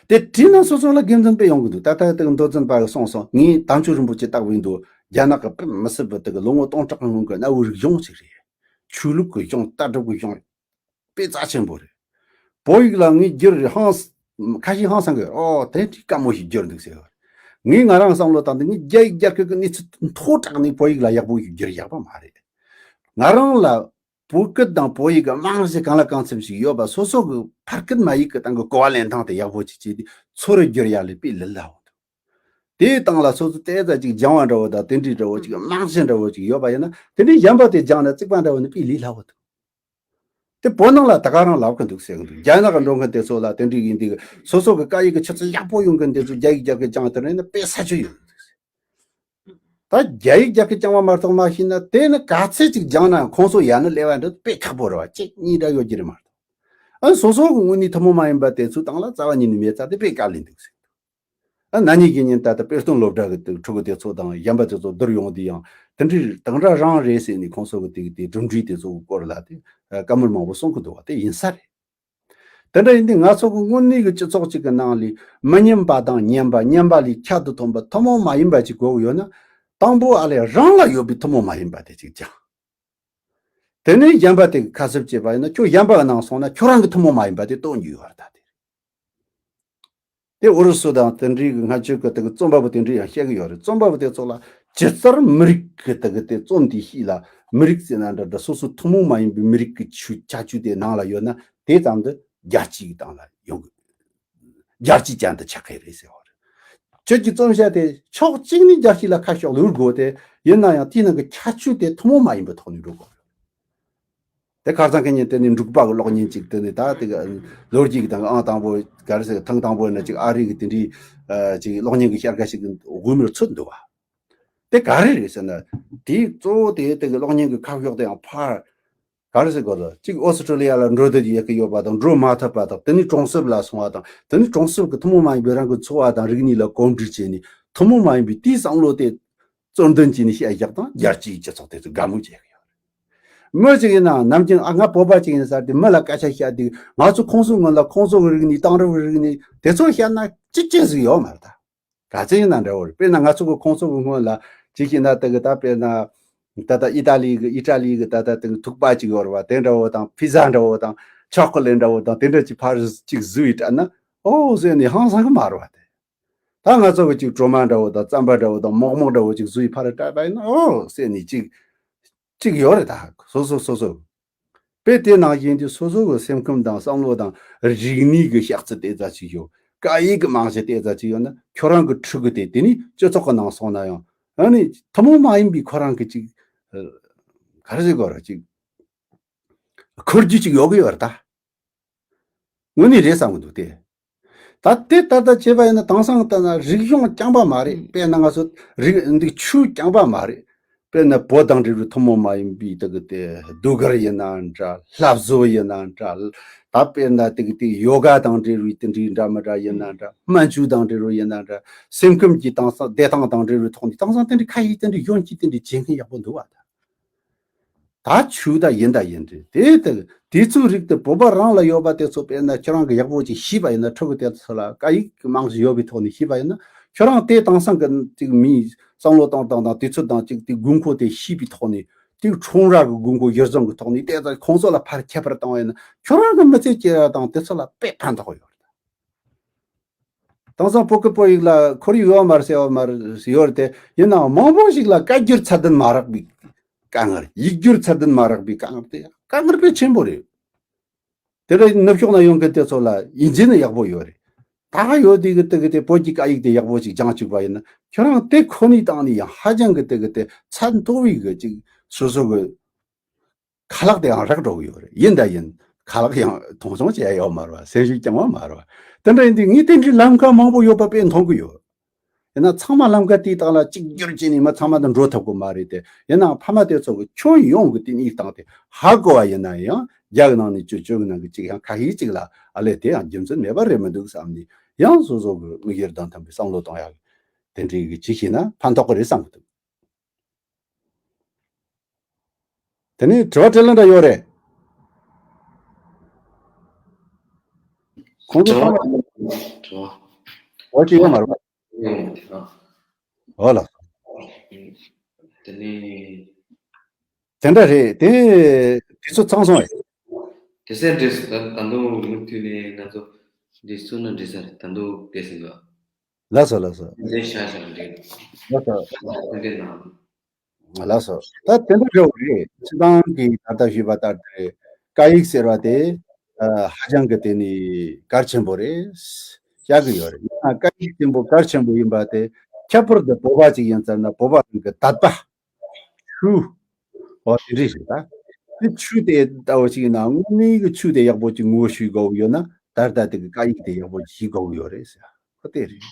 དེ་བྲིས་ན་སོ་སོ་ལ་དགེ་མཚན་དཔེ་ཡོང་གི་འདུག་ད་ལྟ་དེ་མདོ་འཛིན་པ་གིས་གསུངས་སོང་། ངས་དམ་ཆོས་རིན་པོ་ཆེ་ལྟ་བུའི་འདུག་རྒྱ་ནག་གི་དཔེ་མི་སྲིད་པའི་དེ་གི་ལོ་ངོ་སྟོང་ཕྲག་གི་སྔོན་གྱི་གནའ་བོའི་རིག་གཞུང་ཞིག་རེད། ཆོས་ལུགས་ཀྱི་གཞུང་། ལྟ་གྲུབ་ཀྱི་གཞུང་། དཔེ་རྩ་ཆེན་པོ་རེད། བོད་ཡིག་ལ་ངས་བསྒྱུར་རེ་ཧང་སང་། ཁ་ཤས་ཧང་སང་གི། ཨོ་དེ་འདྲའི་དཀའ་མོ་ཞིག་བསྒྱུར་འདུག་ཟེར་བ། ངས་ང་རང་བསམ་བློ་བཏང་དུས་ངས་རྒྱ་ཡིག་རྒྱ་སྐད་ཀྱི་གནས་ཚུལ་མཐོ་དྲགས་ནས་བོད་ཡིག་ལ་ཡག་པོ་ཞིག་བསྒྱུར་ཡག་པ་མ་རེད། ང་རང་ལ་བོད་སྐད་དང་བོད་ཡིག་གི་རྨང་གཞི་གང་ལ་གང་འཚམ་ཞིག་ཡོད་པ། སོ་སོ་གི་ཕ་སྐད་མ་ཡིག་གི་སྟེང་གི་གོ་བ་ལེན་སྟངས་དེ་ཡག་པོ་ཅིག་བྱས་ཏེ་ཚུར་བསྒྱུར་ཡག་ལས་དཔེ་ལས་སླ་བོ་འདུག་དེའི་སྟེང་ལ་སོ་སོ་ཏོག་ཙམ་ཅིག་སྦྱང་བ་འདྲ་བོ་དང་། དེ་འདྲའི་འདྲ་བོ་ཅིག་རྨང་གཞི་འདྲ་བོ་ཅིག་ཡོད་པ་ཡིན་ན། དེ་འདྲའི་གཞན་པ་དེ་སྦྱངས་ནས་རྩིག་པ་འདྲ་བོ་ནི་དཔེ་ལས་སླ་བོ་འདུག་དེ་བོད་ནང་ལ་ད་ག་རང་ལབ་གི་འདུག་ཟེར་གི་འདུག་རྒྱ་ནག་གི་འགྲོ་མཁན་དེ་ཚོ་ལ་དེ་འདྲའི་ཡིན་དུས། སོ་སོ་གི་སྐད་ཡིག་གི་ཆུ་ཚད་ཡག་པོ་ཡོང་མཁན་དེ་ཚོ་རྒྱ་ཡིག་རྒྱ་སྐད་སྦྱངས་དེ་ནས་ནི་དཔེ་ས་ཆུ་ཡོད་འདུག་ད་རྒྱ་ཡིག་རྒྱ་སྐད་སྦྱང་བ་མ་གཏོགས་མ་ཤེས་ན། དེ་ནི་ག་ཚད་ཅིག་སྦྱངས་ན་ཁོང་ཚོ་ཡ་ནི་ཀླད་པ་འདི་དཔེ་ཁག་པོ་རེད་བ། གཅིག་གཉིས་འདྲ་ཡོད་རྒྱུ་རེད་མ་གཏོགས། ཨ་སོ་སོ་གི་དངོས་གནས་ཐུན་མོང་མ་ཡིན་པ་དེ་ཚོའི་སྟེང་ལ་རྩ་བ་ཉིད་ནས་མེད་ཙང་དེ་དཔེ་དཀའ་ལས་འདུག་ཟེར། ཨ་ན་ནིང་གི་ཉིན་ད་ལྟ་དཔེ་སྟོན་སློབ་གྲྭ་གི་དེ་ཕྲུ་གུ་དེ་ཚོ་དང་གཞན་པ་དེ་ཚོ་བསྡུར་ཡོང་དུས་ཡང་དེ་འདྲའི་དང་འདྲ་རང་རེད་ཟེར་ནས། ཁོང་ཚོ་གི་དེ་གི་དེ་གྲུབ་འབྲས་དེ་ཚོ་གི་སྐོར་ལ་དེ་བཀའ་མོལ་མང་པོ་གསུང་གི་འདུག་བ། དེ་ཡིན་ས་རེད། དེ་འདྲ་ཡིན་དུས་ང་ཚོ་གི་དངོས་གནས་ཀྱི་སྤྱི་ཚོགས་གཅིག་གི་ནང་ལ་མི་སྙན་པ་དང་སྙན་པ། སྙན་པ་ལས་ཁྱད་དུ་འཕགས་པ་ཐུན་མོང་མ་ཡིན་པ་ཅིག་དགོས་ཀྱི་ཡོད་ན། དང་པོ་ཨ་ལས་རང་ལ་ཡོད་པའི་ཐུན་མོང་མ་ཡིན་པ་དེ་ཅིག་སྦྱང་། དེ་ནས་གཞན་པ་དེ་གི་ཁ་གསབ་བྱེད་པ་ཡིན་ན། ཁྱོད་གཞན་པ་གི་ནང་སོང་ན་ཁྱོད་རང་གི་ཐུན་མོང་མ་ཡིན་པ་དེ་སྟོན་རྒྱུ་ཡོད་རེད་ད། དེ། དེ་ཨུ་རུ་སུ་དང་དེ་འདྲའི་གི་སྔ་ཕྱི་གི་དེ་གི་རྩོམ་པ་པོ་དེ་འདྲའི་ཡང་བཤད་གི་ཡོད་རེད། རྩོམ་པ་པོ་དེ་ཚོ་ལ་ཇི་ལྟར་མི་རིགས་གི་དེ་གི་དེ་རྩོམ་དེ་ཤེས་ལ། མི་རིགས་ཟེར་ན་འདྲ་འདྲ། སོ་སོ་ཐུན་མོང་མ་ཡིན་པའི་མི་རིགས་གི་ཆོས་ཁྱད་ཆོས་དེ་ནང་ལ་ཡོད་ན། དེ་ཙམ་དུ་རྒྱལ་སྤྱིའི་སྟེང་ལ་ཡོང་གི། རྒྱལ་སྤྱི་ཅན་དུ་ཆགས་ཀྱི་རེད་ཟེར་བ་རེད། ཁྱོད་ཀྱི་རྩོམ་བྱ་དེ་ཕྱོགས་གཅིག་ནས་རྒྱལ་སྤྱི་ལ་ཁ་ཕྱོགས་ལུས་དགོས་ཏེ། ཡིན་ན་ཡང་དེའི་ནང་གི་ཁྱད་ཆོས་དེ་ཐུན་མོང་མ་ཡིན་པའི་ཐོག་ནས་འགྲོ་དགོས། དེ་ཁ་སང་གི་ཉིན་དེ་ནས་འབྲུག་པ་གི་གློག་བརྙན་ཅིག་དེ་ནས་ད་དེ་གི་ལོ་རྒྱུས་ཀྱི་དང་ཨང་དང་པོ་ག་རེ་ཟེར། ཐེངས་དང་པོ་ཡིན་ན་ཅིག་ཨ་རི་གི་དེ་འདྲའི་ཨ་ཅིག་གློག་བརྙན་གི་བྱ་དགའ་ཞིག་དབུ་མར་ཚུད་འདུག་བ། དེ་ག་རེ་རེད་ཟེར་ན། དེའི་གཙོ་བོ་དེ་དེ་གི་གློག་བརྙན་གི་ཁ་ཕྱོགས་དེ་ཡང་ཕར་ག་རེ་ཟེར་དགོས་རེད། གཅིག་ཨོ་སི་ཀྲོ་ལི་ཡ་ལ་འགྲོ་བསྡད་ཡོད་ཀྱི་ཡོད་པ་དང་། འགྲོ་མ་ཐུབ་པ་དང་། དེ་ནས་གྲོང་གསེབ་ལ་སོང་བ་དང་། དེ་ནས་གྲོང་གསེབ་ཀྱི་ཐུན་མོང་མ་ཡིན་པའི་རང་གི་འཚོ་བ་དང་རིག་གནས་ལ་གོམས་འདྲིས་བྱས་ནས། ཐུན་མོང་མ་ཡིན་པའི་དེའི་བསམ་བློ་དེ་གཙོ་འདོན་བྱས་ནས་བཤད་བཞག་དང་། རྒྱལ་སྤྱིའི་སྤྱི་ཚོགས་དེ་ཚོ་དགའ་མོས་བྱེད་ཀྱི་ཡོད་རེད། མི་གཅིག་ཡིན་ན་ནམ་རྒྱུན་ཨ་ང་བོད་པ་གཅིག་ཡིན་ས་དེ་མི་ལ་སྐད་ཆ་བཤད་དུས། ང་ཚོ་ཁོང་ཚོའི་སྔོན་ལ་ཁོང་ཚོ་གི་རིག་གནས། དེང་རབས་ཀྱི་རིག་གནས་དེ་ཚོ་བཤད་ན་ཅི་ཅི་ཟིག་ཡོད་མ་རེད་ད། ག་ཚོད་ཡིན་ན་འདྲ་བོ་རེད། དཔེར་ན་ང་ཚོ་གི་ཁོང་ཚོ་གི་སྔོན་ལ་ཅིག་བྱས་ན་དེ་གི་ད་དཔེར་ན་ད་ལྟ་ཨི་ཏ་ལི་གི་ཨི་ཏ་ལི་གི་ད་ལྟ་དེ་གི་ཐུག་པ་ཅིག་ཡོད་རེད་བ། དེ་འདྲ་བོ་དང་། ཕི་ཛ་འདྲ་བོ་དང་། ཆོ་ཀོ་ལེ་ཊི་འདྲ་བོ་དང་། དེ་འདྲ་ཅིག་ཕར་ཅིག་བཟོས་ཡི་དྲན་ན། ཨོ་ཟེར་ནས་ཧང་སང་གི་མ་རེད་བ། དེ་ད་ང་ཚོ་གི་ཅིག་གྲོ་མ་འདྲ་བོ་དང་། རྩམ་པ་འདྲ་བོ་དང་། མོག་མོག་འདྲ་བོ་ཅིག་བཟོས་ཡི་ཕར་སྤྲད་པ་ཡིན་ན། ཨོ་ཟེར་ནས་ཅིག་ཅིག་ཡོད་རེད་ད། སོ་སོ་སོ་སོ། དཔེ་དེ་ནང་བཞིན་དུ་སོ་སོ་གི་སེམས་ཁམས་དང་བསམ་བློ་དང་། རིག་གནས་ཀྱི་ཤག་ཚི་དེ་ཙམ་ཅིག་ཡོད། སྐད་ཡིག་གི་རྨང་གཞི་དེ་ཙམ་ཅིག་ཡོད་ན། ཁྱོད་རང་གི་ཕྲུ་གུ་དེ་དེ་ནས་སྤྱི་ཚོགས་ཀྱི་ནང་སོང་ན་ཡང་། ཨ་ནི་ཐུན་མོང་མ་ཡིན་པའི་ཁོ་རང་གི་ཅིག་ཨ་ག་རེ་ཟེར་དགོས་རེད། ཅིག་འཁོར་རྒྱུ་ཅིག་ཡོད་གི་ཡོད་རེད་ད། དངོས་གནས་རེད་བསམ་གི་འདུག་སྟེ། ད་དེ་ལྟར་ད་བྱས་པ་ཡིན་ན། དེང་སང་ལྟ་ན་རིག་གཞུང་རྐྱང་པ་མ་རེད། དཔེར་ན་ང་ཚོ་རིག་འདི་ཆོས་རྐྱང་པ་མ་རེད། དཔེར་ན་བོད་དང་འབྲེལ་བའི་ཐུན་མོང་མ་ཡིན་པའི་དེ་གི་དེ་ཟློས་གར་ཡིན་ན་འདྲ། ལྷ་བཟོ་ཡིན་ན་འདྲ། ད་དཔེར་ན་དེ་གི་དེ་ཡོ་ག་དང་འབྲེལ་བའི་དེ་འདྲའི་འདྲ་མི་འདྲ་ཡིན་ན་འདྲ། སྨན་བཅོས་དང་འབྲེལ་བའི་ཡིན་ན་འདྲ། སེམས་ཁམས་ཀྱི་དེང་སང་བདེ་ཐང་དང་འབྲེལ་བའི་ཐོག་ནས་དེང་སང་དེ་འདྲའི་ཁ་ཡིག་དེ་འདྲའི་གཞོན་སྐྱེས་དེ་འདྲའི་བྱེད་མཁན་ཡག་པོ་འདུག་བ། ད་ད་ཆོས་ད་ཡིན་ད་ཡིན་རེད། དེ་ལྟར་དེ་ཚོའི་རིགས་དེ་བོད་པ་རང་ལ་ཡོད་པ་དེ་ཚོ་དཔེར་ན་ཁྱེད་རང་གིས་ཡག་པོ་ཅིག་ཤེས་པ་ཡིན་ན། ཕྲུ་གུ་དེ་ཚོ་ལ་སྐད་ཡིག་གི་རྨང་གཞི་ཡོད་པའི་ཐོག་ནས་ཤེས་པ་ཡིན་ན། ཁྱོད་རང་དེ་དེང་སང་གི་ཅིག་མིའི་བསམ་བློ་གཏོང་སྟངས་དང་། དུས་ཚོད་དང་ཅིག་དེ་དགོས་མཁོ་དེ་ཤེས་པའི་ཐོག་ནས། དེ་ཁྲོམ་ར་གི་དགོས་མཁོ་གཞིར་བཟུང་གི་ཐོག་ནས་དེ་ཚོ་ཁོང་ཚོ་ལ་ཕར་ཁྱད་པར་བཏང་བ་ཡིན་ན། ཁྱོད་རང་གི་མི་ཚེ་སྐྱེལ་བ་དང་དེ་ཚོ་ལ་དཔེ་ཕན་ཐོགས་ཡོད་རེད། དེང་སང་བོད་སྐད་བོད་ཡིག་ལ་ཁོར་ཡུག་ཡོད་མ་རེད་ཟེར་བ་མ་རེད། ཡོད་རེད་དེ། ཡིན་ནའང་མང་པོ་ཞིག་ལ་སྐད་སྒྱུར་ཚད་ལྡན་མ་རག་པའི་དཀའ་ངལ། ཡིག་སྒྱུར་ཚད་ལྡན་མ་རག་པའི་དཀའ་ངལ་དེ་དཀའ་ངལ་དཔེ་ཆེན་པོ་རེད། དེ་འདྲ་ནུབ་ཕྱོགས་ན་ཡོང་མཁན་དེ་ཚོ་ལ་ཡིན་གཅིག་ནི་ཡག་པོ་ཡོད་རེད། ད་ག་ཡོད་དེ་གི་དེ་གི་དེ་བོད་ཀྱི་སྐད་ཡིག་དེ་ཡག་པོ་ཞིག་སྦྱང་བཅུག་པ་ཡིན་ན། ཁྱོད་རང་དེ་ཁོ་ནའི་སྟེང་ནས་ཡང་ཧ་ཅང་གི་དེ་གི་དེ་ཚད་མཐོ་བའི་གི་ཅིག་སོ་སོ་གི་ཁ་ལག་དེ་ཡང་རག་འགྲོ་གི་ཡོད་རེད། ཡིན་ད་ཡིན། ཁ་ལག་ཡང་མཐོང་ཆུང་བྱས་ཡོད་མ་རེད་བ། སེམས་ཤུགས་བཅང་བ་མ་རེད་བ། དེ་འདྲ་ཡིན་དུས་ངས་དེ་འདྲའི་ལམ་ཁ་མང་པོ་ཡོད་པ་དཔེ་མཐོང་གི་ཡོད། ཡིན་ན་ཚང་མ་ལམ་ཁ་དེའི་སྟེང་ལ་གཅིག་གྱུར་བྱས་ནས་མི་ཚང་མ་དང་འགྲོ་ཐུབ་ཀྱི་མ་རེད་དེ། ཡིན་ནའང་ཕ་མ་དེ་ཚོ་གི་ཁྱོན་ཡོངས་ཀྱི་དེ་གཉིས་སྟེང་དེ་ཧ་གོ་བ་ཡིན་ན་ཡང་། བརྒྱ་གི་ནང་ནས་བཅུ། བཅུ་གི་ནང་གི་གཅིག་ཡང་ཁ་ཤས་གཅིག་ལ་ཨ་ལས་དེ་ཡང་རྒྱུ་མཚན་མེད་པ་རེད་མི་འདུག་བསམ་ནས། ཡང་སོ་སོ་གི་དམིགས་ཡུལ་དང་མཐུན་པའི་བསམ་བློ་གཏོང་ཡག་དེ་འདྲའི་གི་ཅིག་བྱས་ན་ཕན་ཐོགས་ཀྱི་རེད་བསམ་གི་འདུག་དེ་ནས་དྲི་བ་དྲིས་ལན་འདྲ་ཡོད་རེད། ཁོང་ཚོ་ཚང་མ་འོ་ཅི་ཡོད་མ་རེད་པ། འོ་ལགས། དེ་ནས། དེ་འདྲ་རེད། དེ་དུས་ཚོད་ཚང་སོང་ཨེ། དེ་སྲིད་འགྲིག་སོང་། ད་ད་དུང་མུ་མཐུད་ནས་ང་ཚོ་འདི་གསུང་ན་འགྲིག་ས་རེད། ད་དུང་བསྡད་ཟིན་འདུག་ལགས་སོ་ལགས་སོ། འདི་ཤ་ཤ་འགྲིག་ལགས་སོ། འདི་ན། ལགས་སོ། ད་དེ་འདྲ་འདྲ་བོ་རེད། སྤྱི་བཏང་གི་ད་ལྟ་ཞུས་པ་ལྟར་དེ་རེད། སྐད་ཡིག་ཟེར་བ་དེ་ཨ་ཧ་ཅང་གི་དེ་ནི་གལ་ཆེན་པོ་རེད་བཤད་གི་ཡོད་རེད། ཡིན་ན་སྐད་ཡིག་ཆེན་པོ་གལ་ཆེན་པོ་ཡིན་པ་དེ་ཁྱད་པར་དུ་བོད་པ་ཅིག་ཡིན་ཙང་ན་བོད་པ་རང་གི་དད་པ། ཆོས། འོ་དེ་འདྲ་ཞིག་ད། དེ་ཆོས་དེ་ལྟ་བུ་ཞིག་ཡིན་ན་དངོས་གནས་ཀྱི་ཆོས་དེ་ཡག་པོ་ཅིག་ངོ་ཤེས་དགོས་ཀྱི་ཡོད་ན་ད་ལྟ་དེ་གི་སྐད་ཡིག་དེ་ཡག་པོ་ཅིག་ཤེས་དགོས་ཀྱི་ཡོད་རེད་ཟེར། འོ་དེ་རེད།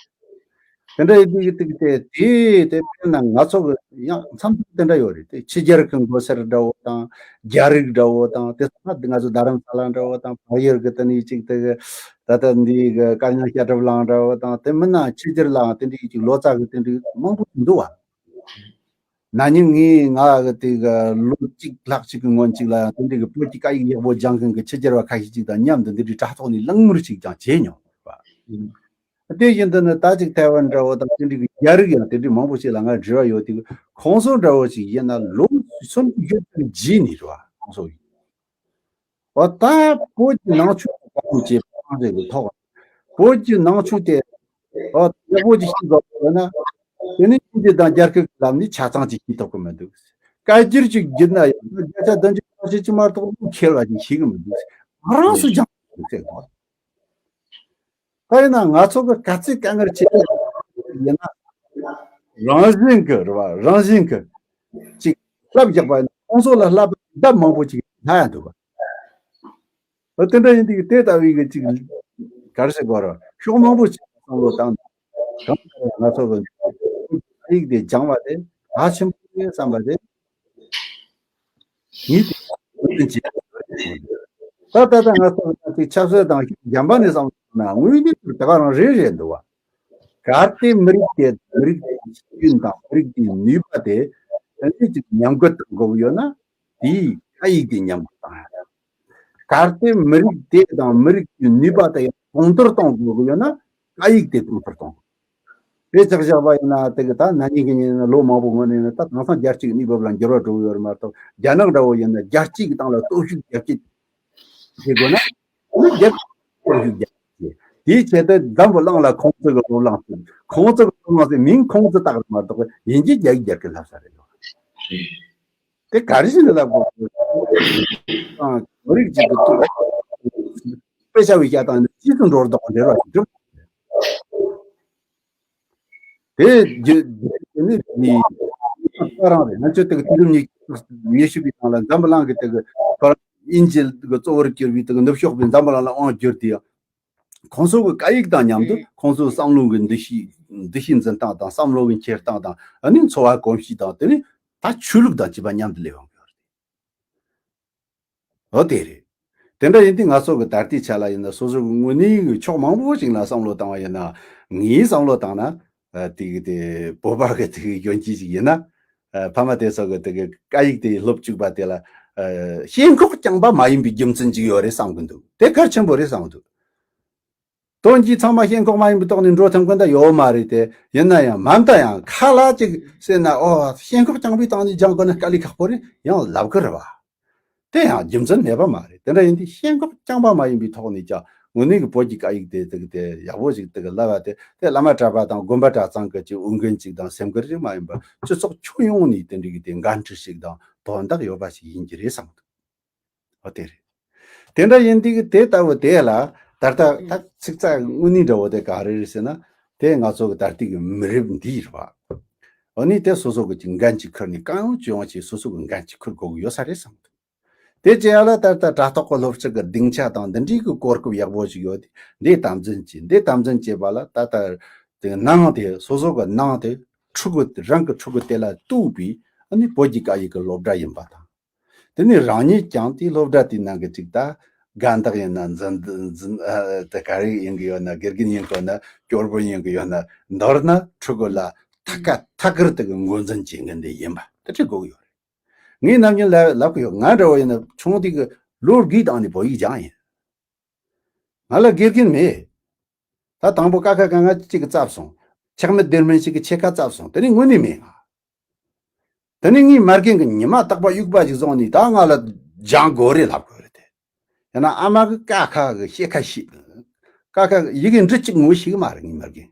དེ་འདྲ་ཡིན་དུས་དེ་དེ་དེ་དེ་དཔེར་ན་ང་ཚོ་གི་ཡང་མཚམས་མཚམས་དེ་འདྲ་ཡོད་རེད། དེ་ཕྱི་རྒྱལ་གི་མགོ་སེར་འདྲ་བོ་དང་རྒྱ་རིགས་འདྲ་བོ་དང་དེ་ཚང་མ་ང་ཚོ་རྡ་རམ་ས་ལ་འདྲ་བོ་དང་བལ་ཡུལ་གི་དེ་ནས་ཅིག་དེ་གི་ད་ལྟ་འདི་གི་དཀར་ཉག་ཤ་ཁྲབ་ལང་འདྲ་བོ་དང་དེ་མིན་ན་ཕྱི་རྒྱལ་ལའང་དེ་འདྲའི་ཅིག་ལོ་ཙཱ་གི་དེ་འདྲའི་མང་པོ་འདུག་བ། ན་ནིང་ངས་ང་གི་དེ་གི་ལོ་གཅིག་ལྷག་ཅིག་གི་སྔོན་ཅིག་ལ་ཡང་དེ་འདྲའི་གི་བོད་ཀྱི་སྐད་ཡིག་ཡག་པོ་སྦྱང་མཁན་གི་ཕྱི་རྒྱལ་བ་ཁ་ཤས་ཅིག་དང་མཉམ་དུ་འདི་འདྲའི་དྲ་ཐོག་ནས་གླེང་མོལ་ཅིག་ཀྱང་བྱས་མྱོང་བ། དེ་བཞིན་དུ་ནི་ད་ཅིག་ཐའེ་ཝན་འདྲ་བོ་དང་དེ་འདྲའི་གི་རྒྱ་རིགས་ཡང་དེ་འདྲའི་མང་པོ་ཞིག་ལ་ང་འབྲེལ་བ་ཡོད་དེ། ཁོང་ཚོ་འདྲ་བོ་ཞིག་ཡིན་ན་ལོ་སུམ་ཅུ་བཞི་བཅུ་རྗེས་ནས་རེད་བ། ཁོང་ཚོ་ཡིན། འོ་ད་བོད་ཀྱི་ནང་ཆོས་ཀྱི་བཀའ་དྲིན་ཆེ་བ་ཐང་ཆད་ཀྱི་ཐོག་བོད་ཀྱི་ནང་ཆོས་དེ་འོ་ཡག་པོ་ཅིག་ཤེས་དགོས་པ་ན་དེ་ནི་ཨིན་ཇི་དང་རྒྱ་སྐད་ཀྱི་ལམ་ནས་ཆ་ཚང་ཅིག་ཤེས་ཐུབ་ཀྱི་མི་འདུག་སྐད་སྒྱུར་ཅིག་བསྒྱུར་ན་ཡང་བརྒྱ་ཆ་བདུན་ཅུ་ཐམས་ཅད་ཅིག་མ་གཏོགས་ཁེལ་བ་ཅིག་ཤེས་ཀྱི་མི་འདུག་ང་རང་སུ་སྦྱངས་འདུག་ཟེར་གོ། ད་ཡིན་ན་ང་ཚོ་གི་ག་ཚོད་དཀའ་ངལ་ཆེ་ཡིན་ན། རང་བཞིན་གི་རེད་བ། རང་བཞིན་གི་ཅིག་བསླབ་རྒྱག་པ་ཡིན་ན་ཁོང་ཚོ་ལ་བསླབ་ལྡབ་མང་པོ་ཅིག་སླ་ཡ་འདུག་བ། ཨ་དེ་འདྲ་ཡིན་དུས་དེ་ལྟ་བུའི་གི་ཅིག་ག་རེ་ཟེར་དགོས་རེད། ཕྱོགས་མང་པོ་ཅིག་བསམ་བློ་བཏང་ནས་གང་ལྟར་ང་ཚོ་གི་ཡིག་དེ་སྦྱང་བ་དེ་གལ་ཆེན་པོ་རེད་བསམ་པ་དེ། ངས་དེ་ངོས་འཛིན་བྱེད་ཀྱི་ཡོད་རེད། ད་ད་ལྟ་ང་ཚོ་ཅིག་ཆབ་སྲིད་དང་གཞན་པ་ནས་བསམ་བློ་བཏང་ན་དངོས་གནས་དེ་ག་རང་རེད་རེད་འདུག་བ། གལ་ཏེ་མི་རིགས་དེ་མི་རིགས་དེའི་ཤེས་ཡོན་དང་མི་རིགས་དེའི་ནུས་པ་དེ་ཨ་ནི་ཅིག་ཉམས་རྒུད་གཏོང་དགོས་ཀྱི་ཡོད་ན་དེའི་སྐད་ཡིག་དེ་ཉམས་རྒུད་གཏོང་ཡ་རེད། གལ་ཏེ་མི་རིགས་དེ་དང་མི་རིགས་དེའི་ནུས་པ་དེ་ཡང་གོང་མཐོར་གཏོང་དགོས་ཀྱི་ཡོད་ན་སྐད་ཡིག་དེ་གོང་མཐོར་གཏོང་དགོས། དཔེ་ཆ་བཞག་པ་ཡིན་ན་དེ་གི་ད་ན་ནིང་གི་ཉིན་ལོ་མང་པོ་སྔོན་ནས་ནི་ད་དེང་སང་རྒྱལ་སྤྱིའི་གནས་བབ་ལ་འགྱུར་བ་འགྲོ་གི་ཡོད་རེད་མ་གཏོགས། རྒྱ་ནག་འདྲ་བོ་ཡིན་ན་རྒྱལ་སྤྱི་གི་སྟེང་ལ་སྟོབས་ཤུགས་རྒྱ་སྐྱེད་བྱེད་དགོས་ན་ནི་རྒྱལ་སྟོབས་ཤུགས་རྒྱ་སྐྱེད། དེའི་ཆེད་དུ་འཛམ་བུ་གླིང་ལ་ཁོང་ཚོ་གི་སློབ་གླིང་ཟེར། ཁོང་ཚོ་གི་སློབ་གླིང་ཟེར་མིང་ཁོང་ཚོ་བཏགས་རེད་མ་གཏོགས་ཡིན་གྱི་རྒྱ་ཡིག་རྒྱ་སྐད་ལབ་ས་རེད། དེ་ག་རེ་བྱས་ནས་ལབ་དགོས། ཨ་མི་རིགས་གཅིག་གི་ཐོག་དཔེ་ཆ་བའི་བཤད་སྟངས་ནི་ཕྱིས་སུ་འགྲོ་རུ་དོགས་འགྲེལ་བ་ཞིག་འགྲུབ། དེ་རྒྱུ་རྒྱུ་ནི་ནི་ཁོ་རང་རེད། ང་ཚོས་དེ་གི་དུས་རབས་ཉི་ཉི་ཤུ་པའི་ནང་ལ་འཛམ་བུ་གླིང་གི་དེ་གི་ཁོ་རང་དབྱིན་ཇི་གི་གཙོ་བོར་གྱུར་པའི་དེ་གི་ནུབ་ཕྱོགས་པའི་འཛམ་བུ་གླིང་ལ་དབང་བསྒྱུར་དུས་ཡང་ཁོང་ཚོ་གི་སྐད་ཡིག་དང་མཉམ་དུ་ཁོང་ཚོའི་བསམ་བློ་གི་འདུ་ཤེས་འདུ་ཤེས་འཛིན་སྟངས་དང་བསམ་བློ་གི་འཁྱེར་སྟངས་དང་ཨ་ནི་འཚོ་བ་གོམས་གཤིས་དང་དེ་ནི་ད་ཆོས་ལུགས་དང་བཅས་པ་མཉམ་དུ་སླེབས་ཡོང་གི་ཡོད་རེད། འོ་དེ་རེད། དེ་འདྲ་ཡིན་དུས་ང་ཚོ་གི་ད་ལྟའི་ཆ་ལ་ཡིན་ན་སོ་སོ་གི་དངོས་གནས་ཀྱི་ཕྱོགས་མང་པོ་ཞིག་ལ་བསམ་བློ་བཏང་བ་ཡིན་ན། ངའི་བསམ་བློ་བཏང་ན་ཨ་དེ་གི་དེ་བོད་པ་གི་དེ་གི་གཞོན་སྐྱེས་ཤིག་ཡིན་ན་ཨ་ཕ་མ་དེ་ཚོ་གི་དེ་གི་སྐད་ཡིག་དེ་སློབ་བཅུག་པ་དེ་ལ་ཨ་ཞེན་ཁོག་རྐྱང་པ་མ་ཡིན་པའི་རྒྱུ་མཚན་ཅིག་ཡོད་རེད་བསམ་གི་འདུག་དེ་གལ་ཆེན་པོ་རེད་བསམ་གི་འདུག་དོན་གྱིས་ཚང་མ་ཞེན་ཁོག་མ་ཡིན་པའི་ཐོག་ནས་འགྲོ་ཐུབ་མཁན་ད་ཡོད་མ་རེད་དེ། ཡིན་ན་ཡང་མ་མཐའ་ཡང་ཁ་ལ་ཅིག་ཟེར་ན་ཨོ་ཞེན་ཁོག་རྐྱང་པའི་སྟེང་ནས་སྦྱང་དགོས་ན་དཀའ་ལས་ཁག་པོ་རེད་ཡང་ལབ་གི་རེད་བ། དེ་ཡང་རྒྱུ་མཚན་མེད་པ་མ་རེད། དེ་འདྲ་ཡིན་དུས་ཞེན་ཁོག་རྐྱང་པ་མ་ཡིན་པའི་ཐོག་ནས་ཀྱང་དངོས་གནས་ཀྱི་བོད་ཀྱི་སྐད་ཡིག་དེ་དེ་གི་དེ་ཡག་པོ་ཞིག་དེ་གི་བསླབ་པ་དེ་དེ་བླ་མ་གྲྭ་པ་དང་དགོན་པ་གྲྭ་ཚང་གི་ཅིག་འོས་འགན་ཅིག་དང་སེམས་ཁུར་ཅིག་མ་ཡིན་པར་སྤྱི་ཚོགས་ཁྱོན་ཡོངས་ནས་དེ་འདྲ་གི་དེ་འགན་འཁྲི་ཞིག་དང་དོན་དག་ཡོད་པ་ཞིག་ཡིན་གྱི་རེད་བསམ་འདུག་འོ་དེ་རེད། དེ་འདྲ་ཡིན་དུས་དེ་ལྟ་བུ་དེ་ལ་ད་ལྟ་ད་ཚིག་རྩ་དངོས་གནས་འདྲ་བོ་དེ་ག་རེ་རེད་ཟེར་ན། དེ་ང་ཚོ་གི་ད་ལྟའི་གི་མི་རབས་འདི་རེད་བ། འོ་ནི་དེ་སོ་སོ་གི་ཅིག་འགན་ཅིག་འཁུར་ནས་གང་ཡོང་ཅི་ཡོང་ཅིག་སོ་སོ་གི་འགན་ཅིག་འཁུར་དགོས་གི་ཡོད་ས་རེད་བསམ་འདུག་དེ་བྱེད་ཡ་ལ་ད་ལྟ་དྲ་ཐོག་གི་སློབ་ཁྲིད་གི་སྡིངས་ཆ་དང་འདི་འདྲའི་གི་གོ་སྐབས་ཡག་པོ་ཞིག་ཡོད་དེ་འདི་དམ་འཛིན་བྱེད། འདི་དམ་འཛིན་བྱེད་པ་ལ་ད་ལྟ་དེ་ནང་དེ་སོ་སོ་གི་ནང་དེ་ཕྲུ་གུ་རང་གི་ཕྲུ་གུ་དེ་ལ་གཏུགས་པའི་ཨ་ནི་བོད་ཀྱི་སྐད་ཡིག་གི་སློབ་གྲྭ་ཡིན་པ་དང་། དེ་ནས་རང་ཉིད་ཀྱང་དེའི་སློབ་གྲྭ་དེའི་ནང་གི་ཅིག་ད་དགའ་འདག་ཡིན་ན་འཛིན་འཛིན་ཨ་དེ་ག་རེ་ཡིན་གི་ཡོད་ན། དགེ་རྒན་ཡིན་གི་ཡོད་ན། སྐྱོར་དཔོན་ཡིན་གི་ཡོད་ན། མདོར་ན་ཕྲུ་གུ་ལ་ཐད་ཀ་ཐད་ཀར་དེ་གི་ངོས་འཛིན་བྱེད་མཁན་དེ་ཡིན་པ་དེ་འདྲ་དགོས་ཀྱི་ཡོད་རེད། ངས་ནམ་རྒྱུན་ལབ་ལབ་གི་ཡོད། ང་འདྲ་བོ་ཡིན་ན་ཆུང་དུས་གི་ལོ་དགུའི་སྟེང་ནས་བོད་ཡིག་སྦྱངས་ཡིན། ང་ལ་དགེ་རྒན་མེད། ད་དང་པོ་ཀ་ཁ་ག་ང་གཅིག་གི་བཙབ་སོང་། ཆག་མེད་སྡེར་སྨན་ཞིག་གི་ཕྱེད་ཀ་བཙབ་སོང་། དེ་ནི་དངོས་གནས་མེད་ང་། དེ་ནི་ངའི་མ་རྒན་གྱི་ཉི་མ་རྟག་པ་དབྱུག་པ་ཞིག་བཟུང་ནས་ད་ང་ལ་སྦྱང་དགོས་རེད་ལབ་དགོས་རེད་དེ། ཡང་ན་ཨ་མ་གི་ཀ་ཁ་གི་ཤེས་ཁ་ཤེས། ཀ་ཁ་ཡི་གེ་འབྲི་གཅིག་ངོ་ཤེས་གི་མ་རེད་ངའི་མ་རྒན།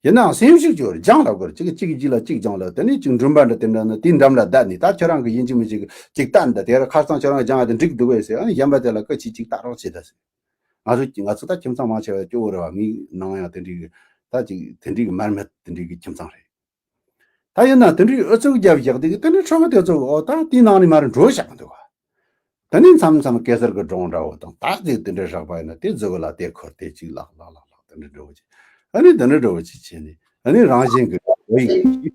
ཡིན་ནའང་སེམས་ཤུགས་ཀྱི་སྦྱང་ལ་དགོས། གཅིག་གཅིག་གི་རྗེས་ལ་གཅིག་སྦྱང་ལ། དེ་ནས་གཅིག་འགྲུལ་པ་འདྲ་དེ་འདྲ་ན་དེའི་འགྲམ་ལ་བསྡད་ནས་ད་ཁྱོད་རང་གི་ཡིན་གཅིག་མིན་གཅིག་གཅིག་ལྟ་འདི་དེ་ར་ཁ་སང་ཁྱོད་རང་སྦྱང་ཡ་དེ་འགྲིག་འདུག་གས་ཟེར། ཨ་ནི་གཞན་པ་དེ་ལ་སྐད་ཆ་གཅིག་ལྟ་རོགས་བྱེད་ད་ཟེར། ང་ཚོ་ང་ཚོ་ད་ཁྱིམ་ཚང་མང་ཆེ་བ་སྐྱོ་བོ་རེད་བ། ངའི་ནང་ཡང་དེ་འདྲའི་གི་ད་ཅིག་དེ་འདྲའི་གི་མར་མེད་དེ་འདྲའི་གི་ཁྱིམ་ཚང་རེད། ད་ཡིན་ན་དེ་འདྲའི་ཨུ་ཚུགས་རྒྱབ་བཞག་དེ་གི་དེ་འདྲའི་ཕྲུ་གུ་དེ་ཚོ་གི་ཨོ་ད་དེའི་ནང་ནས་མར་འགྲོ་བཞག་འདུག་བ། དེ་ནས་མཚམས་མཚམས་གེ་སར་གི་སྒྲུང་འདྲ་བོ་དང་ད་དེ་དེ་འདྲའི་རག་པ་ཡིན་ན་དེ་ཟུག་གི་ལ་དེ་འཁོར་དེ་གཅིག་ལག་ལག་ལག་ལག་དེ་འདྲའི་འདྲ་བོ་ཅིག་ཨ་ནི་དེ་འདྲའི་འདྲ་བོ་ཅིག་བྱས་ནས་ཨ་ནི་རང་བཞིན་གི་འགྲོ་ཡི།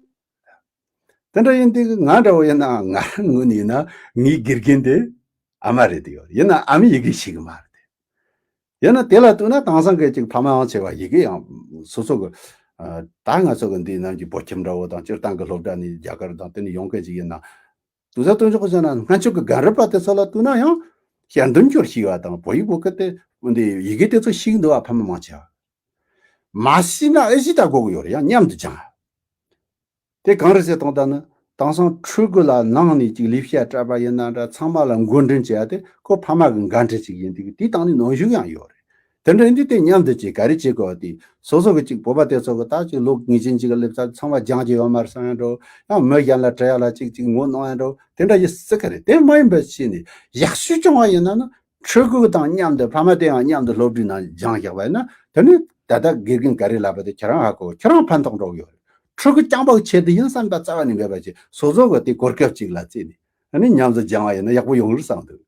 དེ་འདྲ་ཡིན་དུས་ང་འདྲ་བོ་ཡིན་ན་ང་རང་ངོས་ནས་ཡིན་ན་ངའི་དགེ་རྒན་དེ་ཨ་མ་རེད་དེ་ཡོད། ཡིན་ན་ཨ་མས་ཡི་གེ་ཤེས་གི་མ་རེད་དེ། ཡིན་ན་དེ་ལ་ལྟོས་ན་དེང་སང་གི་ཅིག་ཕ་མ་ཡང་ཆེ་བ་ཡི་གེ་ཡང་སོ་སོ་གི་ད་ང་ཚོ་གི་འདིའི་ནང་གི་བོད་ཁྱིམ་འདྲ་བོ་དང་སྤྱིར་བཏང་གི་སློབ་གྲྭ་ནས་རྒྱ་གར་དང་དེ་ནས་ཡོང་མཁན་ཅིག་ཡིན་ན་དུས་ཚོད་སྟོན་ཆོག་གི་བྱས་ན་སྔ་ཕྱོགས་ཀྱི་རྒན་རབས་པ་དེ་ཚོ་ལ་ལྟོས་ན་ཡང་ཞལ་འདོན་སྐྱོར་ཤེས་པ་དང་བོད་ཡིག་བོད་སྐད་དེ་འདི་ཡི་གེ་དེ་ཚོ་ཤེས་ཀྱི་འདུག་བ། ཕ་མ་མང་ཆེ་བ་མ་ཤེས་ན་ཨེ་ཤེས་ད་དགོས་ཀྱི་ཡོད་རེད། ཡང་མཉམ་དུ་སྦྱང་། དེ་གང་རེད་ཟེར་དང་ད་ནི་དེང་སང་ཕྲུ་གུ་ལ་ནང་ནས་ཅིག་ལས་བྱ་སྤྲད་པ་ཡིན་ན་འདྲ་ཚང་མ་ལ་མགོ་འདྲེན་བྱེད་ཡ་དེ་ཁོ་ཕ་མ་གི་འགན་འཁྲི་ཅིག་ཡིན་དུས་དེའི་སྟེང་ནས་གནོན་ཤུགས་ཡང་ཡོད་རེད། དེ་འདྲ་ཡིན་དུས་དེ་མཉམ་དུ་ཅིག་ག་རེ་བྱེད་དགོས་དེ་སོ་སོ་གི་ཅིག་བོད་པ་དེ་ཚོ་གི་ད་ཅིག་ལོ་ངེས་ཅན་ཅིག་གི་སླེབས་ཚར་ཚང་མ་སྦྱང་རྒྱུ་ཡོད་མ་རེད་བསམ་ཡ་འགྲོ། ཡང་མི་གཞན་ལ་དྲི་ཡ་ལ་ཅིག་ཅིག་ངོ་གནོང་ཡ་འགྲོ། དེ་འདྲ་ཡི་སྲིད་གི་རེད། དེ་མ་ཡིན་པ་བྱས་ནས་ཡག་ཤོས་བྱུང་བ་ཡིན་ན་ནི་ཕྲུ་གུ་དང་མཉམ་དུ་ཕ་མ་དེ་ཡང་མཉམ་དུ་སློབ་གྲྭའི་ནང་སྦྱང་བཞག་པ་ཡིན་ན་དེ་ནི་ད་ལྟ་དགེ་རྒན་ག་རེ་ལབ་པ་དེ་ཁྱེད་རང་ཧ་གོ། ཁྱེད་རང་ཕན་ཐོགས་འགྲོ་གི་ཡོད་རེད། ཕྲུ་གུ་རྐྱང་པ་གི་ཆེད་དུ་ཡིན་བསམ་པ་རྩ་བ་ནས་མེད་པ་བྱས་སོ་སོ་གི་དེ་གོ་སྐབས་ཅིག་ལ་བརྩིས་ནས་ཨ་ནི་མཉམ་དུ་སྦྱང་བ་ཡིན་ན་ཡག་པོ་ཡོང་གི་རེད་བསམ་འདུག་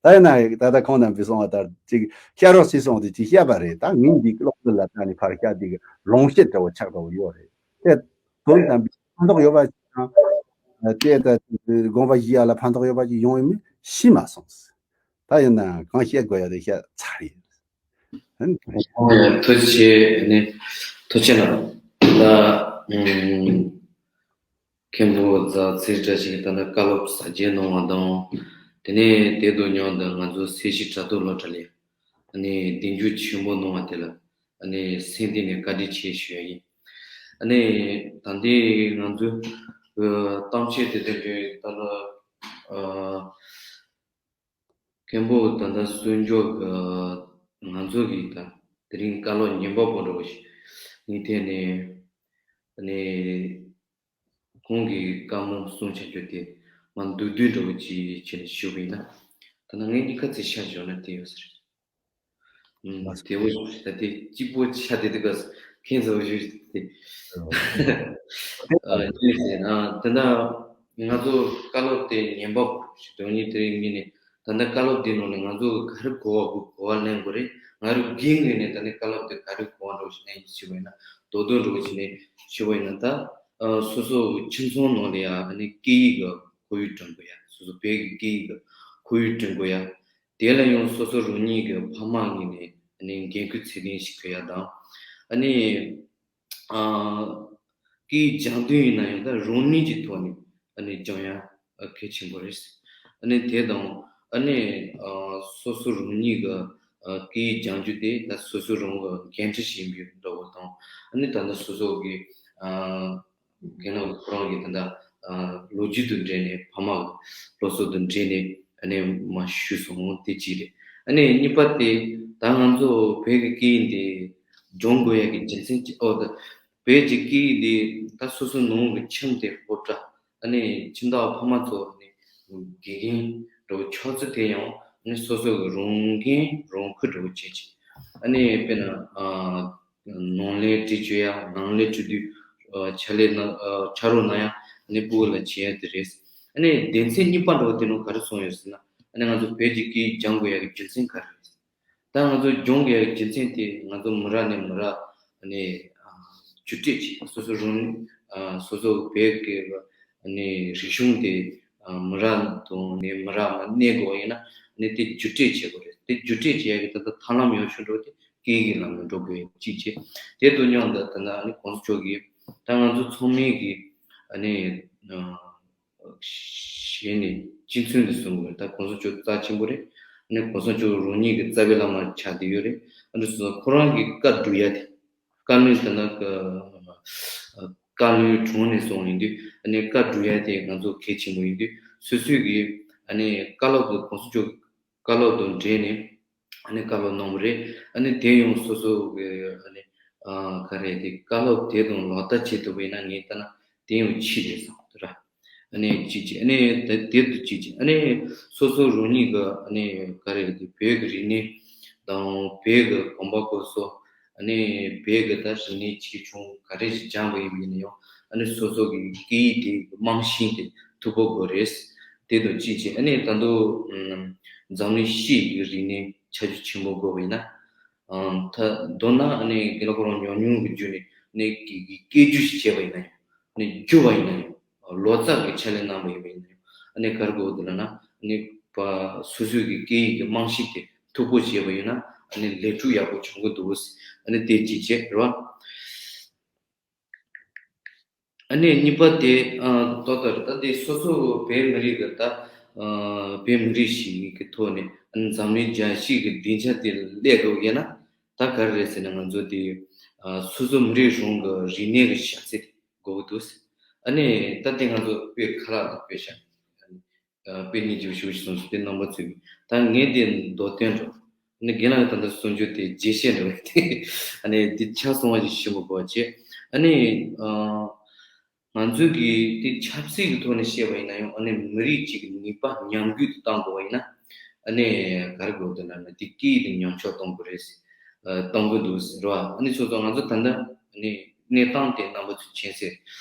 ད་ཡིན་ན་ད་ལྟ་ཁོང་རྣམ་པས་གསུངས་པ་ལྟར་ཅིག་བཤད་རོགས་ཞེས་གསུངས་ཏེ་ཅིག་བཤད་པ་རེད། ད་ངས་འདི་ཀློག་ཚུལ་ལ་ལྟ་ནས་ཕར་བཤད་དེ་གི་ལོང་བཤད་འདྲ་བོ་ཆགས་འདྲ་བོ་ཡོད་རེད། དེ་དོན་དམ་པའི་ཕན་ཐོགས་ཡོད་པ་ཞིག་དང་། དེ་ལྟ་དགོངས་པ་བཞེས་ཡ་ལ་ཕན་ཐོགས་ཡོད་པ་ཞིག་ཡོང་ཡོད་མེད་ཤེས་མ་སོང་། ད་ཡིན་ན་གང་བཤད་དགོས་ཡ་དེ་བཤད་ཚར་ཡིན། ཨ་ནི་ཐུགས་རྗེ་ཆེ་ནི་ཐུགས་རྗེ་གནང་། ད་ཨུམ། མཁན་པོ་རྫ་ཚེ་བཀྲ་ཤིས་ད་ལྟ་བཀའ་སློབ་ཟབ་རྒྱས་གནང་བ་དང་། དེ་ནས་དེ་དང་མཉམ་དུ་ང་ཚོ་སེར་བྱེས་དྲ་ཐོག་སློབ་གྲྭ་ལ་ཨ་ནི་གདེང་འཇོག་ཆེན་པོ་གནང་བ་དེ་ལ་ཨ་ནི་སེམས་གཏིང་ནས་བཀའ་དྲིན་ཆེ་ཞུ་ཡ་ཡིན། ཨ་ནི་ད་ལྟའི་ང་ཚོའི་གཏམ་བཤད་དེ་དོན་དུ་ད་ལྟ་ཨ། མཁན་པོ་ད་ལྟ་གསུང་ཆོས་ཀྱི་ང་ཚོ་གི་ད་དེ་རིང་བཀའ་སློབ་ཉན་པ་པོ་འདྲ་བོ་ཞིག་ངའི་ཐད་ནས་ནས་ཁོང་གི་བཀའ་མོལ་གསུང་བྱ་རྒྱུ་དེ་མ་མདོར་བསྡུས་འདྲ་བོ་ཅིག་བྱས་ནས་ཞུས་པ་ཡིན་ན། ད་ལྟ་ངས་གཉིས་ཀ་ཚིག་ཆ་བཞག་ན་དེ་ཡོད་ས་རེད། ཨུམ། དེ་བོ་ཞིག་ད་དེ་གཅིག་པོ་ཆ་དེ་དེ་ག་ཁྱེད་ཚོ་ཞུས་ཏེ། ཨ། ཅི་ཟེར་ན་དེ་འདྲ་ང་ཚོ་བཀའ་སློབ་དེ་ཉན་པ་ཞིག་དོན་གཉིས་དེ་རིང་ཉིན་ནས་ད་ལྟ་བཀའ་སློབ་དེ་ནང་ནས་ང་ཚོ་ག་རེ་གོ་བ་དགོས་གོ་བ་ལེན་དགོས་རེད། ང་རང་གི་ངོས་ནས་ད་ལྟ་བཀའ་སློབ་དེ་ག་རེ་གོ་བ་འདྲ་བོ་ཞིག་ལེན་ཞིག་བྱས་པ་ཡིན་ན་རྡོག་རྡོག་འདྲ་བོ་ཞིག་ནས་ཞུས་པ་ཡིན་ན་ད་ཨ་སོ་སོ་ཁྱིམ་ཚང་ནང་ལ་ཡ་ཨ་ནི་སྐད་ཡིག་གི་ཁོར་ཡུག་བསྐྲུན་དགོས་ཡ། སོ་སོ་བོད་ཀྱི་སྐད་ཡིག་གི་ཁོར་ཡུག་བསྐྲུན་དགོས་ཡ། དེ་ལ་ཡང་སོ་སོ་རང་ཉིད་ཀྱི་ཕ་མ་ངོས་ནས་ཨ་ནི་འགན་ཁུར་ཚད་ལྡན་ཞིག་འཁུར་ཡ་དང་། ཨ་ནི་ཨ་སྐད་ཡིག་སྦྱང་དུས་ཡིན་ན་ཡང་ད་རང་ནུས་ཀྱི་ཐོག་ནས་ཨ་ནི་སྦྱང་ཡ་གལ་ཆེན་པོ་རེད། ཨ་ནི་དེ་དང་ཨ་ནི་ཨ་སོ་སོ་རང་ཉིད་ཀྱི་ཨ་སྐད་ཡིག་སྦྱང་རྒྱུ་དེ་ད་སོ་སོ་རང་གི་འགན་འཁྲི་ཞིག་ཡིན་པའི་འདྲ་བོ་དང་། ཨ་ནི་ད་ནི་སོ་སོ་གི་ཨ་རྒན་ལགས་ཁོ་རང་གིས་ད་ལྟ་ཨ་ལོ་རྒྱུས་དང་འབྲེལ་ནས་ཕ་མ་གི་སློབ་གསོ་དང་འབྲེལ་ནས་ཨ་ནི་མར་ཞུས་སོང་། དེ་གཅིག་རེད། ཨ་ནི་གཉིས་པ་དེ་ད་ང་ཚོ་བོད་ཀྱི་སྐད་ཡིག་འདི་སྦྱོང་དགོས་ཡ་གི་རྒྱུ་མཚན་གཅིག་ཨོ་ད་བོད་ཀྱི་སྐད་ཡིག་འདི་ད་སོ་སོའི་ནང་གི་ཁྱིམ་དེ་སློབ་གྲྭ་ཨ་ནི་ཁྱིམ་བདག་ཕ་མ་ཚོ་ཨ་ནི་དགེ་རྒན་འདྲ་བོ་ཆགས་ཚུལ་དེ་ཡང་ཨ་ནི་སོ་སོ་གི་རང་འགན་རང་འཁུར་འདྲ་བོ་བྱེད་ཅིང་ཨ་ནི་དཔེར་ན་ཨ། ནང་ལས་བྲིས་བཅུག་ཡ། ནང་ལས་བྲིས་དུས་ཨ་ཕྱག་ལས་གནང་ཨ་ཕྱག་རོགས་གནང་ཡ་ཨ་ནི་སྤུ་གུ་ལ་བྱེད་ཡ་དེ་རེད། ཨ་ནི་སྡེ་ཚན་གཉིས་པ་འདྲ་བོ་དེ་ནང་ག་རེ་གསུངས་ཡོད་ཟེར་ན་ཨ་ནི་ང་ཚོ་བོད་ཀྱི་སྐད་ཡིག་སྦྱང་དགོས་ཡ་གི་རྒྱུ་མཚན་ག་རེ་རེད། ད་ང་ཚོ་སྦྱང་དགོས་ཡ་གི་རྒྱུ་མཚན་དེ་ང་ཚོ་མི་རབས་ནས་མི་རབས་ཨ་ནི་ཨ་བརྒྱུད་སྤྲོད་བྱས་སོ་སོ་རང་ཨ་སོ་སོ་བོད་ཀྱི་ཨ་ནི་རིག་གཞུང་དེ་ཨ་མི་རབས་དང་ནས་མི་རབས་ལ་གནས་དགོས་ཡིན་ན་ཨ་ནི་དེ་བརྒྱུད་སྤྲོད་བྱེད་དགོས་རེད། དེ་བརྒྱུད་སྤྲོད་བྱེད་ཡ་གི་ད་ལྟ་ཐབས་ལམ་ཡག་ཤོས་འདྲ་བོ་དེ། སྐད་ཡིག་ལམ་ནས་འགྲོ་དགོས་གཅིག་བྱས། དེ་དང་མཉམ་དུ་ད་ལྟ་ཨ་ནི་གོང་ས་མཆོག་གིས་ད་ང་ཚོ་ཚང་མས་ཀྱི་ཨ་ནི་ཨ་ཞལ་ནས་སྤྱི་མཚོན་དུ་བཟུང་དགོས། ད་གོང་ས་མཆོག་རྩ་ཆེན་པོ་རེད། ནི་གོང་ས་མཆོག་རང་ཉིད་ཀྱི་རྩ་བའི་བླ་མ་ཆགས་བསྡད་ཡོད་རེད། ཨ་ནི་སོ་སོ་ཁོ་རང་གི་བཀའ་སྒྲུབ་ཡ་དེ། བཀའ་བློན་དེ་ན་བཀའ་བློན་དྲུང་ནས་སོང་ཡིན་དུས། ཨ་ནི་བཀའ་སྒྲུབ་ཡ་དེ་ང་ཚོ་གལ་ཆེན་པོ་ཡིན་དུས། སོ་སོས་ཀྱི་ཨ་ནི་བཀའ་སློབ་དེ་གོང་ས་མཆོག་གི་བཀའ་སློབ་དང་འབྲེལ་ནས་ཨ་ནི་བཀའ་སློབ་གནང་བ་རེད། ཨ་ནི་དེ་ཡང་སོ་སོ་གི་ཨ་ནི་ཨ་ག་རེ་དེ་བཀའ་སློབ་དེ་དང་ལག་བསྟར་བྱེད་ཐུབ་པ་ཡིན་ན། ངས་ལྟ་ན་དེ་ཡང་ཅིག་རེད་བསམ་གི་ར། ཨ་ནི་ཅིག་ཅིག་ཨ་ནི་དེ་དེ་དུ་ཅིག་ཅིག་ཨ་ནི་སོ་སོ་རང་ཉིད་ཀྱི་ཨ་ནི་ག་རེ་དེ་བོད་ཀྱི་རིག་གནས་དང་བོད་ཀྱི་གོམ་པ་སྤོ་སོ། ཨ་ནི་བོད་ཀྱི་ད་རིག་གནས་ཆེ་ཆུང་ག་རེ་ཞིག་སྦྱངས་པ་ཡིན་པ་ཡིན་ན་ཡང་། ཨ་ནི་སོ་སོ་གི་སྐད་ཡིག་དེ་རྨང་གཞི་དེ་མཐུག་པོ་དགོས་རེད། དེ་དང་གཅིག་བྱས། ཨ་ནི་ད་དུང་འཛམ་གླིང་སྤྱི་ཡི་རིག་གནས་ཁྱད་ཆོས་ཆེན་པོ་དགོས་པ་ཡིན་ན། ཨ་ད་མདོར་ན་ཨ་ནི་རྒན་ལགས་ཁོ་རང་ཉམས་མྱོང་གི་བརྒྱུད་ནས་ཨ་ནི་སྐད་སྒྱུར་ཞིག་བྱས་པ་ཡིན་ན་ཡང་། ཨ་ནི་བསྒྱུར་བ་ཡིན་ན་ཡང་། ལོ་ཙཱ་གི་ཕྱག་ལས་གནང་བ་ཡིན་པ་ཡིན་ན་ཡང་། ཨ་ནི་ག་རེ་དགོས་འདུག་ལབ་ན། ཨ་ནི་སོ་སོའི་གི་སྐད་ཡིག་གི་རྨང་གཞི་དེ་མཐུག་པོ་བྱས་པ་ཡིན་ན། ཨ་ནི་ལས་འགུལ་ཡག་པོ་བྱུང་གི་འདུག་ཨ་ནི་དེ་གཅིག་བྱས་རེད་བ། ཨ་ནི་གཉིས་པ་དེ་ཨ་ཏོག་ཏོ་རེད། ད་དེ་སོ་སོ་བོད་མི་རིགས་ཀྱི་ད་ཨ་བོད་མི་རིགས་ཤིག་གི་ཐོག་ནས། ཨ་ནི་འཛམ་གླིང་རྒྱལ་སྤྱི་གི་སྡིངས་ཆ་དེ་སླེབས་དགོས་ཡིན་ན། ད་ག་རེ་རེད་ཟེར་ན། ང་ཚོ་དེ་ཨ་སོ་སོ་མི་རིགས་རང་གི་རིག་གནས་ཀྱི་ཞབས་ཚད་དེ་དགོས་ཀྱི་འདུག་ཨ་ནི་ད་དེ་ང་ཚོ་དཔེ་ཁ་ལག་ལ་དཔེ་བཞག་ཨ་དཔེ་གཉིས་ཀྱི་ཞུ་ཞུ་སོང་ཟེར་དེ་རྣམ་པ་ཚོས་ཀྱིས། ད་ངས་དེ་མདོ་དོན་འགྲོ། ཨ་ནི་རྒན་ལགས་ཀྱི་ད་ལྟ་གསུང་རྒྱུ་དེ་རྒྱས་བཤད་འགྲོ་བས་དེ། ཨ་ནི་དེ་ཆ་ཚང་བ་ཞིག་ཞུ་མི་དགོས་པ་བྱས། ཨ་ནི་ཨ་ང་ཚོས་ཀྱི་དེ་ཆབ་སྲིད་ཀྱི་ཐོག་ནས་བཤད་པ་ཡིན་ན་ཡང་། ཨ་ནི་མི་རིགས་གཅིག་གི་ནུས་པ་ཉམས་རྒུད་དུ་གཏང་དགོས་པ་ཡིན་ན། ཨ་ནི་ག་རེ་དགོས་འདུག་ལབ་ན། དེ་སྐད་ཡིག་དེ་ཉམས་ཆག་གཏོང་དགོས་རེད། ཨ་གཏོང་གི་འདུག་ཟེར་བ། ཨ་ནི་སོ་སོ་ང་ཚོ་ད་ལྟ་ཨ་ནི་གནས་སྟངས་དེ་རྣམ་པ་ཚོས་མཁྱེན་གསལ།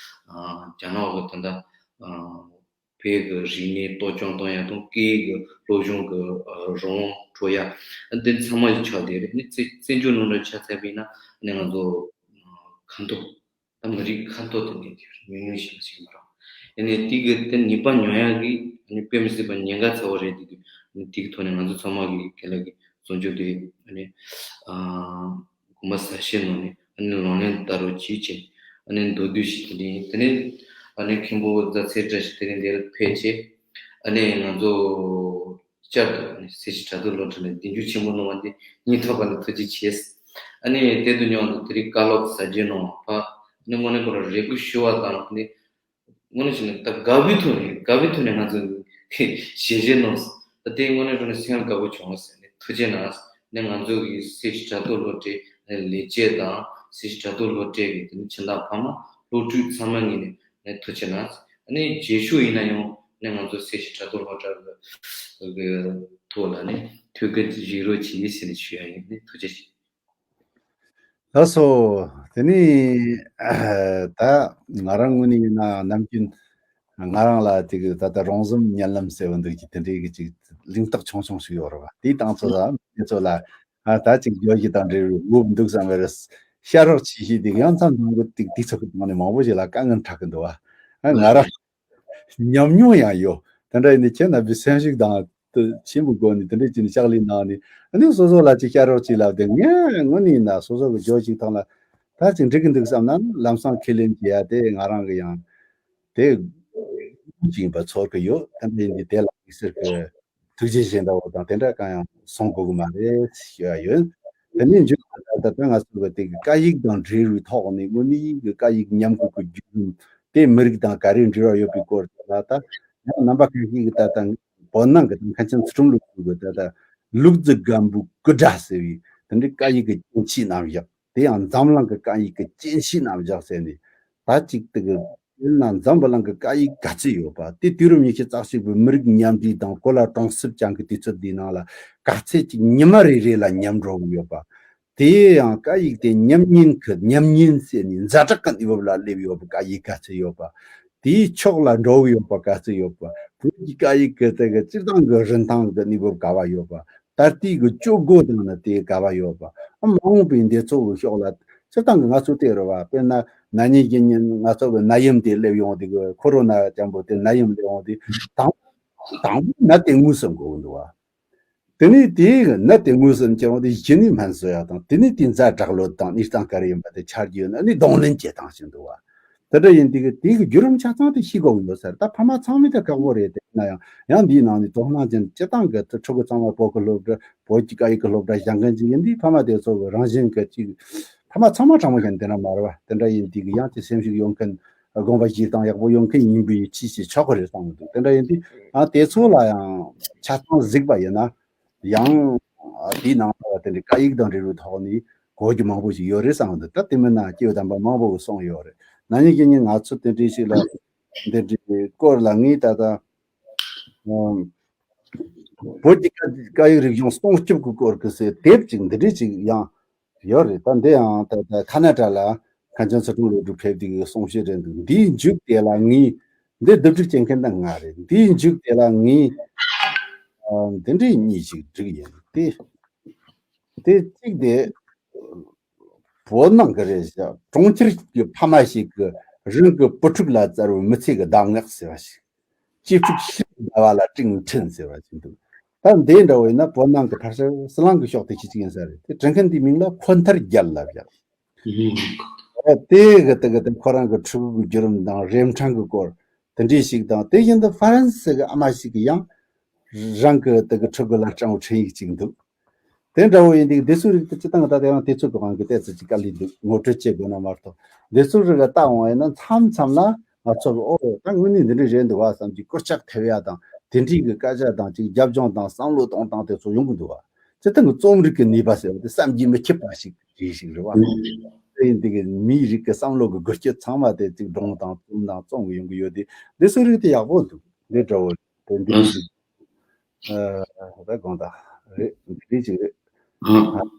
ཨ་རྒྱ་ནག་གི་ད་ལྟ་ཨ་བོད་ཀྱི་རིག་གནས་གཏོར་སྐྱོན་གཏོང་ཡ་དང་། སྐད་ཡིག་གི་སློབ་སྦྱོང་གི་ཨ་རང་དབང་སྤྲོད་ཡ། ཨ་འདི་ཚང་མ་ཞིག་ཆགས་བསྡད་རེད། ཨ་ནི་བཙན་བཙན་བྱོལ་ནང་ལ་ཆ་མཚོན་པ་ཡིན་ན། ཨ་ནི་ང་ཚོ་ཁ་འཐོར། ད་མི་རིགས་ཁ་འཐོར་དུ་གནས་ཀྱི་ཉུང་ཉུང་ཞིག་ཞིག་མ་རེད། ཨ་ནི་དེ་གི་དེ་ནུས་པ་ཉམས་ཡག་གི་ཨ་ནི་དཔེ་མི་སྲིད་པ་ཉེན་ཁ་ཚ་བོ་རེད། དེ་གི་ཨ་ནི་དེ་གི་ཐོག་ནས་ང་ཚོ་ཚང་མ་གི་རྒན་ལགས་ཀྱི་གསུང་ཆོས་དེ་ཨ་ནི་ཨ་དགོངས་པ་ཟབ་བཞེས་གནང་ནས། ཨ་ནི་ལག་ལེན་བསྟར་རོགས་གྱིས་བྱས། ཨ་ནི་མདོར་བསྡུས་ཤིག་དེ་ནས་དེ་ནས་ཨ་ནི་མཁན་པོ་རྫ་ཚེ་བཀྲ་ཤིས་དེ་རིང་འདིར་ཕེབས་བྱས། ཨ་ནི་ང་ཚོ་བསྐྱར་དུ་ཨ་ནི་སྲིད་ཞི་བྲག་ཐོག་སློབ་གྲྭ་ནས་གདེང་འཇོག་ཆེན་པོ་གནང་བ་འདི་སྙིང་ཐག་པ་ནས་ཐུགས་རྗེ་ཆེ། ཨ་ནི་དེ་དང་མཉམ་དུ་དེ་རིང་བཀའ་སློབ་ཟབ་རྒྱས་གནང་བ་ཕར། ཨ་ནི་དངོས་གནས་ཁོ་རང་རེ་སྐུལ་ཞུ་བ་དང་། ཨ་ནི་དངོས་གནས་བྱས་ན་ད་དགའ་བའི་ཐོག་ནས་དགའ་བའི་ཐོག་ནས་ང་ཚོ་ཞལ་བཞེས་གནང་སོང་། ད་དེ་དངོས་གནས་དྲང་གནས་སེམས་དགའ་པོ་བྱུང་ཟེར་ནས། ཐུགས་རྗེ་གནང་། ནས་ང་ཚོ་གི་སྲིད་ཞི་བྲག་ཐོག་སློབ་གྲྭའི་ལས་བྱེད་དང་། སྲིད་ཞི་བྲག་ཐོག་སློབ་གྲྭའི་གི་དེ་ནི་ཁྱིམ་བདག་ཕ་མ་སློབ་ཕྲུག་ཚང་མ་ངོས་ནས་ནས་ཐུགས་རྗེ་གནང་། ནས་རྗེས་ཕྱོགས་ཡིན་ན་ཡང་ནས་ང་ཚོ་སྲིད་ཞི་བྲག་ཐོག་སློབ་གྲྭ་གི་ཐོག་ལ་ནས་ཐུགས་ཁུར་བཞེས་རོགས་གྱིས་ཟེར་ནས་ཞུ་ཡ་ཡིན། ནས་ཐུགས་རྗེ་ཆེ། ལགས་སོ། དེ་ནས་ད་ང་རང་ངོས་ནས་ཡིན་ན་ནམ་རྒྱུན་ང་རང་ལ་དེ་གི་ད་ལྟ་རོང་ཟོམ་བརྙན་ལམ་ཟེར་བ་འདུག་གི། དེ་འདྲའི་གི་ཅིག་ལིང་ཏོག་ཆུང་ཆུང་ཞིག་ཡོད་རེད་བ། དེའི་སྟེང་ཚོ་ལ་མི་ཚོ་ལ་ཨ་ད་ཅིག་བརྗོད་གཞི་དང་འབྲེལ་བའི་འུབ་འདུག་བསམ་པའི་ཤ་རོགས་ཆེ་ཤོས་དེ་ཡང་མཚམས་དང་པོ་དེ་དེ་ཚོ་གི་ནང་ནས་མང་པོ་ཞིག་ལ་དཀའ་ངལ་འཕྲད་གི་འདུག་བ། ཨ་ང་རང་ཉམས་མྱོང་ཡང་ཡོད། དེ་འདྲ་ཡིན་ནི་ཁྱེད་རྣམ་པའི་སེམས་ཤུགས་དང་དུ་ཆེན་པོ་སྒོ་ནས་དེ་འདྲ་བྱས་ནས་ཕྱག་ལས་གནང་ནས། ཨ་ནི་སོ་སོ་ལ་ཅིག་བསྐྱར་རོགས་ཅིག་ལབ་དེ། ངས་དངོས་གནས་ཡིན་ན་སོ་སོ་གི་ཇོ་ཅིག་ཐང་ལ་ད་ཅིག་འགྲིག་གི་འདུག་བསམ་ན། ལམ་སང་ཁས་ལེན་བྱེད་ཡ་དེ་ང་རང་གི་ཡང་དེ་ཅིག་ཡིན་པ་ཚོར་གི་ཡོད། དེ་འདྲ་ཡིན་དུས་དེ་ལ་དམིགས་བསལ་གི་ཐུགས་རྗེ་ཆེ་འདྲ་བོ་དང་དེ་འདྲ་གང་ཡང་གསུང་དགོས་གི་མ་རེད་ཞུ་ཡ་ཡོད། དེ་ནས་མཇུག་ཏུ་ད་ལྟ་ང་ཚོ་གི་དེ་གི་སྐད་ཡིག་དང་འབྲེལ་བའི་ཐོག་ནས་དངོས་གནས་ཀྱི་སྐད་ཡིག་ཉམས་རྒུད་ཀྱི་བརྒྱུད་རིམ་དེ་མི་རིགས་དང་ག་རེ་འབྲེལ་བ་ཡོད་པའི་སྐོར་དེ་ལ། ད་ཡང་རྣམ་པ་ཁ་ཤས་ཀྱིས་ད་ལྟ་བོད་ནང་གི་དང་མཁན་ཆེན་ཚུལ་ཁྲིམས་ལུགས་སྲོལ་གྱི་ད་ལྟ་ལུག་རྫི་སྒམ་པོའི་སྐུ་དགྲ་ཟེར་བའི་དེ་འདྲའི་སྐད་ཡིག་གི་རྐྱེན་ཆེ་རྣམ་གཞག་དེ་ཡང་འཛམ་གླིང་གི་སྐད་ཡིག་གི་རྐྱེན་ཆེ་རྣམ་གཞག་ཟེར་ནས། ད་ཅིག་དེ་གི་དཔེར་ན་འཛམ་བུ་གླིང་གི་སྐད་ཡིག་ག་ཚོད་ཡོད་པ། དེ་དུས་རབས་ཉི་ཤུ་རྩ་གཅིག་པའི་མི་རིགས་མཉམ་འབྲེལ་དང་གོ་ལ་གྲོང་གསེབ་ཅན་གྱི་དུས་ཚོད་འདིའི་ནང་ལ་ག་ཚོད་ཅིག་ཉི་མ་རེ་རེ་ལ་ཉམས་འགྲོ་གི་ཡོད་པ། དེ་ཡང་སྐད་ཡིག་དེ་ཉམས་ཉེན་གྱི་ཉམས་ཉེན་ཟེར་ནས་ཛ་དྲག་གི་གནས་བབ་ལ་སླེབས་ཡོད་པ། སྐད་ཡིག་ག་ཚོད་ཡོད་པ། དེའི་ཕྱོགས་ལ་འགྲོ་གི་ཡོད་པ་ག་ཚོད་ཡོད་པ། བོད་ཀྱི་སྐད་ཡིག་གི་དེ་གི་སྤྱིར་བཏང་གི་རིན་ཐང་གི་གནས་བབ་ག་བ་ཡོད་པ། ད་ལྟའི་གི་སྤྱོད་སྒོ་དང་ནི་དེ་ག་བ་ཡོད་པ། ཨ་མ་འོངས་པའི་འདི་ཚོ་གི་ཕྱོགས་ལ་སྤྱིར་བཏང་གི་ང་ཚོ་དེ་རེད་བ། དཔེར་ན་ན་ནིང་གཞེས་ནིང་ང་ཚོ་གི་ནད་ཡམས་དེ་སླེབས་ཡོང་དེ་གི་ཁོ་རོ་ན་ཅན་པོ་དེ་ནད་ཡམས་སླེབས་ཡོང་དེ་དང་དང་པོ་ནད་དེ་དངོས་སུ་འགོ་གི་འདུག་བ། དེ་ནས་དེ་གི་ནད་དེ་དངོས་སུ་འཁྱེར་ཡོང་དེ་གཞི་ནས་སྨན་བཟོ་ཡ་དང་། དེ་ནས་དེ་ཛ་དྲག་ལོ་དང་གནས་སྟངས་ག་རེ་ཡིན་པ་དེ་ཆ་རྒྱུས་ཡོད་ན་ནི་གདོང་ལེན་བྱེད་སྟངས་ཤིག་འདུག་བ། དེ་འདྲ་ཡིན་དུས་ཀྱི་དེའི་གི་བརྒྱུད་རིམ་ཆ་ཚང་དེ་ཤེས་དགོས་ཀྱི་ཡོད་ས་རེད། ད་ཕ་མ་ཚང་མས་ད་ཁག་པོ་རེད། དེ་ན་ཡང་ཡང་འདིའི་ནང་ནས་དོ་སྣང་ཅན་སྤྱི་བཏང་གི་ཕྲུ་གུ་ཚང་མ་བོད་ཀྱི་སློབ་གྲྭ་བོད་ཀྱི་སྐད་ཡིག་གི་སློབ་གྲྭ་སྦྱང་མཁན་ཅིག་ཡིན་དུས་ཕ་མ་དེ་ཚོ་གི་རང་བཞིན་གྱི་ཅིག་ཕ་མ་ཚང་མ་དྲང་མོ་བཤད་ན་དེ་འདྲ་མ་རེད་བ། དེ་འདྲ་ཡིན་དུས་ཀྱི་ཡང་ཅིག་སེམས་ཤུགས་ཡོད་མཁན་དགོངས་པ་བཞེས་སྟངས་ཡག་པོ་ཡོད་མཁན་ཡིན་པའི་ཆེས་ཆེས་ཆོག་གི་རེད་བསམ་གི་འདུག་དེ་འདྲ་ཡིན་དུས་ཨ་དེ་ཚོ་ལ་ཡང་ཆ་ཚང་གཟིགས་པ་ཡིན་ན། ཡང་དེའི་ནང་ལ་དེ་འདྲའི་སྐད་ཡིག་དང་འབྲེལ་བའི་ཐོག་ནས་གོ་རྒྱུ་མང་པོ་ཞིག་ཡོད་རེད་བསམ་གི་འདུག་ད་དེ་མིན་ན་སྐྱེས་བུ་དམ་པ་མང་པོ་གིས་གསུངས་ཡོད་རེད། ན་ནིང་གཞེས་ནིང་ང་ཚོ་དེ་འདྲའི་ཞིག་ལ་འདི་འདྲའི་སྐོར་ལ་ངས་ད་ལྟ་ཨམ། བོད་ཀྱི་སྐད་སྐད་ཡིག་རིག་གཞུང་སྲུང་སྐྱོབ་ཀྱི་སྐོར་གྱི་ཟེར་དེབ་ཅིག་འདི་འདྲའི་ཅིག་ཡང་ཡོད་རེད། ད་འདི་ཡང་ད་ད་ཁ་ན་ཌ་ལ་མཁན་ཆེན་ཚུལ་ཁྲིམས་བློ་གྲོས་ཕེབས་དུས་ཀྱི་གསུང་བཤད་རེད་འདུག་འདིའི་མཇུག་དེ་ལ་ངས་འདི་བསྡུ་སྒྲིག་བྱེད་མཁན་ད་ང་རེད། འདིའི་མཇུག་དེ་ལ་ངས་ཨ། འདི་འདྲའི་གཉིས་ཤིག་བསྒྲིགས་ཡིན། དེ་དེ་གཅིག་དེ་བོད་ནང་གི་རེད་ཤག་གྲོང་ཁྱེར་གྱི་ཕ་མ་ཞིག་གི་རང་གི་བུ་ཕྲུག་ལ་བསྩལ་བའི་མི་ཚེ་གི་གདམས་ངག་ཟེར་བ་ཞིག་སྐྱེ་ཕྲུག་ཤི་བདེ་བ་ལ་སྤྲིན་འཕྲིན་ཟེར་བ་ཞིག་འདུག་ད་འདི་འདྲ་བོ་ཡིན་ན་བོད་ནང་གི་ཕལ་ཆེར་ཟི་ལིང་གི་ཕྱོགས་དེ་ཆེ་ཆེ་ཡིན་ས་རེད། དེ་བྲིས་མཁན་དེའི་མིང་ལ་འཁོན་ཐར་རྒྱལ་ལབ་ཡ། ཨ། དེ་གི་དེ་གི་དེ་ཁོ་རང་གི་ཕྲུ་གུ་གི་བརྒྱུད་རིམ་དང་རིན་ཐང་གི་སྐོར་དེ་འདྲའི་ཞིག་དང་། དེ་བཞིན་དུ་ཧྥ་རན་སི་གི་ཨ་མ་ཞིག་གིས་ཡང་རང་གི་དེ་གི་ཕྲུ་གུ་ལ་སྤྲད་པའི་འཕྲིན་ཡིག་ཅིག་འདུག་དེ་འདྲ་བོ་ཡིན་དུས་འདི་ཚོའི་རིགས་དེ་སྤྱིར་བཏང་གི་ད་དེ་རིང་དུས་ཚོད་ཀྱི་དབང་གིས་ཏོག་ཙམ་ཅིག་དཀའ་ལས་འདུག་ངོ་སྤྲོད་བྱེད་དགོས་ན་མ་གཏོགས། འདི་ཚོའི་རིགས་ལ་ལྟ་འོང་ཡིན་ན་མཚམས་མཚམས་ལ་ང་ཚོ་གི་ཨོ་ད་དངོས་གནས་འདི་འདྲ་རེད་འདུག་བ་བསམ་གྱི་སྐུལ་ལྕག་ཐེབས་ཡ་དང་། དེ་འདྲའི་གི་སྐད་ཆ་དང་ཅིག་རྒྱབ་ལྗོངས་དང་བསམ་བློ་གཏོང་སྟངས་དེ་ཚོ་ཡོང་གི་འདུག་བ། སྤྱིར་བཏང་གི་རྩོམ་རིག་གི་ནུས་པ་ཟེར་བ་དེ་བསམ་གྱིས་མི་ཁྱབ་པ་ཞིག་རེད་ཞིག་རེད་བ། དེ་ཡིན་དུས་གི་མིའི་རིགས་ཀྱི་བསམ་བློ་གི་འགུལ་སྐྱོད་ཚང་མ་དེ་ཅིག་སྒྲུང་དང་རྩོམ་དང་རྩོམ་གི་ཡོང་གི་ཡོད་དེ། འདི་ཚོའི་རིགས་དེ་ཡག་པོ་འདུག་འདི་འདྲ་བོ་དེ་འདི་ཞིག་ཨ། ད་དགོངས་དག་རེད། འདི་ཅིག་རེད། ཨ།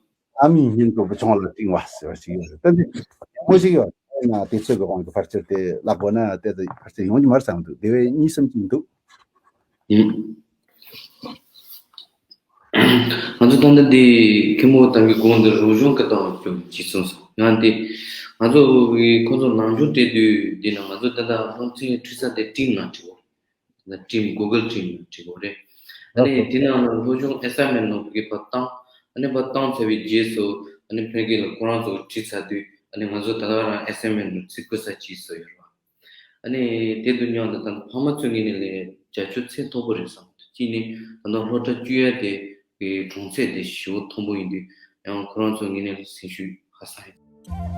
ཨ་མའི་སྙིང་པོ་བུ་ཆུང་ལ་སྤྲིང་བ་ཟེར་བ་ཞིག་ཡོད་རེད། ད་འདི་ཡག་པོ་ཞིག་ཡོད་ན་དུས་ཚོད་ཀྱི་དབང་གིས་ཕལ་ཆེར་དེ་ལབ་དགོས་ན་དེ་ཚོ་ཕལ་ཆེར་ཡོང་རྒྱུ་མ་རེད་བསམ་འདུག་དེ་བས་གཉིས་གསུམ་ཅིག་འདུག་ཨུམ། ང་ཚོ་ད་ལྟ་འདི་མཁན་པོ་ཏང་གི་གོང་དུ་རོགས་གཞུང་གི་སྟེང་ལ་ཅིག་གསུངས་སོང་། ཡང་དེ་ང་ཚོ་གི་ཁོང་ཚོ་ནམ་རྒྱུན་བལྟས་དུས་འདི་ན་ང་ཚོ་ད་ལྟ་སློབ་ཚན་ཁྲིད་ས་དེ་ཊིམ་ནང་ཁྲིད་དགོས། ད་ཊིམ་གུ་གལ་ཊིམ་ནང་ཁྲིད་དགོས་རེད། ཨ་ནི་དེ་ནང་ལ་སློབ་སྦྱོང་ཨེ་སའིན་མེན་ཊི་ནང་གི་ཕར་བཏང་། ཨ་ནི་ཕར་བཏང་ཚར་བའི་རྗེས་སུ་ཨ་ནི་ཕ་གི་ལ་ཁོ་རང་ཚོ་ཁྲིད་ཚར་དུས་ཨ་ནི་ང་ཚོ་ད་ལྟ་རང་ཨེ་སའིན་མེན་ཊི་ནང་རྩིས་བཀོད་ས་བྱས་སོ་ཡོད་རེད་བ། ཨ་ནི་དེ་དང་མཉམ་དུ་ད་ཕ་མ་ཚོའི་ངོས་ནས་ལས་བྱ་སྤྱོད་ཚད་མཐོ་པོ་རེད་བསམ་གྱི་འདུག་གཅིག་ནི་ད་ལྟ་སློབ་གྲྭ་བཅུག་ཡ་དེ་གི་གྲངས་ཚད་དེ་ཞེ་པོ་མཐོན་པོ་ཡིན་དུས། ཡང་ཁོ་རང་ཚོའི་ངོས་ནས་སེམས་ཤུགས་ཧ་སང་ཡོད།